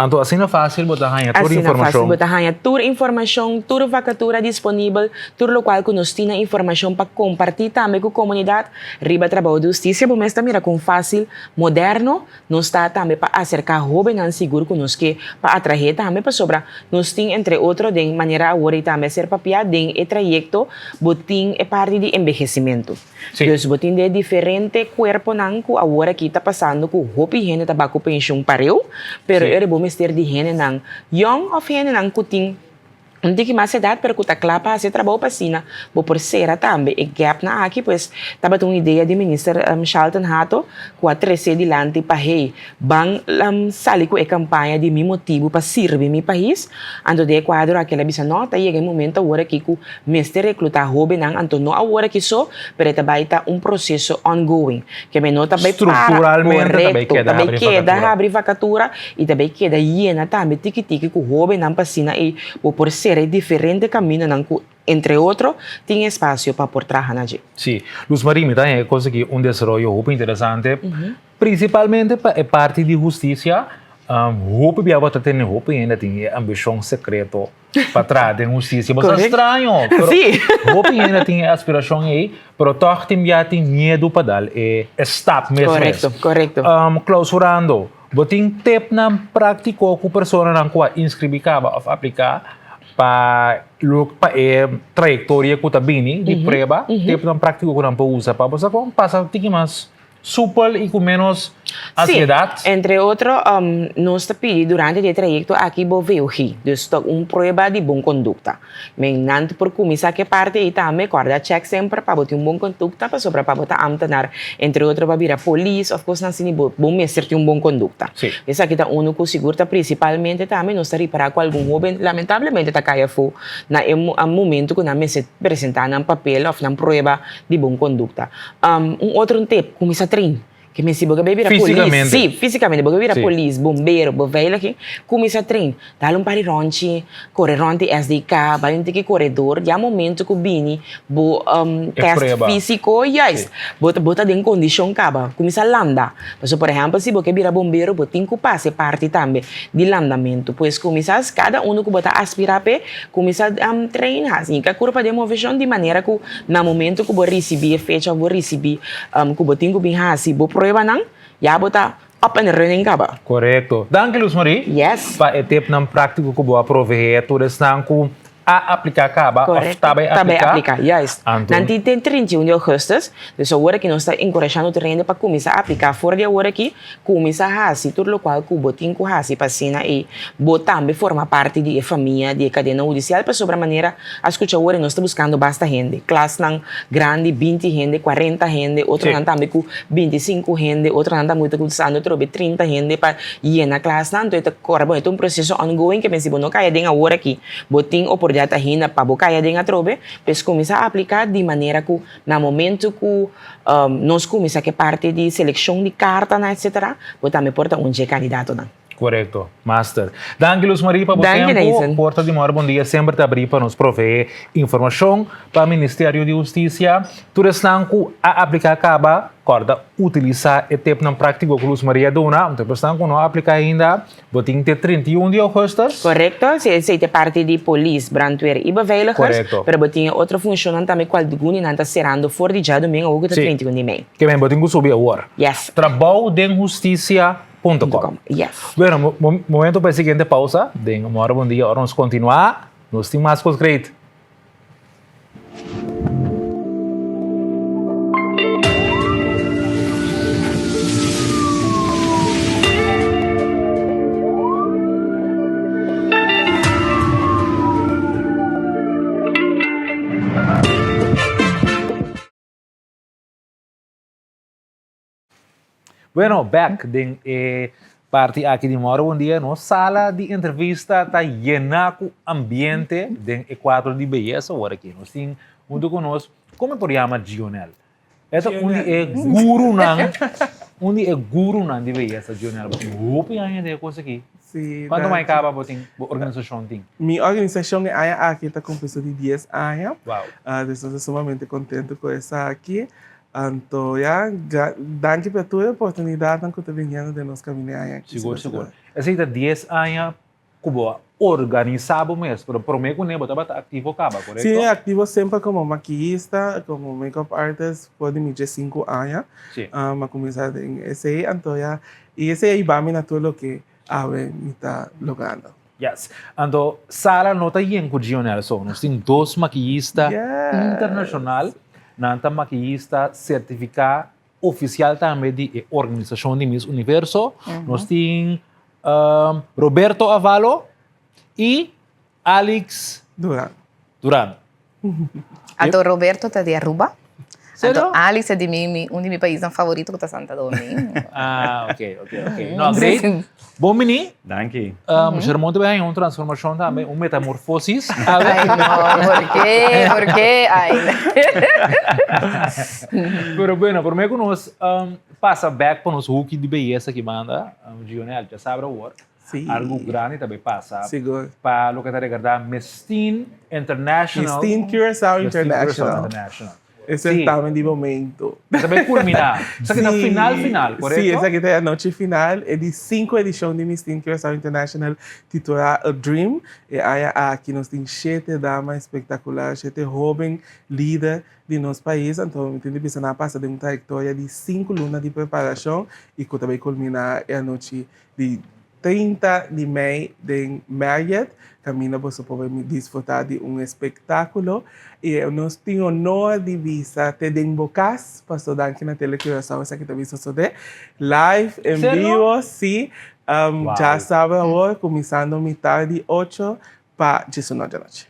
Anto asina fácil bo ta haña tur Asina fácil informashon. bo ta haña tur informashon, tur vakatura disponibel, tur lokual ku nos tin na informashon pa kompartí tambe ku komunidat riba trabou di hustisia. Bo mes ta mira kon fácil, moderno nos ta tambe pa aserká hóbennan sigur ku nos ke pa atraé tambe pasobra nos tin entre otro den manera awor i tambe a ser papiá den e trayekto bo tin e parti di embehesimentu. Dus bo tin de diferente kuerponan ku awor aki ta pasando ku hopi hende ta bai ku penshun pareu pero ora bo mester di hendenan yòn òf hendenan ku tin Un tiki mas edat pero ku ta kla pa hasi e trabou pa asina bo por sera tambe e gapnan aki pues tabata un idea di minister Shalton Hato ku a trese dilanti pa hey ban sali ku e kampaña di mi motibu pa sirbi mi pais anto den e kuadro aki el a bisa no ta yega e momento awor aki ku mester rekluta hobennan anto no awor aki so pero e ta bai ta un proseso ongoing ke men no ta bai para Strukturalmente ta bai korekto keda ta bai habri keda vakatura. habri vakatura I ta bay keda yena tambe tiki tiki ku hóbennan pa asina ei bo por sera e diferente kamindanan ku entre otro tin espasio pa por traha na dje. Sí. Luz Marie, mi ta haña e kos aki un desaroyo hopi interesante, prinsipalmente pa e parti di hustisia. Hopi bia bo ta tene hopi hende tin e ambishon sekreto pa traha den hustisia. Bo sa straño, pero hopi hende tin e aspirashon ei, pero tòg tin bia tin miedu pa dal e stap mes mes. Korekto, korekto. Klausurando, Bo tin tepnan práktiko ku personanan ku a inskribí kaba òf apliká pa lo pa e trayektoria ku ta bini di prueba? Tepnan práktiko ku nan por usa pa bo sa kon pasa tiki mas supel i ku ménos ansiedat? Sí, entre otro nos ta pidi durante di e trayekto aki bo VOG, dus ta un prueba di bon kondukta. Men nan por kuminsá ku e parti ei tambe, kòrda chèk semper pa bo tin un bon kondukta pasobra pa bo ta ámtenar, entre otro pa bira polis òf kosnan asina bo bo mester tin un bon kondukta. Esaki ta unu ku sigur ta prinsipalmente tambe nos ta ripará ku algun hóben lamentablemente ta kai afó na e momentu ku nan mester presentá nan papel òf nan prueba di bon kondukta. Un otro tip, kuminsá train. Ke men si bo ke bay bira polis, Físikamente. sí, físikamente, bo ke bira Sí. polis, bombero, beveiliging, kuminsá train. Dal un par di ròntji, kore rònt di SDK, bai un tiki koredor, ya momento ku bini bo E tèst prueba. físiko, juist, bo ta bo ta den kondishon kaba, kuminsá landa. Pasobra por ehèmpel si bo ke bira bombero bo tin ku pasa e parti tambe di landamentu. Pues kuminsá kada unu ku bo ta aspirá p'e, kuminsá train, hasi hinka kurpa den moveshon di manera ku na momento ku bo risibí e fecha òf bo risibí ku bo tin ku bin hasi bo pruebanan, ya bo ta up and running kaba. Korekto. Danki Luz Marie. Yes. Pa e tipnan práktiko ku bo a proveé tur esnan ku a apliká kaba òf ta bai apliká. Ta bai apliká, juist. Anto. Nan tin te 31 di ougùstùs, dus awor aki nos ta enkurashando tur hende pa kuminsá apliká for di awor aki, Kuminsá hasi tur lokual ku bo tin ku hasi pa asina ei bo tambe forma parti di e famia di e kadena hudisial pasobra manera a skucha awor e nos ta buskando basta hende, klasnan grandi 20 hende, 40 hende, otronan tambe ku 25 hende, otronan tambe ku ta busando atrobe 30 hende pa yena klasnan, anto e ta kòrda bon e ta un proseso ongoing ke men si bo no kai aden awor aki bo tin oportunidat. posibilidat ainda pa bo kai aden atrobe, pues kuminsá apliká di manera ku na momento ku nos kuminsá ku e parti di selekshon di kartanan etsetera, bo tambe por ta un dje kandidatonan. Korekto, Master. Danki Luz Marie pa bo Danki, tempu. Nathan. Porta di Mòrdu Bon Dia semper ta abrí pa nos proveé informashon pa Ministerio di Hustisia. Tur esnan ku a apliká kaba, kòrda utilisá e tepnan práktiko ku Luz Marie a duna. Anto pa esnan ku no a apliká ainda, bo tin te 31 di ougùstùs. Korekto, si esei ta e parti di polis, brandweer i beveiligers. Korekto. Pero bo tin e otro funshonnan tambe ku algun di nan ta serando for di djadumingu awor ku ta Sí. 31 di mei. Ke men bo tin ku subi awor. Yes. Trabou den hustisia Punto com. Yes. Bueno, momento pa e siguiente pausa. Den un hora bon dia, ora nos continua, nos tin mas cos great. Bueno, back den e parti aki di Moro Bon Dia, nos sala di entrevista ta yená ku ambiente den e kuadro di beyesa awor aki. Nos tin huntu ku nos, komo e por yama Gionel? E ta un di e gurunan, un di e gurunan di beyesa, Gionel. Bo tin hopi aña den e kos aki. Sí, Kuantu mai danki. kaba bo tin, bo organisashon tin? Mi organisashon e aña aki ta kumpli su di dies aña. Wow. Dus nos ta sumamente kontentu ku esaki. Anto ya, danki pa tur e oportunidatnan ku ta biniendo den nos kaminda e aña aki. Sigur, sigur. Esei ta dies aña ku bo a organisá bo mes, pero promé kuné bo tabata aktivo kaba, korekto? Sí, aktivo semper komo makiyista, komo make-up artist for di mi diesinku aña. Sí. Mi a kuminsá den esei, anto ya, i esei a yuda mi na tur loke awe mi ta logrando. Yes. Anto sala no ta yen ku Gionel so. Nos tin dos makiyista internashonal. Nan ta makiyista sertifiká ofisial tambe di e organisashon di Miss Universo. Nos tin Roberto Avalo i Alix Duran. Duran. Anto Roberto ta di Aruba. Serio? Anto Alex ta di mi, mi, un di mi paisnan favorito ku ta Santa Domingo. Ah, ok, ok, ok. No, great. Bon bini. Danki. Um, Shermon ta haña un transformashon tambe, un metamorfosis. Ay, no, por ke? Por ke? Ay. Pero bueno, promé ku nos um, pasa back pa nos hoekie di beyesa ki banda, um, Gionel, ya sabra awor. Sí. Algo grandi ta bay pasa. Sigur. Pa loke ta regarda Miss Teen International. Miss Teen Curaçao Miss Teen Curaçao International. International. E certamen di momento. Ta bay culmina. Esaki ta final final, correcto? Sí, esaki ta e anochi final. E di cinco edicion di Miss Teen Curaçao International titula A Dream. E aña aki nos tin shete dama espectacular, shete hoben lider di nos pais. Anto mi tin di bisa nan a pasa den un trayectoria di cinco luna di preparacion y cu ta bay culmina e anochi Di 30 di mei den Marriott, kaminda boso por bai disfrutá di un espektákulo. I nos tin honor di bisa te den bo kas, paso danki na Tele Curaçao esaki ta bin sosodé live en bibo, sí. Djasabra awor kuminsando mitar di ocho pa diesunor di anochi.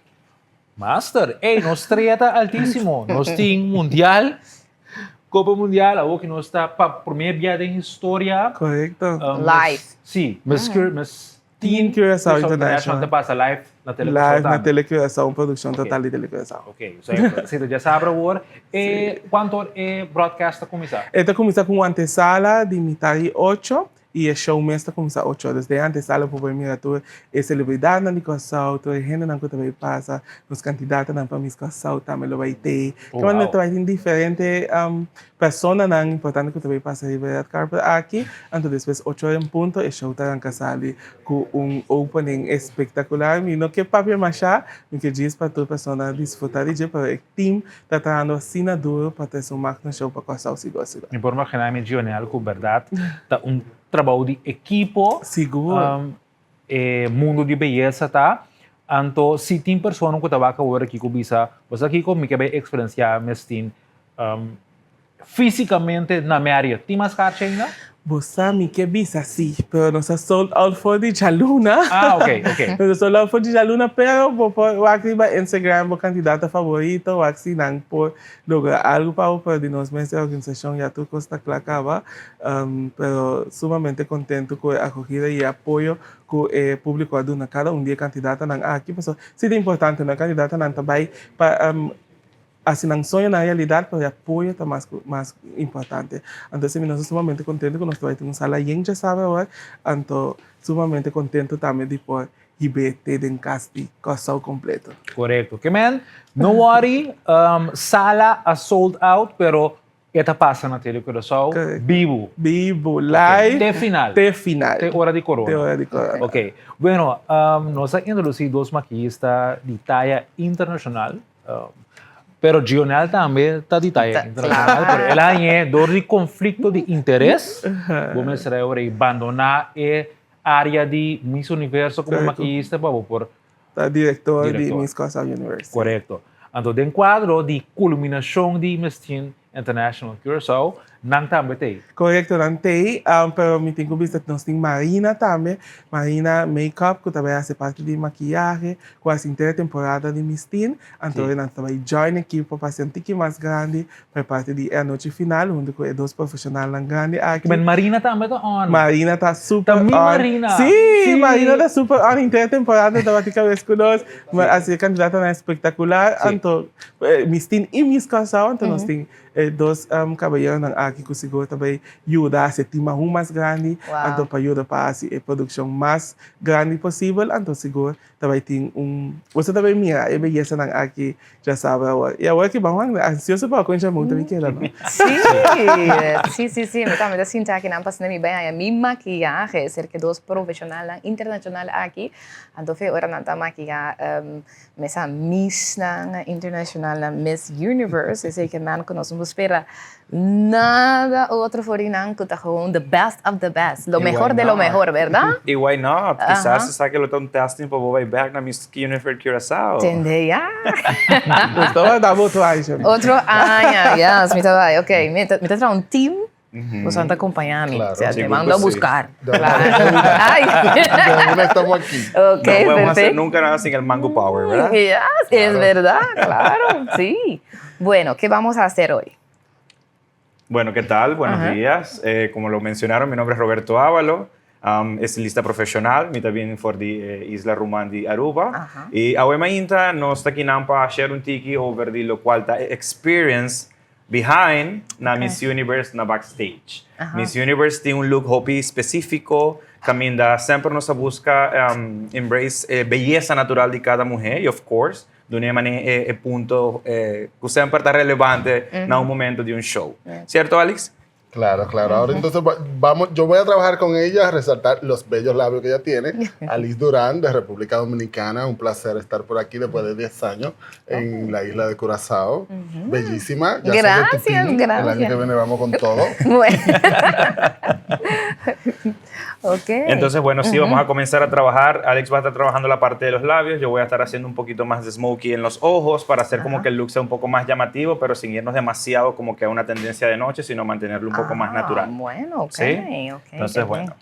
Master, ey, nos strea ta altísimo. Nos tin mundial, Copa Mundial, awor ki nos ta pa promé bia den historia. Correcto. Live. Sí, Miss Cur, Miss Teen Curaçao International. ta pasa live na Tele Curaçao Live na tambe. Tele Curaçao, un produccion total di Tele Curaçao. Ok, so esei ta djasabra awor. E cuanto or e broadcast ta cuminsa? E ta cuminsa cu un antesala di mitar di ocho I e show mes ta kuminsá ocho ora. Desde antes ala por bai mira tur e selebridatnan di Kòrsou, tur e hendenan ku ta bai pasa, nos kandidatonan pa Miss Kòrsou tambe lo bai tei. Oh, Ke manera wow. ta bai tin diferente personanan importante ku ta bai pasa riba e red carpet aki. Anto despues ocho ora en punto e show ta ranka sali ku un opening espektakular. Mi no ke papia mashá, mi ke djis pa tur persona disfrutá di dje, pero e team Ta trahando asina duro pa trese un magno show pa Kòrsou sigur sigur. Mi por imaginá mi Gionel ku bèrdat ta un trabou di ekipo. Sigur. E mundu di beyesa ta. Anto si tin persona ku ta wak awor aki ku bisa, bo sa kiko mi ke bai eksperensiá Miss Teen físikamente na Marriott. Tin mas karchi ainda? Bo sa mi ke bisa si, pero nos a sold out for di djaluna. Ah, ok, ok. Nos a sold out for di djaluna, pero bo por wak riba Instagram bo kandidata favorito, wak si nan por logra algu pa bo, pero di nos mes e organisashon ya tur kos ta kla kaba. Pero sumamente kontentu ku e akogida i e apoyo ku e públiko a duna kada un di e kandidatanan aki, pasobra si ta importante no, e kandidatanan ta bai pa Hasi nan soño nan realidat, pero e apoyo ta mas ku mas importante. Anto esei mi nos ta sumamente kontento ku nos ta bai tin un sala yen djasabe awor, anto sumamente kontento tambe di por hib'é te den kas di Kòrsou kompleto. Korekto. Ke men, no worry, sala a sold out, pero e ta pasa na Tele Curaçao bibu. Bibu, live. Te final. Te final. Te ora di corona. Te ora di corona. Ok. Bueno, nos a introduci dos makiyista di taya internacional. Pero Gionel tambe ta di taya internacional. Pero el a hañ'é dor di conflicto di interes. Bo mester a ora bandona e area di Miss Universo como makiyista pa bo por Ta director di Miss Curaçao University. Correcto. Anto den cuadro di culminacion di Miss Teen International Curaçao, nan tambe t'ei. Correcto, nan t'ei, pero mi tin cu bisa nos tin Marina tambe, Marina Makeup cu ta bay haci parti di makiyahe, cu a haci henter e temporada di Miss Teen, anto nan ta bay join ekipo pa haci un tiki mas grandi Pa e parti di e anochi final huntu ku e dos profeshonalnan grandi aki. Men Marina tambe ta on. Marina ta super on. Ta mi Marina. Sí, Marina ta super on. Henter e temporada tabata kabes ku nos. Asi e kandidatonan espektakular. Anto Miss Teen i Miss Kòrsou. Anto nos tin e dos kabayeronan aki ku sigur ta bai yuda hasi e tim aun mas grandi. Anto pa yuda pa hasi e produkshon mas grandi posibel. Anto sigur ta bai tin un boso ta bai mira e beyesanan aki djasabra awor y awor ki ban wak ansioso pa wak con Jamon ta bin keda no. Sí, sí, sí, sí, mi tambe ta sinti aki nan pasobra mi bai haña mi makiyahe serka e dos profeshonalnan internashonal aki, anto fe ora nan ta makiya mesa missnan internashonalnan Miss Universe, esei ke nan ku nos no por spera Nada otro for di nan cu ta gewoon the best of the best, lo mehor de lo mehor, verdad? Y why not? Kisas esaki lo ta un testing pa bo bay bek na Miss Universe Curaçao. Tende ya. Nos ta wak dabo otro aña. Otro aña, yes, mi ta bay. Ok, mi ta traha un team, boso ta acompaña mi. Claro. Te mando a buscar. Claro. De una estamos aquí. Ok, No podemos hacer perfecto. nunca nada sin el Mango Power, ¿verdad? Yes, es verdad, claro, sí. Bueno, ¿qué vamos a hacer hoy? Bueno, ¿qué tal? Buenos días. Eh, como lo mencionaron, mi nombre es Roberto Ávalo, um, estilista profesional, mi también for di eh, Isla Ruman di Aruba. Y awe mainta nos ta kinan pa share un tiki over di lo cual ta e experience behind na Miss Universe na backstage. Miss Universe tin un look hopi specifico, caminda semper nos a busca um, embrace e belleza natural di cada muher y of course, Dun'é manera e e punto ku semper ta relevante na un momento di un show. Sierto, Alex? Claro, claro. Ahora entonces vamos, yo voy a trabajar con ella a resaltar los bellos labios que ella tiene. Alice Durán, de República Dominicana. Un placer estar por aquí después de 10 años en la isla de Curazao. Bellísima. Ya gracias, gracias. El año que viene vamos con todo. Bueno. Okay. Entonces, bueno, sí, vamos a comenzar a trabajar. Alex va a estar trabajando la parte de los labios. Yo voy a estar haciendo un poquito más de smokey en los ojos para hacer como que el look sea un poco más llamativo, pero sin irnos demasiado como que a una tendencia de noche, sino mantenerlo un poco más ah, natural. Bueno, ok. ¿Sí? Okay, Entonces, bueno.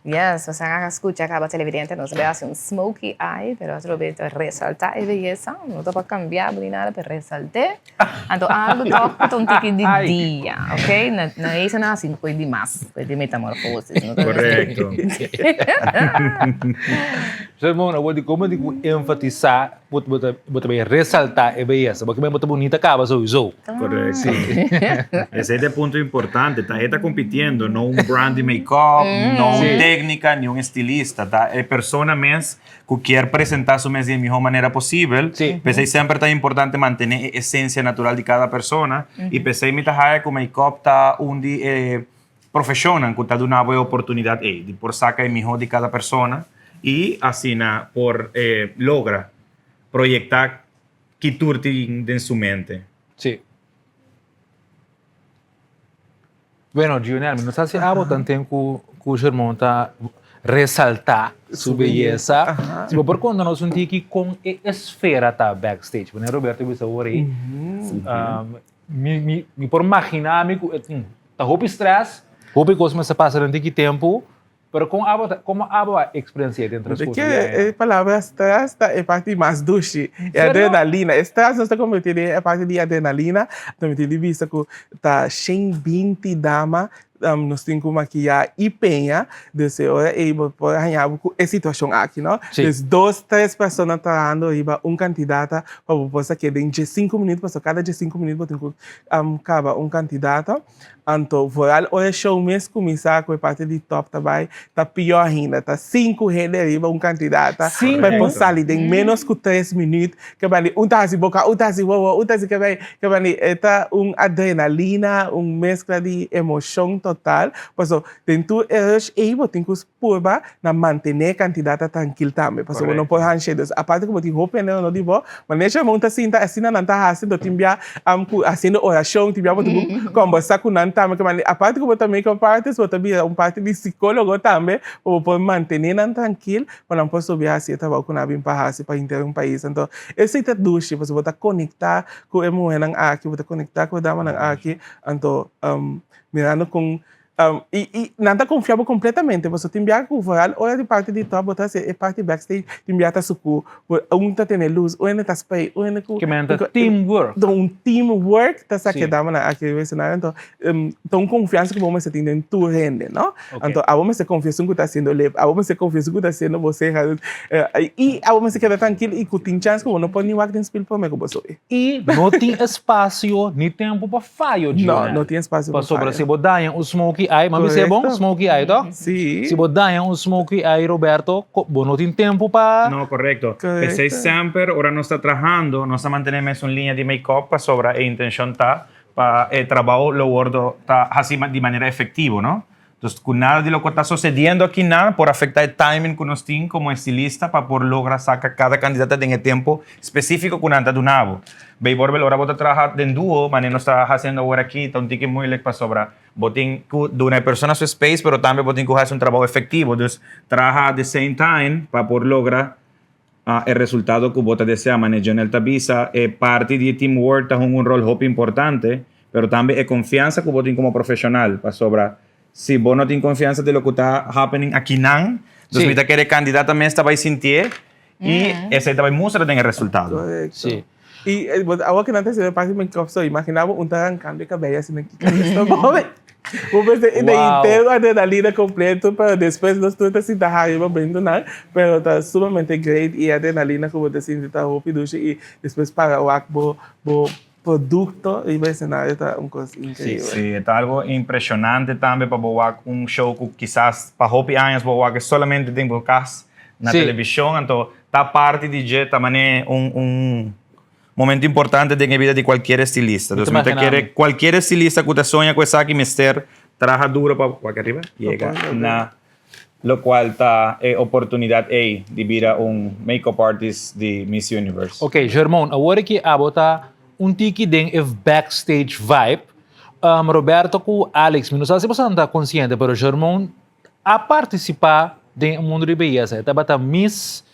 Yes, o sea, escucha acá, televidente, nos ve hace un smokey eye, pero otro vez resalta e belleza, no te va a cambiar ni nada, pero resalté. Anto algo toch ta un tiki di dia, ok? Na na esa na hasi koe di mas, koe di metamorfosis. No ta Correcto. Sermon, awor di como di cu enfatisa, bo bo ta bo ta bay resalta e beyesa, porque bo ta bunita caba sowieso. Correcto. Sí. Ese ta e punto importante, ta e ta compitiendo, no un brand di make-up, no un tecnica, ni un estilista, ta e persona mes ku kier presentá su mes di e mihó manera posibel. Sí. P'esei semper ta importante mantené e esensia natural di kada persona. I p'esei mi ta haya ku make-up ta un di e profeshonnan ku ta duna bo e oportunidat ei, di por saka e mihó di kada persona i asina por logra proyektá ki tur tin den su mente. Sí. Bueno, Gionel, mi no sa si abo tanten ku ku Shermon ta resaltá su beyesa. Si bo por konta nos un tiki kon e esfera ta backstage. Wanneer Roberto bisa awor ei, mi mi mi por maginá mi ku e tin ta hopi stress. Hopi kos mester pasa den tiki tempu, pero kon abo ta, komo abo a eksperensi'é den transkurso di aña? E palabra stress ta e parti mas dushi, e adrenalina. E stress nos ta kombertí den e parti di adrenalina. Anto mi tin di bisa ku ta 120 dama nos tin ku makiyá i peña. Dus e ora ei bo por haña bo ku e situashon aki, no? Dus dos, tres persona trahando riba un kandidata pa bo por sak'é den diesinku minüt, pasobra kada diesinku minüt bo tin ku kaba un kandidata. Anto vooral ora e show mes cuminsa cu e parti di top ta bay, ta pior ainda. Ta cinco hende riba un cantidad ta pa e por sali den menos cu tres minuut. Ke bani un ta haci boca, un ta haci wowo, un ta haci ke bay, ke bani e ta un adrenalina, un mezcla di emocion total. Paso den tur e rush ey bo tin cu purba na mantene e cantidad ta trankil tambe. Paso bo no por hanshe. Dus aparte cu bo tin hopi hende rondó di bo, Manera Sherman ta sinta asina nan ta hasi do tin bia ku hasiendo orashon tin bia bo tin ku kombersa ku nan tambe ke manera aparte ku bo ta make-up artist bo ta bira un parti di sikologo tambe pa bo por mantene nan trankil pa nan por subi hasi e trabou ku nan a bin pa hasi pa henter un pais anto esei ta dushi pasobra bo ta konekta ku e muhernan aki bo ta konekta ku e damanan aki anto mirando kon I i nan ta konfia bo kompletamente pasobra tin biaha ku vooral ora di parti di top bo ta hasi e parti backstage tin biaha ta suku un ta tene lus un hende ta spray un hende ku Ke men ta teamwork. Ta un teamwork ta sa keda nan aki riba escenario anto ta un konfiansa ku bo mester tin den tur hende no anto abo mester konfia esun ku ta hasiendo lip abo mester konfia esun ku ta hasiendo boseha i abo mester keda trankil i ku tin chans ku bo no por ni wak den spil prome ku bo subi. I no tin espasio ni tempu pa fayo, Gionel. No, no tin espasio pa fayo. Pasobra si bo daña un smoky eye, m'a bis'é bon? Smoky eye, to? Si. Si bo daña un smoky eye, Roberto, bo no tin tempu pa. No, korekto. P'esei semper ora nos ta trahando, nos ta mantené mes un liña di make-up pasobra e intenshon ta pa e trabou lo wordo ta hasi di manera efektivo, no? Dus ku nada di loke ta sosediendo akinan por afektá e timing ku nos tin komo estilista pa por logra saka kada kandidata den e tempu spesífiko ku nan ta duna bo. Beivoorbeeld ora bo ta traha den duo, manera nos ta hasiendo awor aki, ta un tiki moeilijk pasobra bo tin ku duna e persona su space pero tambe bo tin ku hasi un trabou efektivo. Dus traha the same time pa por logra e resultado ku bo ta desea. Manera Jonel ta bisa, e parti di e teamwork ta hunga un rol hopi importante. Pero tambe e confiansa cu bo tin como profesional, pasobra si bo no tin confiansa di loke ta happening akinan, dus mi ta kere candidata mes ta bay sintié y esey ta bay mustra den e resultado. Correcto. Y awor cu nan ta haciendo e parti make up so, imagina bo un ta rancando e cabello asina ki cabes ta move. Bo mester e ta henter adrenalina completo, pero despues nos tur ta sinta hari bo bento nan, pero ta sumamente great y e adrenalina cu bo ta sinti ta hopi dushi y despues para wak bo bo Producto riba escenario ta un cos increíbel. Sí, ta algo impresionante tambe pa bo wak un show cu kisas pa hopi años bo wak solamente den bo cas na television, anto ta parti di dje ta mane un un momento importante den e bida di cualkier estilista. Dus mi ta kere cualkier estilista cu ta soña cu esaki mester traha duro pa wak ariba yega na Locual ta e oportunidad ey di bira un make-up artist di Miss Universe. Ok, Germon, awor aki abo ta un tiki den e backstage vibe. Roberto cu Alex, mi no sa si boso ta consciente, pero Germon a participa den e mundo di beyesa. E tabata Miss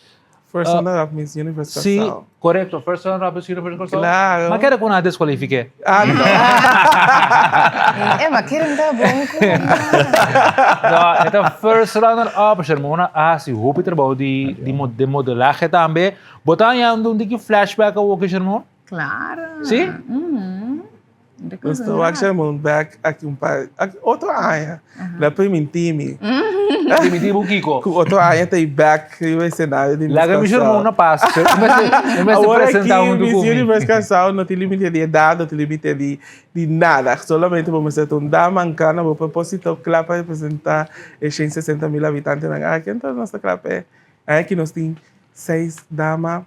First runner up Miss Universe Kòrsou. Sí, korekto, first runner up Miss Universe Kòrsou. Claro. Ma kere ku nan a deskualifik'é. Ah, no. E ma kere ta bon ku No, e ta first runner up, Shermona a hasi hopi trabou di di modelahe tambe. Bo ta hañando un tiki flashback awoki, Shermon? Claro. Sí? Nos ta wak Sherman back aki un par, aki otro aña. La primintí mi. Primintí bo kiko? Ku otro aña ta i back riba escenario di Miss Laga mi Kòrsou. Sherman na pas. E mester presentá Awor huntu aki ku Miss mi. Universe Kòrsou no tin limite di edat, no tin limite di di nada. Solamente bo mester ta un dama anká na bo propósito kla pa representá e 160 mil habitantenan aki. Enton nos ta kla p'e. Aki nos tin seis dama.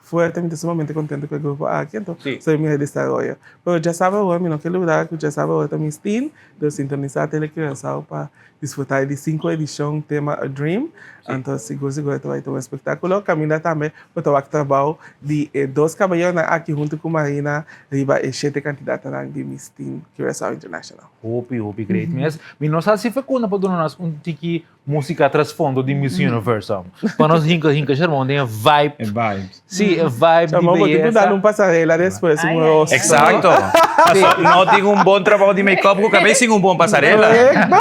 Fuerte, mi ta sumamente contento cu e grupo aki, anto soy mira desaroyo. Pero djasabra awor mi no ke lubida cu djasabra awor ta mis tin, dor sintonisa Tele Curaçao pa disfruta e di cinco edicion tema A Dream, anto sigur sigur e ta bay ta un espectaculo. Caminda tambe bo ta wak trabao di e dos caballeronan aki hunto cu Marina riba e shete candidatanan di Miss Teen Curaçao International. Hopi hopi great mes. Mi no sa si Fecunda por duna nos un tiki. Músika trasfondo di Miss Universe. Pa nos hinka hinka Sherman den e vibe. E vibes. Sí, e vibe di Sherman, bo tin ku beyesa. dal un pasarela despues, un rostro. Exacto. Paso no tin un bon trabou di make-up ku kabes sin un bon pasarela. Correcto.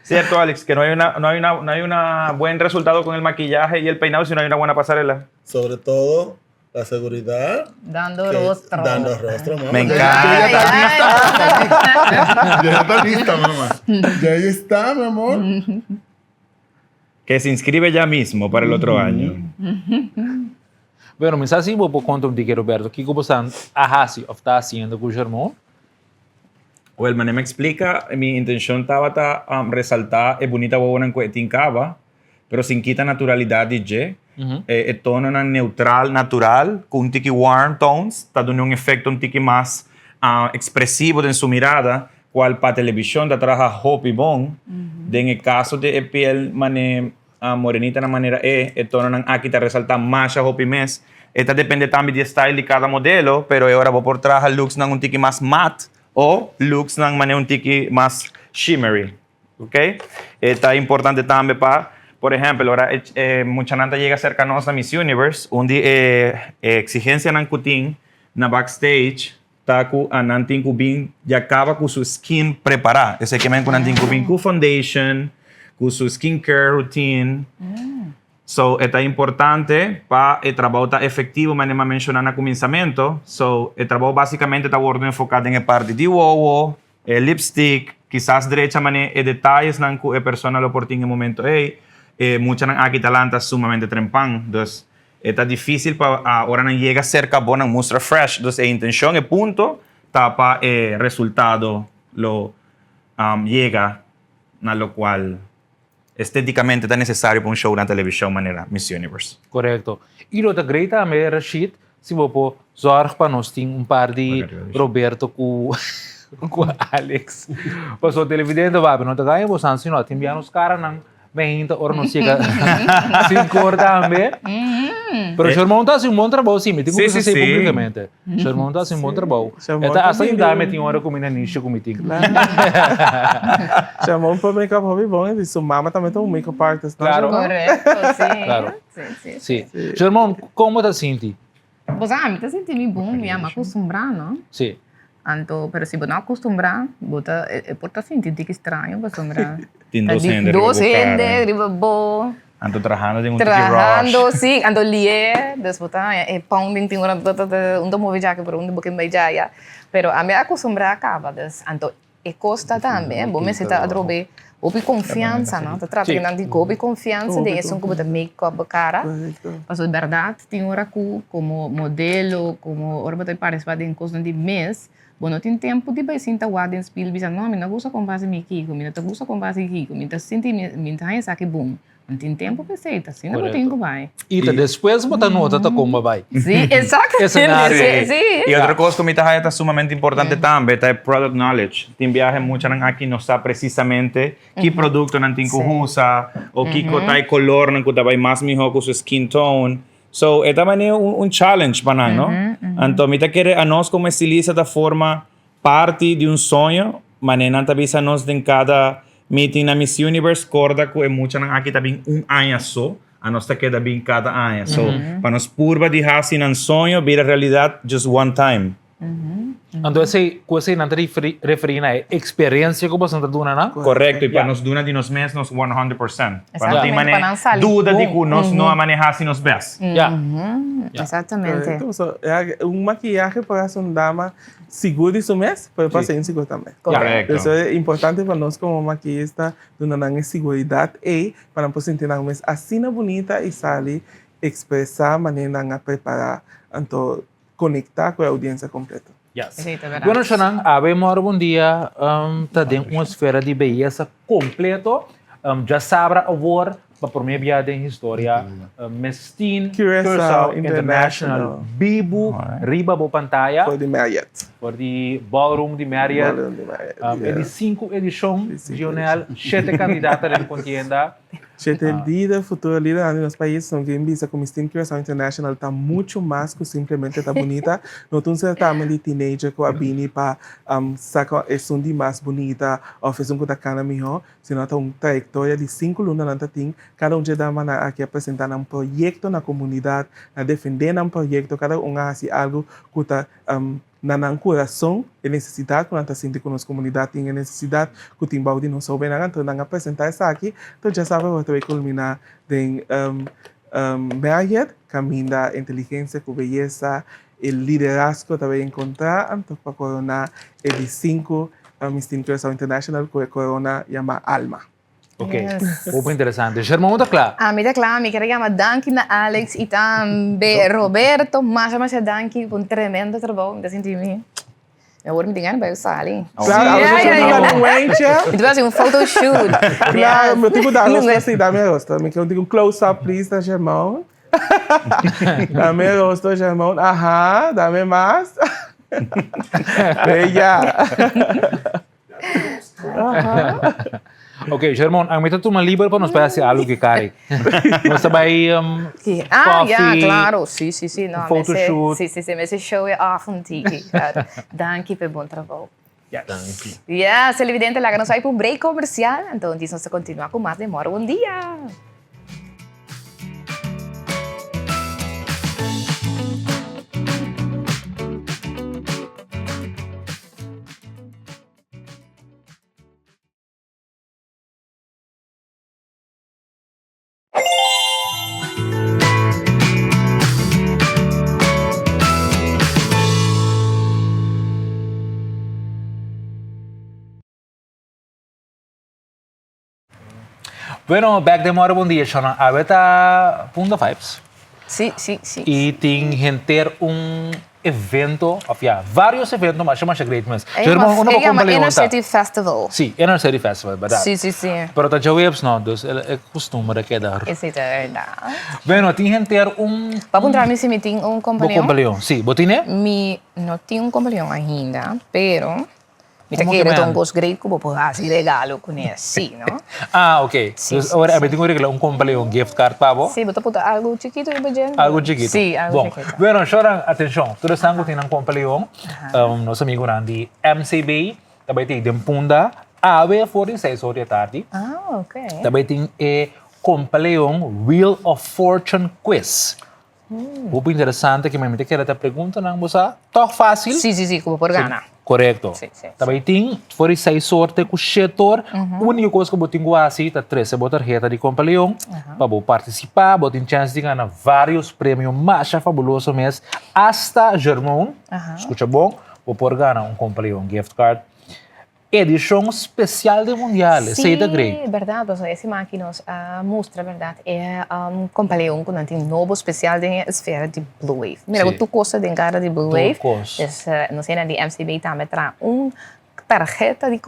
Cierto, Alex, que no hay una, no hay una, no hay una buen resultado con el maquillaje y el peinado si no hay una buena pasarela. Sobre todo La seguridad. Dando que- rostro. Dando rostro, mamá. Me Ya encanta. está lista. Ya está lista, mamá. Ya ahí está, mi amor. Que se inscribe ya mismo para el otro año. Bueno, mi sa si bo por konta un tiki, Roberto, kiko bo sa a hasi of ta hasiendo ku Shermon? Wel, manera mi explica, mi intencion tabata um, resalta e bunita wowonan cu e tin caba, pero sin kita naturalidad di dje. E, e tononan neutral, natural, cu un tiki warm tones, ta duna un efecto un tiki mas ah, expresivo den su mirada, cual pa television ta traha hopi bon. Den e caso di e piel mane ah, morenita na manera e, e tononan aki ta resalta masha hopi mes. E ta depende tambe di e style di cada modelo, pero e ora bo por traha looksnan un tiki mas matte o looksnan mane un tiki mas shimmery. Ok? E ta importante tambe pa, por ehempel, ora e, e muchanan ta yega cerca nos na Miss Universe, un di e, e exigencianan cu tin na backstage ta cu nan tin cu bin ya caba cu su skin prepara. Esey ke men cu nan tin cu bin cu foundation, cu su skincare routine. So, e ta importante pa e trabou ta efectivo, manera mi a menciona na cuminsamento. So, e trabou basicamente ta wordo enfoca den e parti di wowo, E lipstick, kisas drecha manera e detayesnan ku e persona lo por tin e momento ei. E muchanan aki ta lanta sumamente trempan, dus e ta difísil pa ora nan yega serka bo nan mustra fresh. Dus e intenshon, e punto ta pa e resultado lo yega na lokual Esteticamente ta necesario pa un show na television manera Miss Universe. Correcto. Y lo ta great tambe, Rashid, si bo por zorg pa nos tin un par di Roberto cu cu Alex. Pasobra televidente wabi no ta gaña bosan sino tin bia nos caranan meinta ora nos yega sincor tambe. Pero Sherman ta haci un bon trabou si, mi tin cu bisa esey publicamente. Sherman ta haci un bon trabou. E ta hasta yuda mi tin ora cu mi na nishi cu mi tin. Sherman por make up hopi bon y su mama tambe ta un make up artist no Claro. Sherman? Correcto, si. Claro. Si, si. Si. Sherman, con bo ta sinti? Bo sa, mi ta sinti mi bon, mi a acostumbra, no? Si. Anto, pero si bo no acostumbra, bo ta, e por ta sinti un tiki straño pasobra Tin ta dos di hende riba dos bo cara. hende riba bo. Anto trahando den un tiki rush. Trahando, si, anto lié, dus bo ta haña e pounding tin ora ta ta ta un ta move djaki pero un ta boke bai djaya. Pero ami a acostumbrá caba, dus anto e cos ta tambe bo mester ta atrobe hopi confiansa, no? Ta trata di nan tin hopi confiansa den esun cu bo ta make up bo cara. Pasobra di berdad tin ora cu como modelo, como ora bo ta participá den cosnan di mes, bo no tin tempo di bai sinta wak den spil bisa no mi no gusta con base mi kiko, mi no ta gusta con base kiko, mi ta sinti mi ta haña esaki bon. No tin tempo pa esei, ta asina bo tin ku bai. I ta despues bo ta nota ta kon bo bai. Sí, exactamente. Escenario. Sí, sí. I otro kos ku mi ta haya ta sumamente importante tambe ta e product knowledge. Tin biahe muchanan aki no sa precisamente ki produktonan tin ku usa o kiko ta e kolornan ku ta bai mas mihó ku su skin tone. So e ta manera un challenge pa nan, no? Anto mi ta kere anos komo estilista ta forma Parti di un soño, manera nan ta bisa nos den kada meeting na Miss Universe, korda ku e muchanan aki ta bin un aña so, anos ta keda bin kada aña. So, pa nos purba di hasi nan soño bira realidat just one time. Anto esei, ku esei nan ta referí na e eksperensia ku boso ta duna nan? Korekto, i pa nos duna di nos mes nos 100%. Pa no tin Exactamente, pa nan sali duda di bon. ku nos no a maneha hasi nos best. Ya. Exactamente. Korekto, so, un makiyahe por hasi un dama Sigur di su mes, pero pa ser insigur tambe. Correcto. Eso e importante pa nos como maquillista duna nan e siguridad ey pa nan por sinti nan mes asina bunita y sali expresa manera nan a prepara anto conecta cu e audiencia completo. Yes. Esey ta verdad. Bueno Shanan, awe moro bon dia ta den un esfera di beyesa completo. Djasabra awor pa prome bia den historia Miss Teen Curaçao Curaçao International bibu riba bo pantaya. For di Marriott. For di ballroom di Marriott. Ballroom di Marriott, E di sinku edishon, Gionel, shete kandidata den kontienda. Shete lider, futuro lidernan di nos pais, nos bien bisa ku Miss Teen Curaçao International ta muchu mas ku simplemente ta bunita. No ta un sertamen di teenager ku a bini pa saka esun di mas bunita òf esun ku ta kana mihó, sino ta un trayektoria di sinku luna nan ta tin. Kada un dje damanan aki a presentá nan proyekto na komunidat, a defendé nan proyekto, kada un a hasi algu ku ta na nan kurason e nesesidat ku nan ta sinti ku nos komunidat tin, e nesesidat ku tin bou di nos hóbennan. Anto nan a presentá esaki, anto djasabra bo ta bai kulminá den Marriott, kaminda inteligensia ku beyesa i liderazgo ta bai enkontrá, anto pa koroná e di sinku Miss Teen Curaçao International ku e korona yamá Alma. Ok, hopi interesante. Sherman, bo ta kla? Ami ta kla, mi ker a yama danki na Alex i tambe Roberto. Masha masha danki pa un tremendo trabou. Mi ta sinti mi, awor mi tin gana bai sali. Claro, awor mi tin gana un wentje. Mi ta bai hasi un photoshoot. Claro, mi tin ku da rostro si, dame rostro. Mi ker un close up please na Sherman. Dame rostro Sherman, aha, dame mas. Bella. Ok, Germon, ami ta tuma liber pa nos bai hasi algo ke Kari. Nos ta bai um, Sí. Ah, ja, coffee, claro. Sí, sí, sí. No, photoshoot. Sí, sí, sí. Mester show it off un tiki. Claro. Danki p'e bon trabou. Yes. Danki. Yes, televidente, laga nos bai pa un break comercial. Anto, nos ta continua cu mas den Moro Bon Dia. Bueno, back de Moro Bon Dia, Shona. Awe ta Punda Vibes. Sí, sí, sí. Y tin henter un evento, of ja, varios evento, masha masha great mes. E llama, e llama Inner City Festival. Sí, Inner City Festival, verdad. Sí, sí, sí. Pero ta djaweps no, dus e costumbre a keda. Esei ta verdad. Bueno, tin henter un... Bo a puntra mi si mi tin un kompaleon? Bo kompaleon, sí. Bo tin e? Mi no tin un kompaleon ainda, pero... Mi ta kere ta un kos great ku bo por hasi regalo kuné, sí, no? Ah, ok. Dus ora mi tin ku regla un kompra un gift card pa bo? Sí, bo ta puta algu chikitu riba dje. Algu chikitu. Sí, algu chikitu. Bon, bueno, shornan, atenshon. Tur esnan ku tin nan kompra leon, nos amigunan di MCB ta bai tin den Punda awe for di seis or di atardi. Ah, ok. Ta bai tin e kompra leon Wheel of Fortune Quiz. Hopi interesante ke mi ta kere ta preguntanan bo sa tòg fásil. Sí, sí, sí, ku bo por gana. Korekto. Sí, sí. Ta bai tin for di seis or te ku shete or. Úniko kos ku bo tin ku hasi ta trese bo tarheta di Kompa Leon pa bo partisipá. Bo tin chèns di gana vários premio masha fabuloso mes. Asta Germon, skucha bon, bo por gana un Kompa Leon gift card. Edishon spesial di Mundial, esei ta great. Sí, berdad, pasobra e siman aki nos a mustra berdad e kompaleon ku nan tin nobo spesial den e esfera di Blue Wave. Mira ku tur kos ta den kara di Blue Wave. Tur kos. Dus nos hende di MCB tambe traha un tarheta di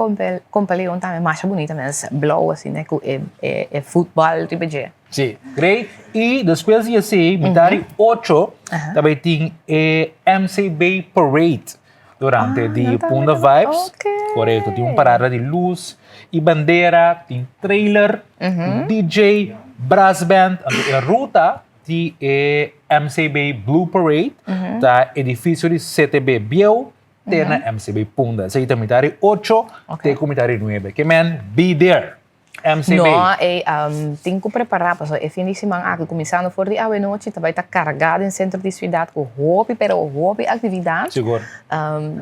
kompaleon tambe masha bunita mes, blou asina ku e futbal riba dje. Sí, great. I despues di esei, mitar di ocho ta bai tin e MCB Parade. Durante di Punda Vibes, korekto, tin un parada di lus i bandera, tin trailer, un DJ, brass band. Anto e ruta di e MCB Blue Parade ta edifisio di CTB bieu te na MCB Punda. Esei ta mitar di ocho te ku mitar di nuebe. Ke men, be there! MCB. No, e tin cu prepara pasobra e fin di siman aki cuminsando for di awenochi ta bay ta carga den centro di ciudad cu hopi pero hopi actividad. Sigur.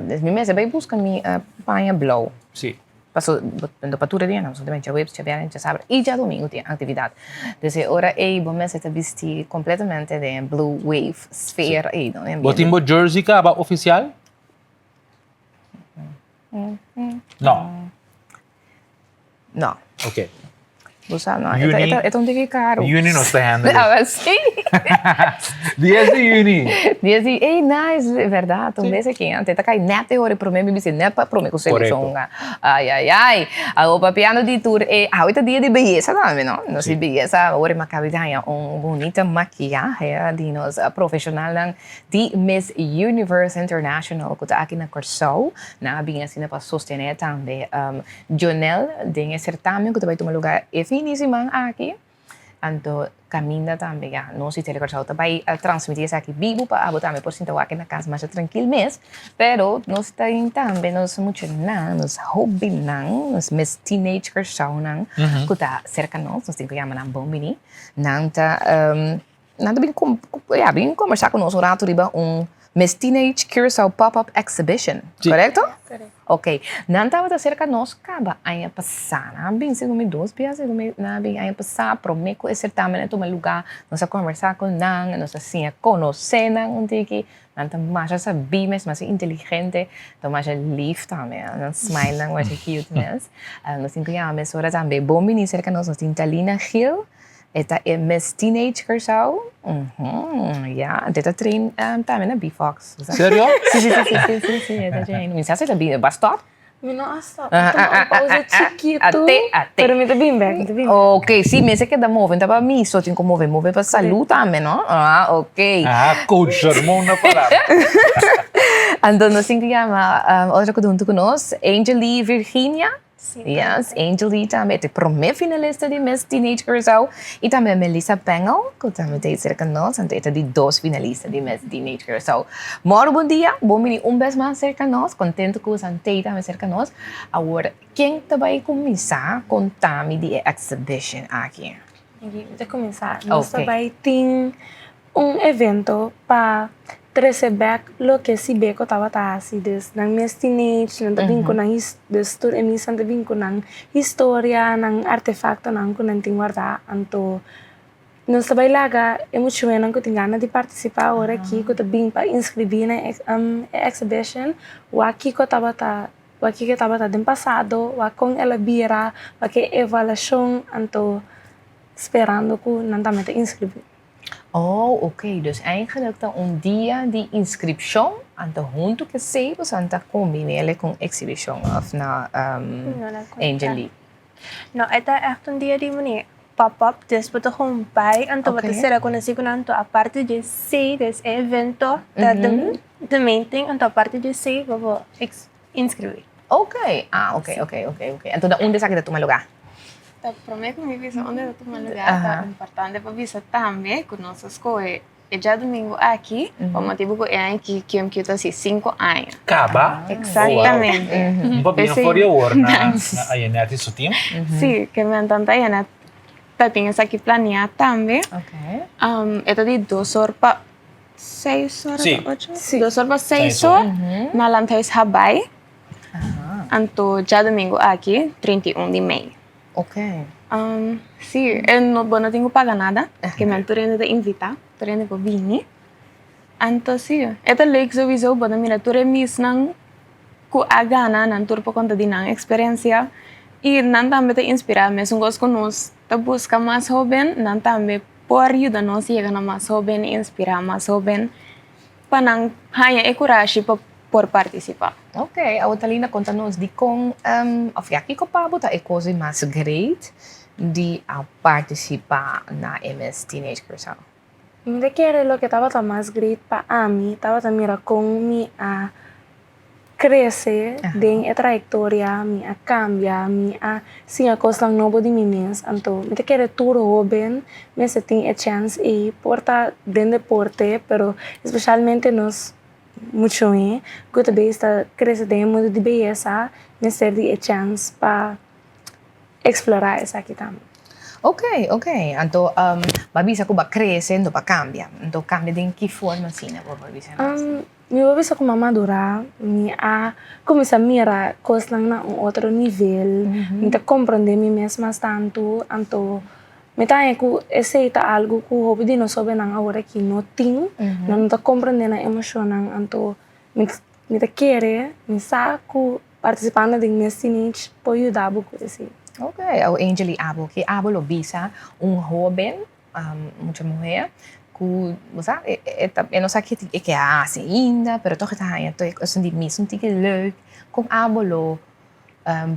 Dus mi mester bay busca mi paña blauw. Si. Pasobra no pa tur e dianan, pasobra ta djaweps, djabièrnè, djasabra y djadomingo tin actividad. Dus e ora ey bo mester ta bisti completamente den e blue wave sfeer ey. Bo tin bo jersey caba oficial? No. No. Ok. Bo sa no. Juni, e ta un tiki karu. Juni nos ta handle. Ah, wel sí. 10 di juni. 10 di, ey nice, verdad. Un bes aki, ante ta kai net e ora prome mi bisa net pa prome ku selekshon. Ai ai ai. Awo papiando di tur e, awe ta dia di beyesa tambe, no? Nos di beyesa, ora mi a kabi di haña un bunita makiyahe di nos profeshonalnan Di Miss Universe International ku ta aki na Kòrsou, nan a bin asina pa sostené tambe Jonel den e sertamen ku ta bai tuma lugá e fin di siman aki. Anto kaminda tambe ya nos di Tele Kòrsou ta bai transmití esaki bibu pa abo tambe por sinta wak na kas masha trankil mes. Pero nos ta tin tambe nos muchanan, nos hóbennan, nos mes teenage Kòrsounan ku ta serka nos, nos tin ku yama nan bon biní. Nan ta nan ta bin ya bin kombersá ku nos un ratu riba un Miss Teenage Curaçao Pop-Up Exhibition, korekto? Ok, nan tabata serka nos kaba aña pasá, nan a bin segun mi dos bia segun mi nan a bin aña pasá promé ku e sertamen a tuma lugá, nos a kombersá ku nan, nos a siña konosé nan un tiki, nan ta masha sabí mes, masha inteligente, ta masha lif tambe, nan smile nan masha cute mes. Nos tin ku yama mesora tambe bon bini serka nos, nos tin Talina Gil. E ta e Miss Teenage Curaçao. Ya, anto e ta train tambe na B-Fox. Serio? Si, si, si, si, si, si, e ta train. Mi sa si e ta bin, bo a stop? Mi no a stop, mi tuma un pausa chikitu. Ate, ate. Pero mi ta bin bek, mi ta bin bek. Ok, si, mester keda move, no ta pa mi so tin ku move, move pa salú tambe, no? Ah, ok. Ah, coach Sharmon na palabra. Anto nos tin ku yama otro ku ta huntu ku nos, Angely Virginia. Yes, Angel Lee tambe ta e prome finalista di Miss Teenage Curaçao y tambe Melissa Pengel cu tambe ta cerca nos, anto e ta di dos finalista di Miss Teenage Curaçao. Moro bon dia, bon bini un bes mas cerca nos, contento cu Santey tambe cerca nos. Awor, ken ta bay cuminsa conta mi di e exhibition aki? Mi ta cuminsa, nos ta bay tin Un evento pa trese bek loke Sibeko tabata hasi. Dus nan mes teenage, nan ta bin ku nan his, dus tur e misnan ta bin ku nan historia, nan artefaktonan ku nan tin wardá. Anto nos ta bai laga e muchuenan ku tin gana di partisipá ora aki, ku ta bin pa inskribí na e exhibition, wak kiko tabata, wak kiko tabata den pasado, wak kon el a bira, wak e evaluashon, anto sperando ku nan tambe ta inskribí. Oh, ok. Dus eigenlijk ta un dia di inscripcion, anto hunto cu esey boso ta combinele cu un exhibicion of na Angel Lee? No, e ta echt un dia di mane pop-up, dus bo ta gewoon bay, anto bo ta cera conoci cu nan, anto aparte di esey, dus e evento ta the main thing, anto aparte di esey bo por inscribi. Ok, ah ok, ok, ok, ok. Anto na unda esaki ta tuma lugar? Ta prome ku mi bisa unda ta tuma lugar ta importante pa bisa tambe ku nos a skohe e djadumingu aki pa motibu ku e aña aki QMQ ta hasi sinku aña. Kaba? Eksaktamente. Un pabia for di awor na Ayenet i su team. Si, ke men tanta Ayenet ta tin esaki planea tambe. E ta di dos or pa Seis ora pa ocho? Sí. Dos or pa seis or na Landhuis Habaai. Anto djadumingu aki, 31 di mei. Ok. Sí, e no, bo no tin ku paga nada, ke men tur hende ta invitá, tur hende por bini. Anto sí, e ta leuk souiso, bo ta mira tur e misnan ku a gana, nan tur por konta di nan eksperensia i nan tambe ta inspirá mesun kos ku nos ta buska mas hóben, nan tambe por yuda nos yega na mas hóben, inspirá mas hóben pa nan haña e kurashi pa por partisipá. Ok, awor Talina konta nos dikon òf ya kiko pa bo ta e kos di mas great di a partisipá na e Miss Teenage Curaçao? Mi ta kere loke tabata mas great pa ami tabata mira kon mi a krese den e trayektoria, mi a kambia, mi a siña kosnan nobo di mi mes. Anto mi ta kere tur hóben mester tin e chèns ei por ta den deporte, pero espeshalmente nos much'e ku ta bes ta krese den e mundu di beyesa mester di e chèns pa eksplorá esaki tambe. Ok, ok. Anto bo a bisa ku bo a krese, anto bo a kambia. Anto kambia den ki forma asina bo por bisa nos? Mi por bisa ku mi a madurá, mi a kuminsá mira kosnan na un otro nivel, mi ta komprondé mi mes mas tantu, anto mi ta haña ku esei ta algu ku hopi di nos hóbennan awor aki no tin, nan no ta komprondé nan emoshonnan, anto mi mi ta kere, mi sa ku partisipando den mes teenage por yuda bo ku esei. Ok, awor Angely abo, ke abo lo bisa un hóben Mucha muher ku bo sa e ta e no sa ke e ke a hasi ainda pero tog e ta haña tur e kosnan di mes un tiki leuk kon abo lo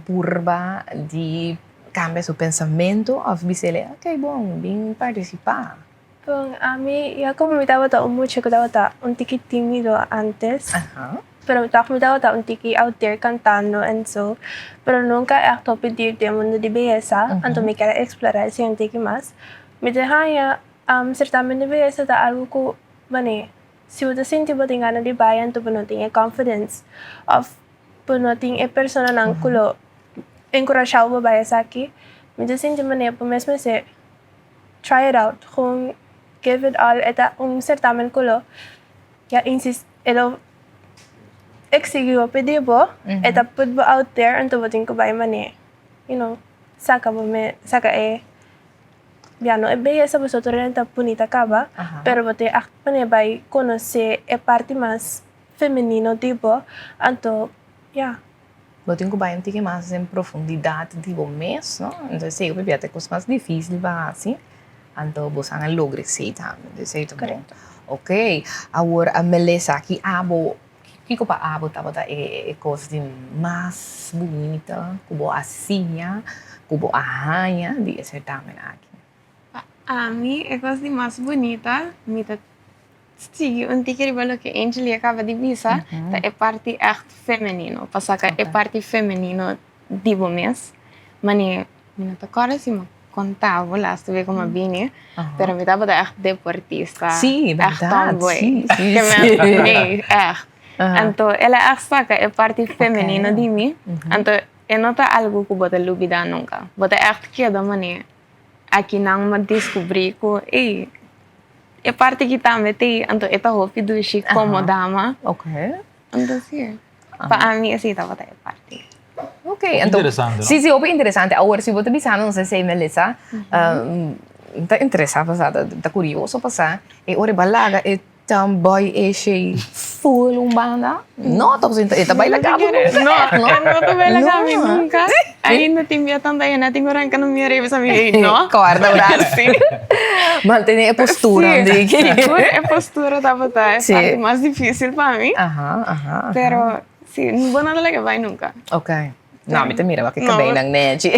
purba di kambia su pensamentu òf bis'el ok bon bin partisipá. Bon ami ya komo mi tabata un mucha ku tabata un tiki timido antes pero tog mi tabata un tiki out there kantando en so pero nunka ègt hopi diep den mundu di beyesa anto mi kier a eksplorá esei un tiki mas. Mi ta haña sertamen di beyesa ta algu ku manera si bo ta sinti bo tin gana di bai anto bo no tin e confidence òf bo no tin e personanan ku lo enkurashá bo pa bai esaki, mi ta sinti manera bo mes mester try it out, gewoon give it all, e ta un sertamen ku lo ya insis e lo exigi hopi di bo, e ta put bo out there anto bo tin ku bai manera you know saka bo mes saka e ya no e beyesa pasobra tur hende ta bunita kaba pero bo tin echt manera bai konosé e parti mas femenino di bo anto ya. Bo tin ku bai un tiki mas den profundidat di bo mes, no? Entonces esei hopi bia ta e kos mas difisil pa hasi, anto bo san a logra esei tambe, entonces esei ta bon. Ok, awor Melissa, ki abo, kiko pa abo tabata e kos di mas bunita ku bo a siña, ku bo a haña di e sertamen aki? Pa ami e kos di mas bunita, mi ta Sigui un tiki riba loke Angely a kaba di bisa, ta e parti ègt femenino. Pa saka e parti femenino di bo mes. Mane, mi no ta kòrda si mi a konta bo laatste bes ku mi a bini, pero mi tabata ègt deportista, ègt tomboy. Nee, ègt. Anto el a ègt saka e parti femenino di mi. Anto e no ta algu ku bo ta lubidá nunka. Bo ta ègt keda mane Akinan mi a descubri cu ey, e parti aki tambe t'ey, anto e ta hopi dushi como dama. Anto si, pa ami esey tabata e parti. Ok, anto, si, si, hopi interesante. Awor, si bo ta bisa nos esey, Melissa, mi ta interesa pa sa, ta curioso pa sa, e ora e bo a laga e Tomboy esey full un banda? No toch e ta baila cabo nunca No, e no ta baila cabo nunca. Ainda tin bia tanta hende tin cu ranca na mi ariba bisa mi ey no. Corda un rato. Si. Mantene e postura Si, sigur e postura tabata e parti mas dificil pa mi. Aha, aha. Pero si, bo no ta laga bay nunca. Ok. No, mi ta mira wak e kabeinan nechi.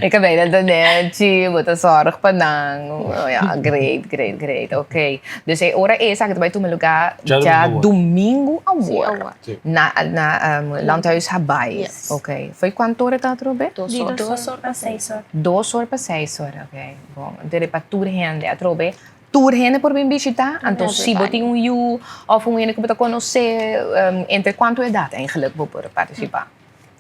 E kabeinan ta nechi, bo ta zorg pa nan. Ja, great, great, great. Ok. Dus e ora esaki ta bai tuma lugar djadumingu awor. Na na Landhuis Habaai. Ok. Fo'i kuantu ora ta atrobe? Di dos or pa seis or. Dos or pa seis or, ok. Bon, entonces pa tur hende atrobe. Tur hende por bin bishita, anto si bo tin un yu of un hende ku bo ta konosé, entre kuantu edat eigenlijk bo por partisipá?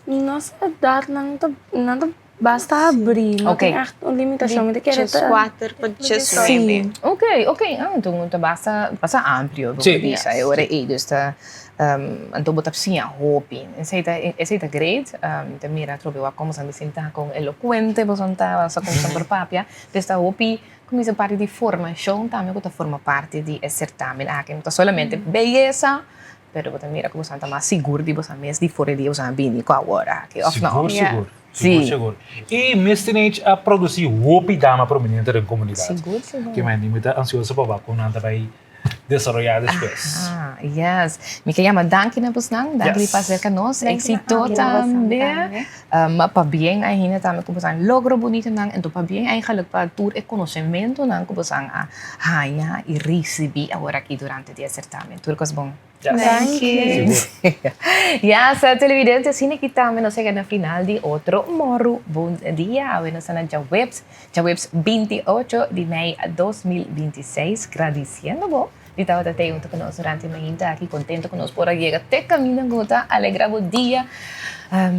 Nos edatnan ta nan ta basta habrí, no tin ègt un limitashon. Mi ta kere ta. Djes kuater pa djes nuebe. Ok, ok, anto ta basta basta amplio bo por bisa e ora ei, dus ta anto bo ta siña hopi. Esei ta esei ta great, mi ta mira atrobe wak komo boso ta sinta kon elokuente boso ta, boso por papia, dus ta hopi Kuminsa parti di formashon tambe ku ta forma parti di e sertamen aki. No ta solamente beyesa, pero bo ta mira ku boso ta mas sigur di boso mes di for e dia boso a bini ku awor aki, òf no? Sigur, sigur. Sigur, sigur. I Miss Teenage a produsí hopi dama prominente den komunidat. Sigur, sigur. Ke mende mi ta ansioso pa wak kon nan ta bai desaroyá despues. Aha, yes. Mi ke yama danki na bosnan, danki di pas serka nos. Éxito tambe. Pabien ainda tambe ku bosan logro bunitonan, enton pabien eigenlijk pa tur e konosementonan ku bosan a haña i risibí aworakí durante di e sertamen. Tur kos bon. Danki. Yes, televidente, asina aki tambe nos yega na final di otro Morru Bon Dia. Awe nos ta na djaweps, djaweps 28 di mei 2026, gradisiendo bo di tabata tei hunto ku nos durante e mainta aki. Kontento ku nos por a yega te kaminda ku ta alegra bo dia.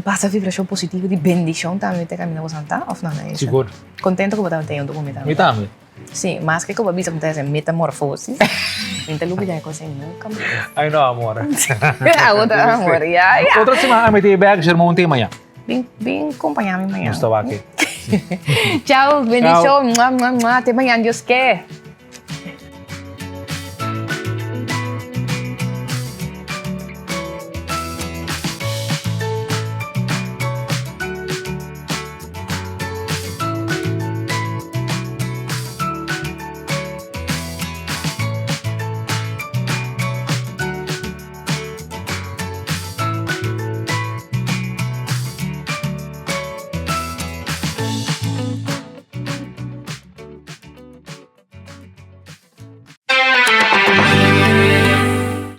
Pasa vibrashon positivo di bendishon tambe te kaminda bo santa, òf no, Naisha? Sigur. Kontento ku bo tabata tei hunto ku mi tambe. Mi tambe. Sí, maske ku bo a bisa ku ta hasi metamorfosis, mi ta lubida e kos ei nunka mas. Ai no, amor. Awor ta amor, ya, ya. Otro siman a mete e bèk, Sherman, un te mañan. Bin, bin kompañá mi mañan. Nos ta wak. Chao, bendishon. Mua, mua, mua. Te mañan, Dios ke.